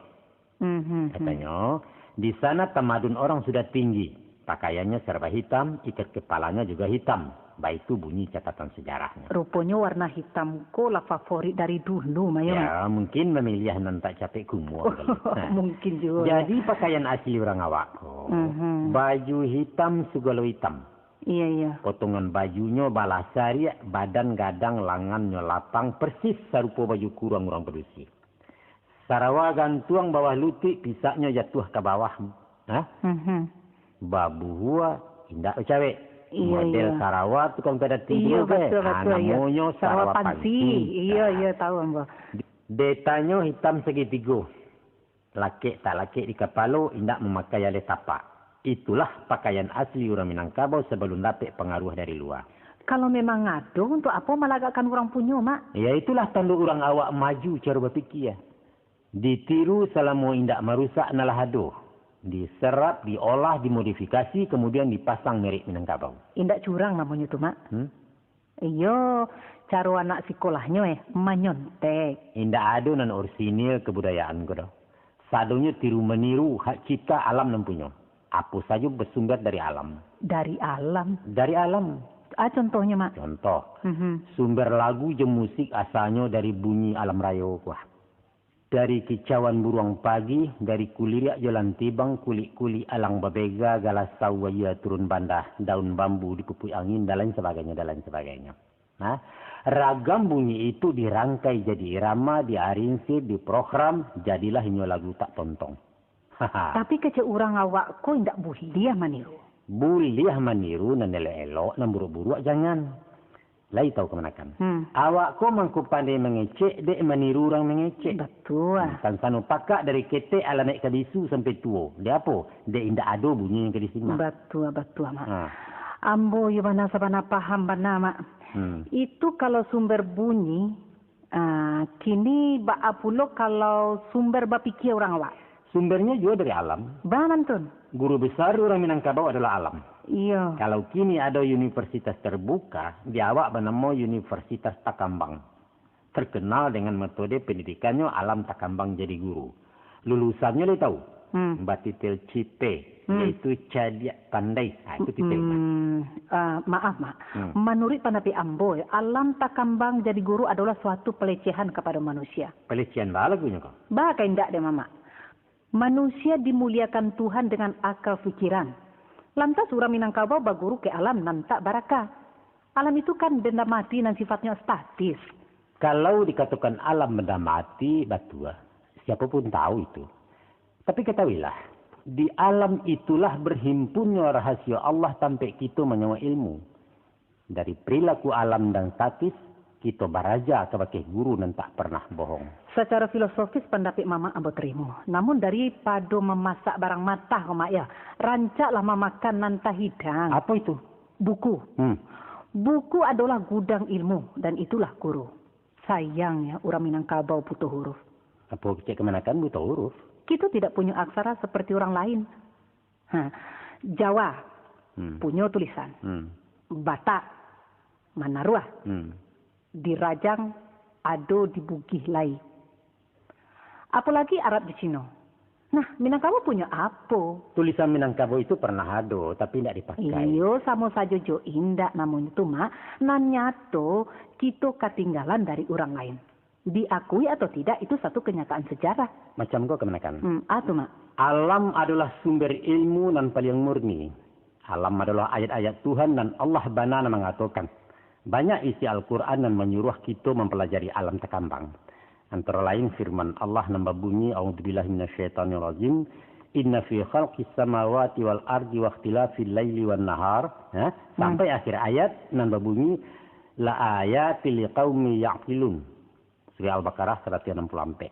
Mhm. Katonyo, di sana tamadun orang sudah tinggi, pakaiannya serba hitam, ikat kepalanya juga hitam. Baitu bunyi catatan sejarahnyo. Ruponyo warna hitam ko lah favorit dari dulu, Mak, yo, Mak? Ya, mungkin mamiliah nan tak capek kumuang kali. Nah, mungkin juo, ya. Jadi pakaian asli urang awak ko, mhm, baju hitam, sugalo hitam. Iya, iya. Potongan bajunyo balah sariak, badan gadang, langannyo lapang, persis sarupo baju kuruang urang padusi. Sarawa gantuang bawah lutuik, pisaknyo jatuah ka bawah. Hah? Mhm. Babuhua, indak bacawek. Iyo, model iyo. Sarawa tukang kadati. Iyo, dulu, batua, ah, batua, iyo. Namonyo sarawa pansi. Sarawa pansi. Iyo, ah, iyo, tahu ambo. Detanyo hitam sagitigo. Lakek tak lakek di kapalo, indak mamakai aleh tapak. Itulah pakaian asli urang Minangkabau sabalun dapek pangaruah dari lua. Kalau memang ado, untuk apo malagakkan urang punyo, Mak? Ya, itulah tando urang awak maju caro bapikia. Ditiru salamo indak marusak nan lah ado. Diserap, diolah, dimodifikasi, kamudian dipasang merek Minangkabau. Indak curang namonyo tu, Mak. Hmm? Iyo, caro anak sikolahnyo, eh, manyontek. Indak ado nan orisinil kabudayaan ko doh. Sadonyo tiru-maniru, hak cipta alam nan punyo. Apo sajo basumber dari alam. Dari alam? Dari alam. Ah, contohnyo, Mak? Contoh, mhm, sumber lagu jo musik asalnyo dari bunyi alam rayo ko. Dari kicauan buruang pagi, dari kuliriak jo lantibang, kulik-kulik alang babega, galasau waia turun bandah, daun bambu dipupuik angin, dan lain sabagainyo, dan lain sabagainyo. Nah, ragam bunyi itu dirangkai jadi irama, diarinsir, diprogram, jadilah inyo lagu tak tontong. Tapi kecek urang awak ko indak buliah maniru. Buliah maniru nan elok-elok, nan buruak-buruak jangan. Lai tahu kamanakan. Hmm. Awak ko mangko pandai mangecek, dek maniru urang mangecek. Batua. Hmm, tan sano pakak dari ketek alah naik ka bisu sampai tuo. Dek apo? Dek indak ado bunyi nan ka disimak. Batua, batua, Mak. Ha. Ambo iyo bana sabana paham bana, Mak. Hmm. Itu kalau sumber bunyi, ah, kini baa pulo kalau sumber bapikia urang awak? Sumbernyo juo dari alam. Ba mantun. Guru besar urang Minangkabau adalah alam. Iyo. Kalau kini ado universitas terbuka, di awak banamo Universitas Takambang. Terkenal dengan metode pendidikannyo alam takambang jadi guru. Lulusannyo lai tahu? Hmm. Batitel C P, hmm, yaitu cadiak pandai. Ah, itu titelnyo. Hmm, ah, maaf, Mak. Hmm. Manuruik pandapek ambo, alam takambang jadi guru adolah suatu pelecehan kapado manusia. Pelecehan baa lagunyo ko? Ba ka indak dek Mamak. Manusia dimuliakan Tuhan dengan akal pikiran. Lantas urang Minangkabau baguru ka alam nan tak baraka. Alam itu kan benda mati nan sifatnyo statis. Kalau dikatokan alam benda mati, batua. Siapo pun tahu itu. Tapi katahuilah, di alam itulah berhimpunnyo rahasio Allah tampek kito manyauak ilmu. Dari perilaku alam dan statis, kito baraja kabakeh guru nan tak pernah bohong. Sacaro filosofis pandapek Mamak ambo tarimo. Namun daripado mamasak barang matah ko, Mak, yo, rancaklah mamakan nan tahidang. Apo itu? Buku. Hmm. Buku adolah gudang ilmu, dan itulah guru. Sayangnyo, urang Minangkabau buto huruf. Apo kecek kamanakan buto huruf? Kito tidak punyo aksara seperti urang lain. Ha, Jawa, hmm, punyo tulisan. Hmm. Batak, manaruah. Hmm. Di Rajang ado di Bugih lai. Apolagi Arab jo Cino. Nah, Minangkabau punyo apo? Tulisan Minangkabau itu pernah ado, tapi indak dipakai. Iyo, samo sajo jo indak namonyo tu, Mak. Nan nyato, kito katinggalan dari urang lain. Diakui atau tidak, itu satu kenyataan sejarah. Macam ko kamanakan? Hmm, a tu, Mak. Alam adolah sumber ilmu nan paliang murni. Alam adolah ayat-ayat Tuhan nan Allah bana nan mangatokan. Banyak isi Al-Quran nan manyuruah kito mampalajari alam takambang. Antaro lain firman Allah nan babunyi, "A'udzubillahi minasyaitonirrajim. Inna fi khalqis samawati wal ardi wakhtilafil laili wan nahar." Ha? Sampai akhir ayat nan babunyi, "La ayatil liqaumi ya'qilun." Surah Al-Baqarah saratus anam puluh ampek.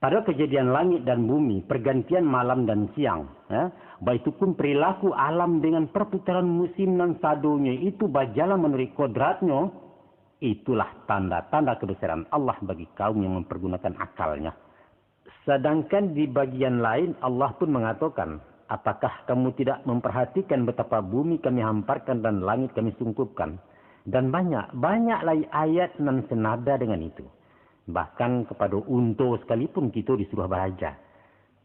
Pada kejadian langit dan bumi, pergantian malam dan siang, ya, baitu pun perilaku alam dengan perputaran musim nan sadonyo itu bajalan manuruik kodratnyo, itulah tanda-tanda kebesaran Allah bagi kaum yang mempergunakan akalnya. Sedangkan di bagian lain, Allah pun mengatakan, "Apakah kamu tidak memperhatikan betapa bumi Kami hamparkan dan langit Kami sungkupkan?" Dan banyak, banyak lai ayat nan senada dengan itu. Bahkan kapado unto sakalipun kito disuruah baraja.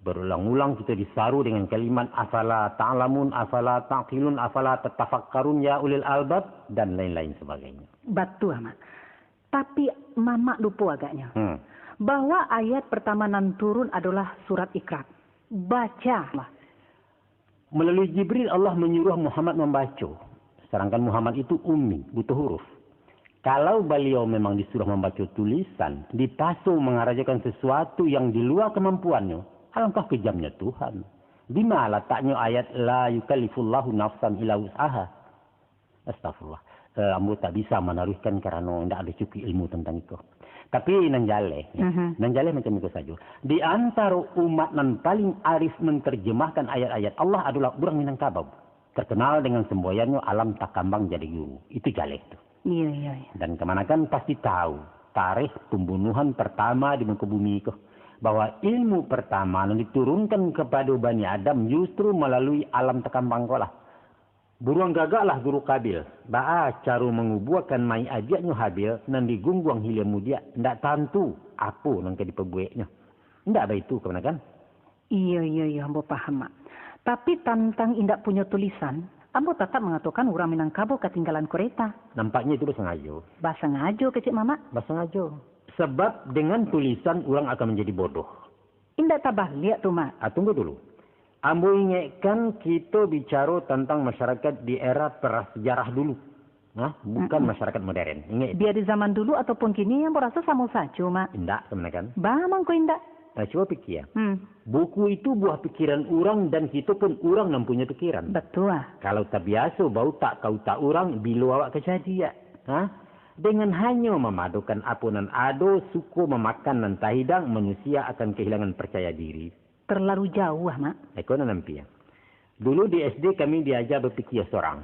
Barulang-ulang kito disaru dengan kalimat, "Afala ta'lamun, afala ta'qilun, afala tatafakkarun ya ulil albab," dan lain-lain sebagainya. Batua, Mak. Tapi, Mamak lupo agaknyo, hmm, bahwa ayat pertama nan turun adolah surat Iqra. Bacalah. Melalui Jibril, Allah manyuruah Muhammad mambaco, sadangkan Muhammad itu ummi, buta huruf. Kalau baliau memang disuruah mambaco tulisan, dipaso mangarajokan sasuatu yang di lua kamampuannyo, alangkah kejamnyo Tuhan. Dima lataknyo ayat, "La yukallifullahu nafsan illa wus'aha"? Astagfirullah. Eh, ambo tak bisa manaruihkan karano indak ado cukuik ilmu tantang iko. Tapi nan jaleh, ya. Mhm. Nan jaleh macam iko sajo. Di antaro umat nan paling arif menterjemahkan ayat-ayat Allah adolah urang Minangkabau. Terkenal dengan semboyannyo alam takambang jadi guru. Itu jaleh tu. Iya, iya, iya. Dan kamanakan pasti tahu tarikh pembunuhan pertama di muka bumi ko, bahwa ilmu pertama nan diturunkan kepada Bani Adam justru melalui alam takambang ko lah. Buruang gagaklah guru Kabil, baa caro mangubuakan mayik adiaknyo Habil nan digungguang hilia mudiak, ndak tantu apo nan ka dipabuweknyo. Ndak baitu, kamanakan? Iyo, iyo, iyo, ambo paham, Mak. Tapi tantang indak punyo tulisan, ambo tatap mangatokan urang Minangkabau katinggalan kureta. Nampaknyo itu basangajo. Basangajo, kecek Mamak? Basangajo. Sebab dengan tulisan urang akan manjadi bodoh. Indak tabaliak tu, Mak. Ah, tunggu dulu. Ambo ingekkan kito bicaro tantang masyarakat di era prasejarah dulu. Nah, bukan masyarakat modern. Ingek. Bia di zaman dulu ataupun kini, ambo raso samo sajo, Mak. Indak, kamanakan? Baa mangko indak? Nah, cubo pikia. Hmm. Buku itu buah pikiran urang dan kito pun urang nan punyo pikiran. Batua. Kalau tabiaso bautak ka utak urang, bilo awak ka cadiak? Ha? Dengan hanyo mamadokan apo nan ado, suko mamakan nan tahidang, manusia akan kahilangan parcaya diri. Terlalu jauah, Mak. Iko nan ampia. Dulu di S D kami diaja bapikia sorang.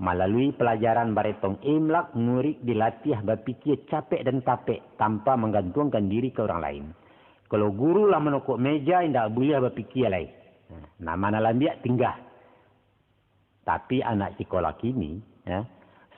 Malalui palajaran baretong imlak, murik dilatiah bapikia capek dan tapek, tanpa manggantuangkan diri ka urang lain. Kalau guru lah manokok meja, indak buliah bapikia lai. Nah, nan malambiak tingga. Tapi anak sikolah kini, ya,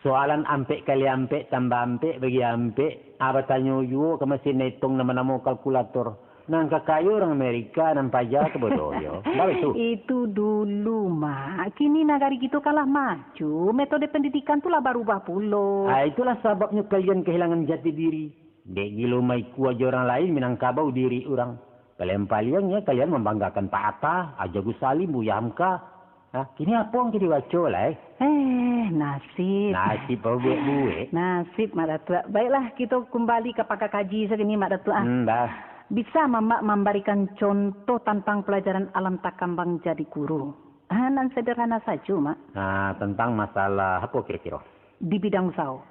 soalan ampek kali ampek tambah ampek bagi ampek, ah, batanyo juo ka masin etong nan banamo kalkulator. Nan kakayo urang Amerika, nan paja ka bodoh yo. Ndak baitu? Itu dulu, Mak. Kini nagari kito kan lah maju, metode pendidikan tu lah barubah pulo. Ah, itulah sababnyo kalian kahilangan jati diri. Dek gilo maikua jo urang lain, Minangkabau diri urang. Paliang-paliang nyo kalian mambanggakan Pak Hatta, Haji Agus Salim, Buya Hamka. Nah, kini apo nan ka dibaco lai? Eh, nasib. Nasib pabuek-buek. Nasib, Mak Datuak. Baiklah, kito kumbali ka paka kaji sakini, Mak Datuak, ah. Hmm, bah. Bisa Mamak mambarikan contoh tantang palajaran alam takambang jadi guru? Ah, nan sederhana sajo, Mak. Nah, tantang masalah apo kiro-kiro? Di bidang usaho.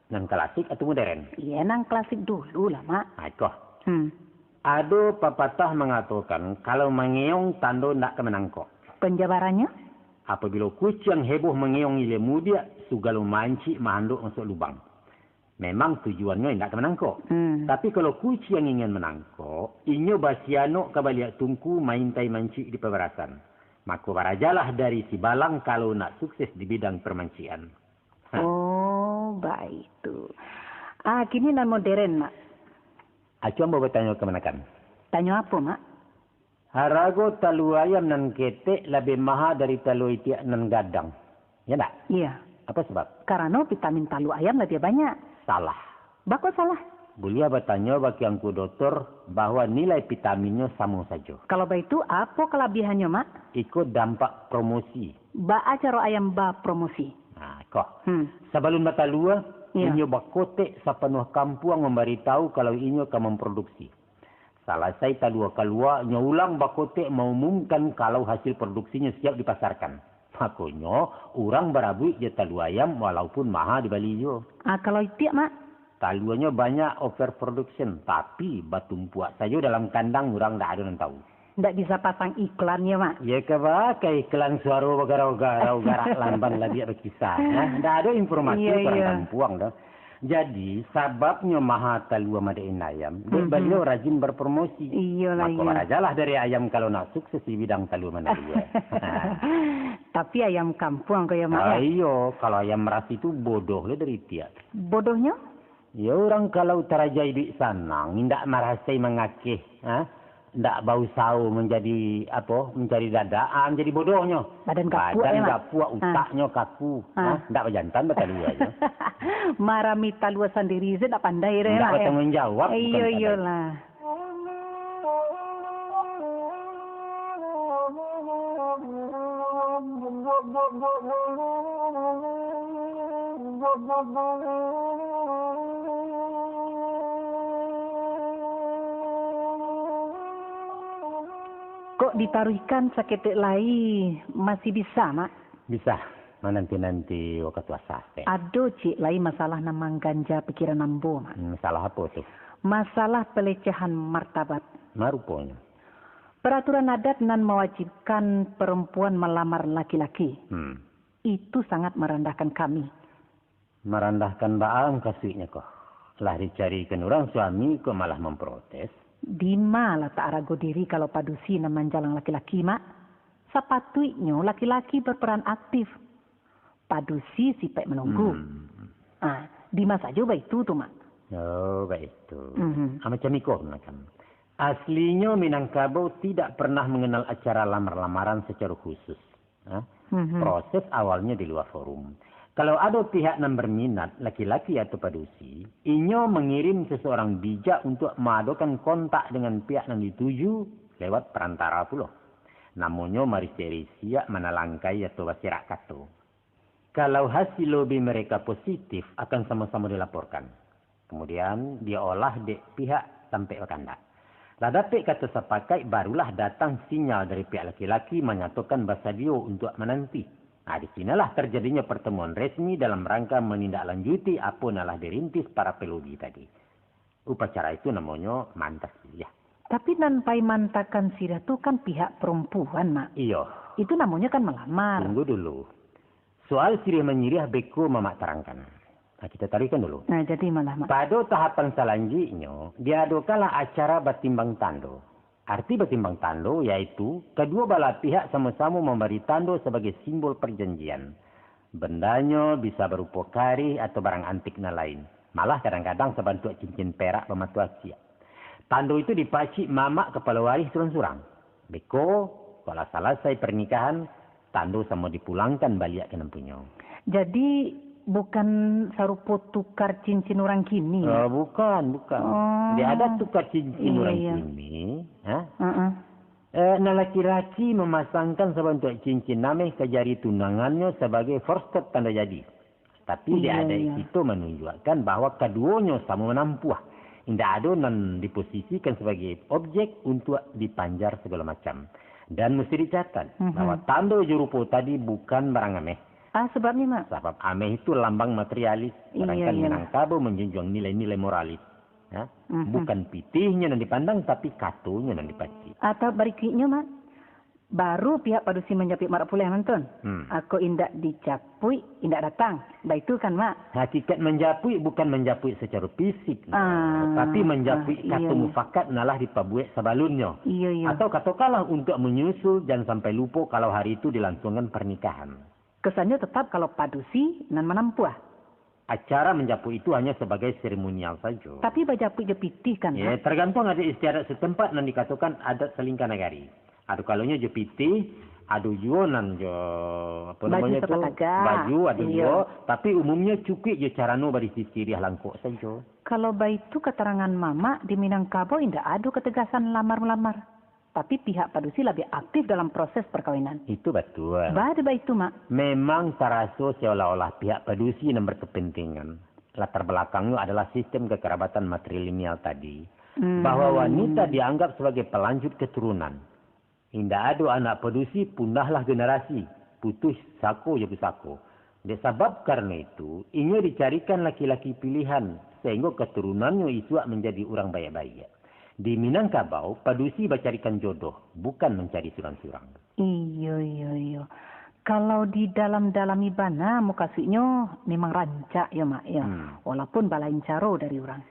Nan klasik atau modern? Iya, nan klasik dulu lah, Mak. Ah, iko. Hmm. Ado papatah mangatokan, kalau mangeong tando ndak ka manangkok. Penjabarannyo? Apabilo kuciang heboh mangeong ilia mudiak, sugalo mancik mahandok masuak lubang. Memang tujuannyo indak ka manangkok. Hmm. Tapi kalau kuciang ingin manangkok, inyo basianok ka baliak tungku maintai mancik di pabarasan. Mako barajalah dari sibalang kalau nak sukses di bidang permancikan. Ha. Oh, baitu. Ah, kini nan modern, Mak. Acuang ambo batanyo kamanakan? Tanyo apo, Mak? Harago talua ayam nan ketek labiah maha dari talua itiak nan gadang. Ya ndak? Iya. Apa sabab? Karano vitamin talua ayam labiah banyak. Salah. Bako salah? Buliah batanyo bak Angku Doktor bahwa nilai vitaminnyo samo sajo. Kalau baitu, apo kalabihannyo, Mak? Iko dampak promosi. Baa caro ayam bapromosi? Nah, ko. Hmm. Sabalun batalua, Iya. inyo bakotek sapanuah kampuang mambaritahu kalau inyo ka mamproduksi. Salasai talua kalua, nyo ulang bakotek maumumkan kalau hasil produksinyo siap dipasarkan. Makonyo, urang barabuik jo talua ayam walaupun maha dibali juo. Ah, kalau itiak, Mak? Taluanyo banyak overproduction, tapi batumpuak sajo dalam kandang, urang ndak ado nan tahu. Ndak bisa pasang iklan yo, Mak? Ya, ka baa ka iklan suaro bagarau-garau, garak lamban labiak bakisah. Nah, ndak ado informasi Iya, urang iya. kampuang doh. Jadi, sababnyo maha talua madek inayam, dek Mhm. baliau rajin berpromosi. Iyolah, Mako, iyo. barajalah dari ayam kalau nak sukses di bidang talua manalua. Tapi ayam kampuang ko yo, Mak, Ah, yo? iyo, kalau ayam ras itu bodoh lah dari itiak. Bodohnyo? Yo, urang kalau taraja iduik sanang, indak marasai mangakeh, ha? Ndak bausaho manjadi, apo, mancari dadak, ah, manjadi bodohnyo. Badan gapuak, Badan yo, Mak? gapuak, Ah. utaknyo kaku. Ah. Ah, ndak bajantan batalua nyo. Marami talua sandiri se ndak pandai doh, Ndak Mak, yo? batangguang jawab, Iyo, bukan pandai. iyolah. Kok ditaruihkan saketek lai, masih bisa, Mak? Bisa, mananti-nanti wakatu asa, Tek. Ado ciek lai masalah nan mangganja pikiran ambo, Mak. Hmm, masalah apo tu? Masalah pelecehan martabat. Ma ruponyo? Peraturan adat nan mawajibkan perempuan malamar laki-laki. Hmm. Itu sangat merendahkan kami. Marandahkan baa mukasuiknyo ko? Lah dicarikan urang suami kok malah mamprotes? Dima latak arago diri kalau padusi nan manjalang laki-laki, Mak? Sapatuiknyo laki-laki berperan aktif. Padusi sipaik menunggu. Hmm. Ah, dima sajo baitu tu, Mak? Oh, baitu. Mhm. Ah, macam iko, Mak. Aslinyo Minangkabau tidak pernah mengenal acara lamar-lamaran secara khusus. Ha? Mhm. Proses awalnyo di lua forum. Kalau ado pihak nan berminat, laki-laki atau padusi, inyo mangirim seseorang bijak untuak maadokan kontak dengan pihak nan dituju lewat perantara pulo. Namonyo marisek-risiak, manalangkai atau basirak kato. Kalau hasil lobi mereka positif, akan samo-samo dilaporkan. Kemudian, diolah dek pihak tampek bakandak. Lah dapek kato sapakaik, barulah datang sinyal dari pihak laki-laki manyatokan basadio untuak mananti. Nah, di sinolah tarjadinyo partamuan resmi dalam rangka manindaklanjuti apo nan lah dirintis para pelobi tadi. Upacara itu namonyo mantas siriah. Tapi nan pai mantakan siriah tu kan pihak perempuan, Mak. Iyo. Itu namonyo kan malamar. Tunggu dulu. Soal siriah manyiriah beko Mamak tarangkan. Nah, kita taruihkan dulu. Nah, jadi malah, Mak. Pado tahapan salanjuiknyo, diadokanlah acara batimbang tando. Arti batimbang tando yaitu, kaduo balah pihak samo-samo mambari tando sabagai simbol parjanjian. Bandanyo bisa barupo karih atau barang antik nan lain. Malah kadang-kadang sabantuak cincin perak bamato aciak. Tando itu dipacik mamak kapalo warih surang-surang. Beko, kok lah salasai parnikahan, tando samo dipulangkan baliak ka nan punyo. Jadi, bukan sarupo tukar cincin urang kini, yo? Ah, bukan, bukan. Oh. Di adat tukar cincin Iya, urang iya. kini, ha? Heeh. Eh, nan laki-laki mamasangkan sabantuak cincin ameh ka jari tunangannyo sabagai forstep tando jadi. Tapi, di Iya, adat iya. kito manunjuakkan bahwa kaduonyo samo manampuah. Indak ado nan diposisikan sabagai objek untuak dipanjar sagalo macam. Dan musti dicatat Mhm. bahwa tando jo rupo tadi bukan barang ameh. Ah, sababnyo, Mak? Sabab ameh itu lambang materialis, Iya, sedangkan iya. Minangkabau manjunjuang nilai-nilai moralis. Ya? Mhm. Bukan pitihnyo nan dipandang, tapi katonyo nan dipacik. Atau barikuiknyo, Mak? Baru pihak padusi manjapuik marak puleh mantun. Hmm. Ako indak dijapuik, indak datang. Baitu kan, Mak? Hakikat manjapuik bukan manjapuik sacaro fisik, Ah, tapi manjapuik ah, iya, kato iya. mufakat nan lah dipabuek sabalunnyo. Iya, iya. Atau katokanlah untuak manyusul, jan sampai lupo kalau hari itu dilangsungkan parnikahan. Kesannyo tetap kalau padusi nan manampuah. Acara manjapuik itu hanyo sabagai seremonial sajo. Tapi bajapuik jo pitih kan, Mak? Ya, tergantung adat istiadat setempat nan dikatokan adat salingka nagari. Ado kalonyo jo pitih, ado juo nan jo, apo namonyo tu, baju, ado juo, tapi umumnyo cukuik jo carano barisi siriah langkok sajo. Kalau baitu katarangan Mamak, di Minangkabau indak ado kategasan lamar-malamar. Tapi pihak padusi labiah aktif dalam proses parkawinan. Itu batua. Baa dek baitu, Mak? Memang taraso seolah-olah pihak padusi nan berkepentingan. Latar balakangnyo adalah sistem kekerabatan matrilineal tadi, bahwa wanita dianggap sebagai pelanjut keturunan. Indak ado anak padusi, punahlah generasi, putuih sako jo pusako. Dek sabab karano itu, inyo dicarikan laki-laki pilihan, sahinggo katurunannyo isuak manjadi urang baiak-baiak. Di Minangkabau, padusi bacarikan jodoh, bukan mancari surang-surang. Iyo, iyo, iyo. Kalau di dalam-dalami bana, mukasuiknyo memang rancak yo, Mak, yo. Hmm. Walaupun balain caro dari urang.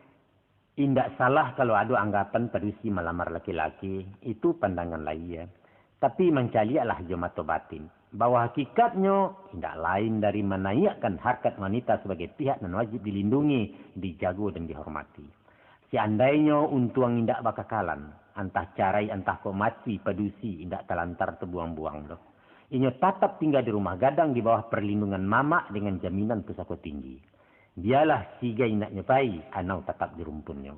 Indak salah kalau ado anggapan padusi malamar laki-laki, itu pandangan lahia. Tapi mancaliaklah jo mato batin, bahwa hakikatnyo indak lain dari manaiakkan harkat wanita sabagai pihak nan wajib dilindungi, dijago, dan dihormati. Seandainyo untuang indak bakakalan, antah carai antah kok mati, padusi indak talantar tabuang-buang doh. Inyo tatap tingga di rumah gadang di bawah parlindungan mamak dengan jaminan pusako tinggi. Bialah sigai naknyo pai, anau tatap di rumpunnyo.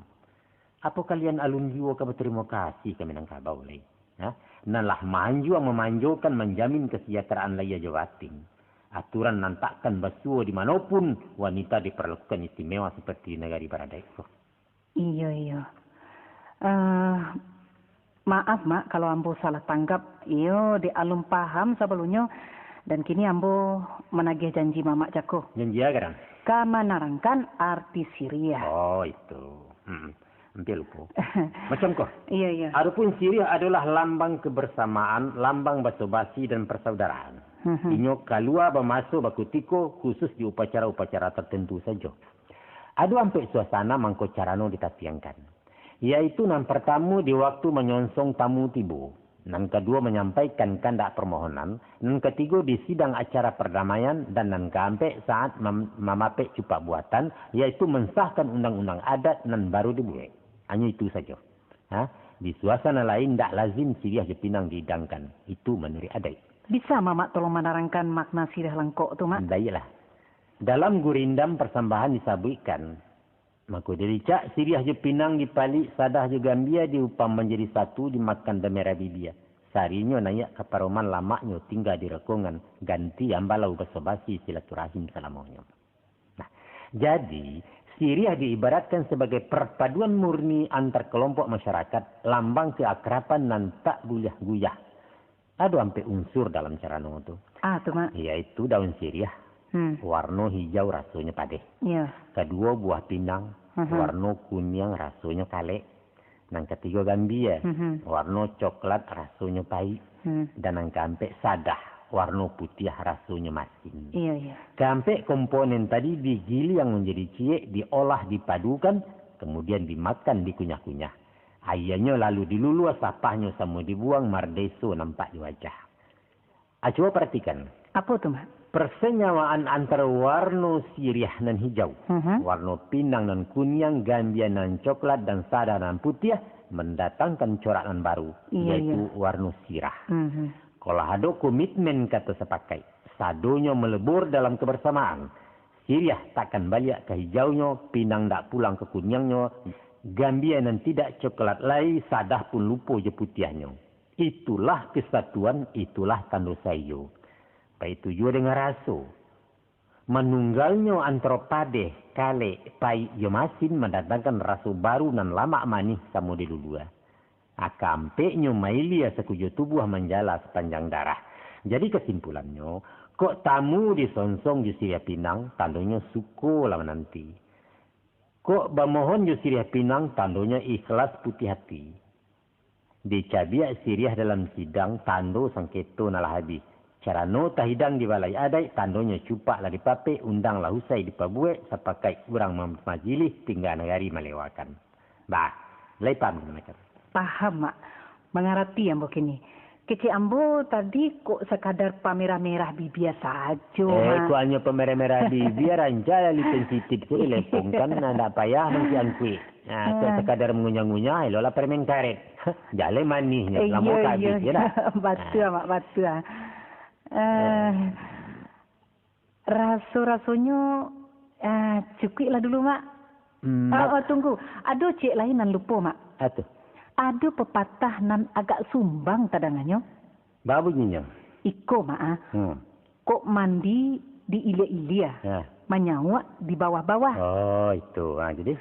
Apo kalian alun juo ka batarimo kasih ka Minangkabau lai? Ha? Nan lah maanjuang mamanjokan manjamin kasajahteraan lahia jo batin. Aturan nan takkan basuo di mano pun wanita diparlakukan istimewa saparti di nagari baradaik ko. Iyo, iyo. Eh, maaf, Mak, kalau ambo salah tanggap. Iyo, dek alun paham sabalunnyo, dan kini ambo managih janji Mamak cako. Janji a gadang? Ka manarangkan arti siriah. Oh, itu. Hmm. Ampia lupo. Macam ko. Iyo, iyo. Adopun siriah adolah lambang kebersamaan, lambang baso-basi dan persaudaraan. Mhm. Inyo kalua bamaso bakutiko, khusus di upacara-upacara tertentu sajo. Ado ampek suasana mangko carano ditatiangkan, yaitu nan partamo di waktu manyonsong tamu tibo, nan kaduo manyampaikan kandak parmohonan, nan katigo di sidang acara pardamaian, dan nan kaampek saat mam-, mamapek cupak buatan, yaitu mansahkan undang-undang adat nan baru dibuek. Hanyo itu sajo. Ha? Di suasana lain ndak lazim siriah jo pinang diidangkan. Itu manuruik adaik. Bisa Mamak tolong manarangkan makna siriah langkok tu, Mak? Baiklah. Dalam gurindam parsambahan disabuikkan, mako diricak siriah jo pinang dipalik, sadah jo gambia diupam manjadi satu, dimakan damerah bibia. Sarinyo naiak ka paroman, lamaknyo tingga di rokongan, ganti ambalau baso-basi silaturahim salamonyo. Nah, jadi, siriah diibaratkan sabagai parpaduan murni antar kalompok masyarakat, lambang keakraban nan tak buliah guyah. Ado ampek unsur dalam carano tu. Ah, tu, Mak. Yaitu daun siriah, Hmm. warno hijau rasonyo padeh. Iyo. Kaduo buah pinang, Mhm. warno kuniang rasonyo kalek. Nan katigo gambia, Mhm. warno coklat rasonyo paik. Hmm. Dan nan kaampek sadah, warno putiah rasonyo masin. Iyo, iyo. Kaampek komponen tadi digiliang manjadi ciek, diolah, dipadukan, kamudian dimakan, dikunyah-kunyah. Aianyo lalu diluluah, sapahnyo samo dibuang, mardeso nampak di wajah. A, cubo paratikan. Apo tu, Mak? Parsenyawaan antaro warno siriah nan hijau, Mhm. warno pinang nan kuniang, gambia nan coklat, dan sadah nan putiah mandatangkan corak nan baru, Iyo, yaitu iyo. warno sirah. Mhm. Kalau ado komitmen kato sapakaik, sadonyo malebur dalam kabarsamaan. Siriah takkan baliak ka hijaunyo, pinang ndak pulang ka kuniangnyo, gambia nan tidak coklat lai, sadah pun lupo jo putiahnyo. Itulah kesatuan, itulah tando saiyo. Baitu juo dengan raso. Manunggalnyo antaro padeh, kalek, paik, jo masin mandatangkan raso baru nan lamak manih samo dilulua. A, kaampeknyo mailia sakujuah tubuah manjala sapanjang darah. Jadi kasimpulannyo, kok tamu disonsong jo siriah pinang, tandonyo suko lah mananti. Kok bamohon jo siriah pinang, tandonyo ikhlas putiah ati. Dicabiak siriah dalam sidang, tando sangketo nan lah abih. Carano tahidang di balai adaik, tandonyo cupak lah dipapek, undang lah usai dipabuek, sapakaik urang mam-, majilih, tingga nagari malewakan. Bah, lai paham kan, Mak? Paham, Mak. Mangarati ambo kini. Kecek ambo tadi kok sakadar pamerah-merah bibia sajo, Eh, Mak. Kok hanyo pamerah-merah bibia, rancak lah lipen sitip tu dilepongkan, nah, ndak payah mangkuik-angkuik. Nah, kok Ah. sakadar mangunyah-ngunyah, eloklah permen karet. Jaleh manihnyo, Eh, lamo iyo, ka iyo, abih, iyo. Dah? Batua, Ah. Mak, batua. Eh, Eh. Raso-rasonyo, ah, cukuiklah dulu, Mak. Hmm, Oh, Mak. oh, tunggu. Ado ciek lain nan lupo, Mak. Apo tu? Ado pepatah nan agak sumbang tadanganyo. Baa bunyinyo? Iko, Mak, ah. Hmm. Kok mandi di ilia-ilia, Ya. manyauak di bawah-bawah. Oh, itu. Ah, jadi?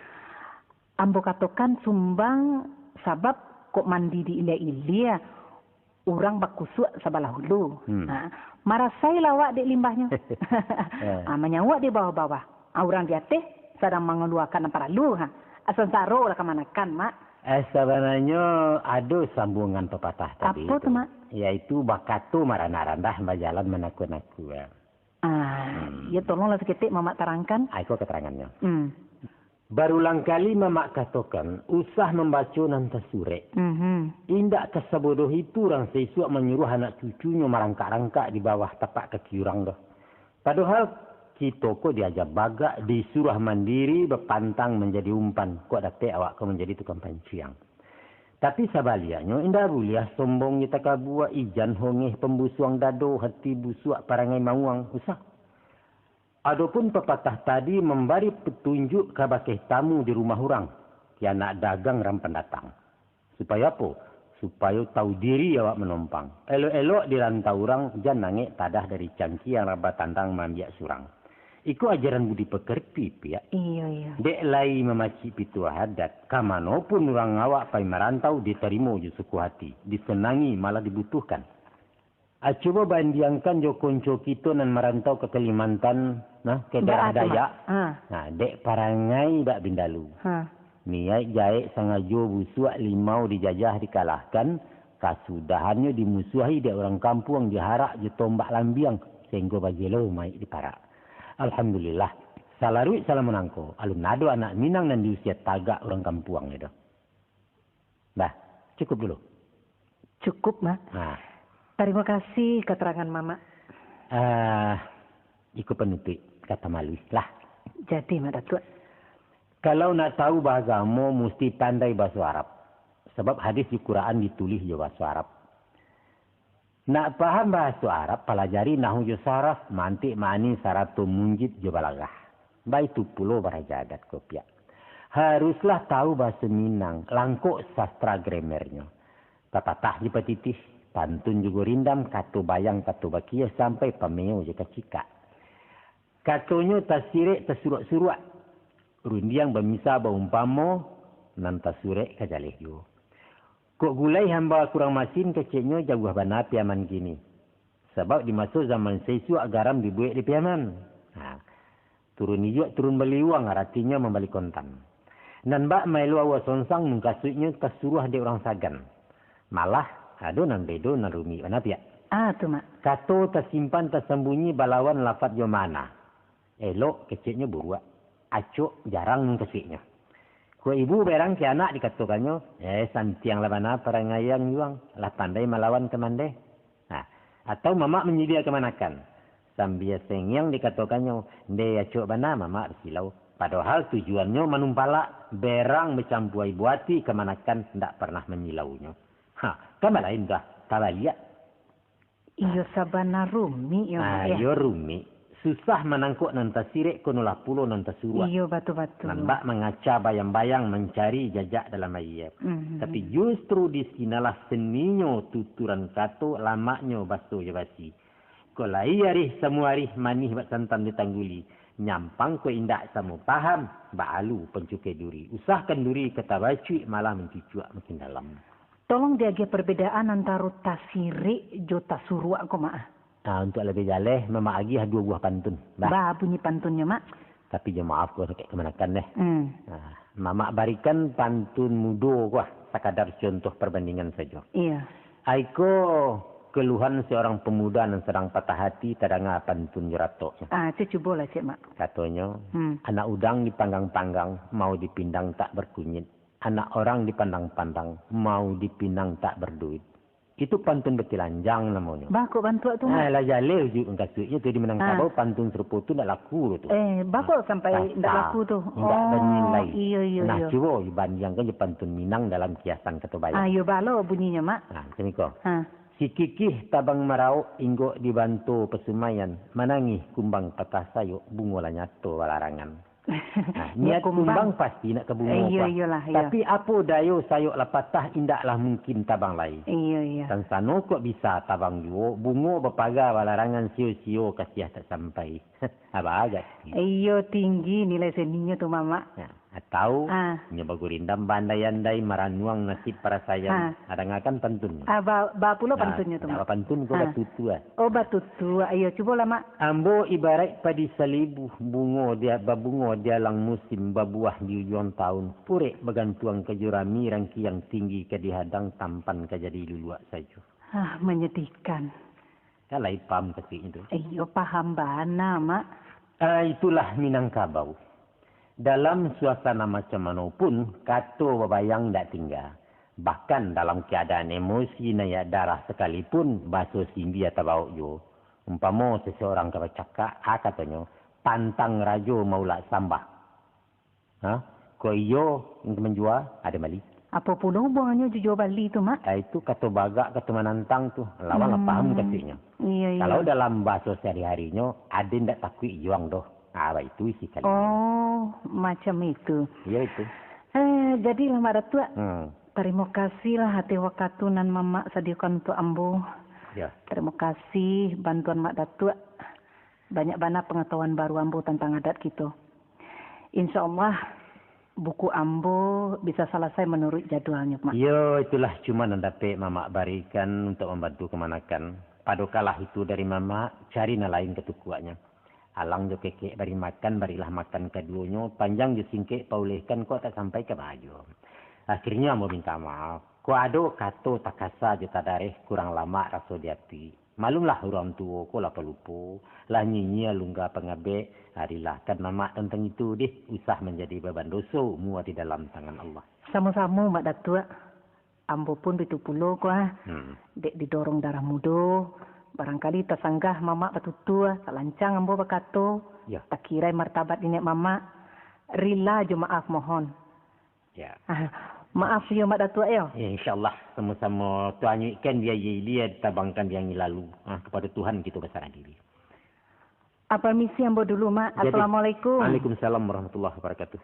Ambo katokan sumbang sabab kok mandi di ilia-ilia, urang bakusuak sabalah ulu. Hmm. Ha, marasailah awak dek limbahnyo. Eh. Ha, manyauak di bawah-bawah. Ha, urang di ateh sadang mangaluakan nan paralu. Ha, sansaro lah kamanakan, Mak. Eh, sabananyo ado sambuangan papatah tadi Apo tu, tu, Mak? yaitu bakato maranak randah, bajalan manakua-nakua. Ah, Hmm. iyo, tolonglah saketek Mamak tarangkan. Ah, iko katarangannyo. Hmm. Barulang kali Mamak katokan, usah mambaco nan tasurek. Mhm. Indak tasabodoh itu urang saisuak manyuruah anak cucunyo marangkak-rangkak di bawah tapak kaki urang doh. Padohal, kito ko diaja bagak, disuruah mandiri, bapantang manjadi umpan, kok dapek awak ko manjadi tukang panciang. Tapi sabaliaknyo, indak buliah sombong jo takabua, ijan hongeh pambusuang dado, hati busuak parangai mauang, usah. Adopun papatah tadi mambari patunjuak kabake tamu di rumah urang, ki anak dagang rang pandatang. Supayo apo? Supayo tau diri awak manompang. Elok-elok di rantau urang, jan angek tadah dari cangkiang raba tandang maambiak surang. Iko ajaran budi pakarti, Piak. Iyo, iyo. Dek lai mamacik pituah adat, ka mano pun urang awak pai marantau ditarimo jo suko hati, disanangi, malah dibutuhkan. A, cubo bandiangkan jo konco kito nan marantau ka Kalimantan, nah, ka Daerah Dayak. Ha. Nah, dek parangai dak bindalu. Ha. Niaik jahek sangajo busuak limau dijajah dikalahkan, kasudahannyo dimusuahi dek urang kampuang diharak jo tombak lambiang, sainggo bajelo mayik diparak. Alhamdulillah, salaruik salah manangko, alun ado anak Minang nan diusia tagak urang kampuang nyo doh. Dah, cukup dulu. Cukup, Mak. Nah. Tarimo kasih katerangan Mamak. Ah, iko panutuik, kato maluih lah. Jadi, Mak Datuak. Kalau nak tahu baagamo, musti pandai bahaso Arab. Sabab hadis di Quran ditulih jo bahaso Arab. Nak paham bahaso Arab, palajari nahwu jo saraf, mantik, ma'ani, sarato munjid jo balaghah. Baitu pulo baraja adat ko, Piak. Haruslah tahu bahaso Minang, langkok sastra grammarnyo. Papatah jo patitih, pantun jo gurindam, kato bayang, kato bakiah, sampai pameo jo kacikak. Katonyo tasirek tasuruak-suruak, rundiang bamisa baumpamo, nan tasurek ka jaleh juo. Kok gulai hamba kurang masin, keceknyo jauah bana Piaman kini. Sabab di maso zaman saisuak garam dibuek di Piaman. Ha. Turun ijuak, turun baliuang, aratinyo mambali kontan. Nan bak maelo aua songsang, mukasuiknyo tasuruah dek urang sagan. Malah, ado nan bedo, nan rumik bana, Piak. Ah, tu, Mak. Kato tasimpan tasambunyi balawan lafat jo maana. Elok keceknyo buruak, acok jarang mukasuiknyo. Kok ibu berang ka anak dikatokannyo, "Eh, santianglah bana parangaian juang, lah pandai malawan kamandeh." Nah, atau mamak manyidia kamanakan, sambia sengiang dikatokannyo, "Ndeh, acok bana mamak basilau." Padohal tujuannyo manumpalak, berang bacampua ibu ati, kamanakan ndak parnah manyilaunyo. Ha, kan balain tu ah, tabaliak. Iyo, sabana rumik yo, Mak, yo. Ah, iyo rumik. Susah manangkok nan tasirek, konolah pulo nan tasuruak. Iyo, batua-batua. Nan bak mangaca bayang-bayang mancari jajak dalam aia. Mhm. Tapi justru di sinalah seninyo tuturan kato, lamaknyo baso jo basi. Kok lai arih samuarih, manih bak santan ditangguli. Nyampang kok indak samo paham, baalu pancukai duri. Usahkan duri ka tabacuik, malah mancucuak makin dalam. Tolong diagiah parbedaan antaro tasirek jo tasuruak ko, Mak, ah. Ah, untuak labiah jaleh, Mamak agiah duo buah pantun. Bah. Ba bunyi pantunnyo, Mak? Tapi jo maaf ko sakik kamanakan deh. Hmm. Ah, Mamak barikan pantun mudo ko ah, sakadar contoh parbandingan sajo. Iyo. Aiko keluhan seorang pemuda nan sadang patah hati, tadanga pantun jo ratoknyo. Ah, cubolah ciek, Mak. Katonyo, Hmm. anak udang dipanggang-panggang, mau dipindang tak berkunyit. Anak orang dipandang-pandang, mau dipinang tak berduit. Itu pantun batilanjang namonyo. Baa kok bantuak tu, Mak? Nah, lah jaleh ujuik mangkasuiknyo tu, di Minangkabau pantun sarupo tu ndak laku tu. Eh, baa kok sampai ndak laku tu? Indak banilai. Iyo, iyo, iyo. Nah, cubo bandiangkan jo pantun Minang dalam kiasan kato bayang. Ah, iyo, baa lo bunyinyo, Mak? Nah, macam iko. Ha. Sikikih tabang marauk inggok di banto pasumayan, manangih kumbang patah sayok, bungo lah nyato balarangan. Nah, niat kumbang pasti nak ka bungo. Iyo, iyolah, iyo. Tapi apo dayo sayok lah patah, indaklah mungkin tabang lai. Iyo, iyo. Tansano kok bisa tabang juo, bungo bapaga balarangan, sio-sio kasiah tak sampai. Abah agak tinggi. Iyo, tinggi nilai seninyo tu, Mamak. Nah, atau nyo bagurindam baandai-andai, maranuang nasib parasaian. Ha. Adangakan pantun. Ah, ba-, ba pulo pantunnyo tu, Mak? Pantun ko batutua. Oh, batutua. Iyo, cubolah, Mak. Ambo ibaraik padi salibu, bungo dia, babungo di alang musim, babuah di ujuang taun, purek bagantuang ka jurami, rangkiang tinggi ka dihadang, tampan ka jadi luluak sajo. Ah, menyedihkan. Kan lai paham kasuiknyo tu? Iyo, paham bana, Mak. Ah, itulah Minangkabau. Dalam suasana macam mano pun, kato babayang indak tingga. Bahkan dalam keadaan emosi naiak darah sakalipun, baso simbia tabaok juo. Umpamo seseorang ka bacakak, a katonyo, "Pantang rajo maulak sambah." Ha? Kok iyo, indak manjua, ado bali. Apo pulo hubungannyo jo jua bali tu, Mak? Ah, itu kato bagak, kato manantang tu. Lawan lah paham kasuiknyo. Iyo, iyo. Kalau dalam bahaso sahari-harinyo, ado indak takuik juang doh. Ah, baitu isi kalimat. Oh, macam itu. Iyo, itu. Eh, jadilah, Mak Datuak. Hmm. Tarimo kasihlah ateh wakatu nan Mamak sadiokan untuak ambo. Yo. Tarimo kasih bantuan Mak Datuak. Banyak bana pangatahuan baru ambo tantang adat kito. Insya Allah, buku ambo bisa salasai manuruik jadualnyo, Mak. Iyo, itulah cuma nan dapek Mamak barikan untuak mambantu kamanakan. Padokalah itu dari Mamak, cari nan lain katukuaknyo. Alang jo kekek bari makan, barilah makan kaduonyo, panjang jo singkek paulehkan, kok tak sampai ka bahajo. Akhirnyo ambo minta maaf. Kok ado kato takasa jo tadareh, kurang lamak raso di ati. Malumlah urang tuo ko lah palupo, lah nyinyia lungga pangabek, ah, rilahkan Mamak tantang itu dih, usah manjadi baban doso, mua di dalam tangan Allah. Samo-samo, Mak Datuak. Ambo pun baitu pulo ko, ah. Hmm. Dek didorong darah mudo, barangkali tasanggah Mamak batutua, talancang ambo bakato, yo, takirai martabat niniak Mamak. Rila jo maaf mohon. Ya. Ah, maaf yo, Mak Datuak, yo. Ya, insya Allah, samo-samo. Tuhan anyuikkan di aia ilia, ditabangkan di angin lalu. Ah, kapado Tuhan kito basarah diri. Ah, permisi ambo dulu, Mak. Jadi, assalamualaikum. Waalaikumsalam warahmatullahi wabarakatuh.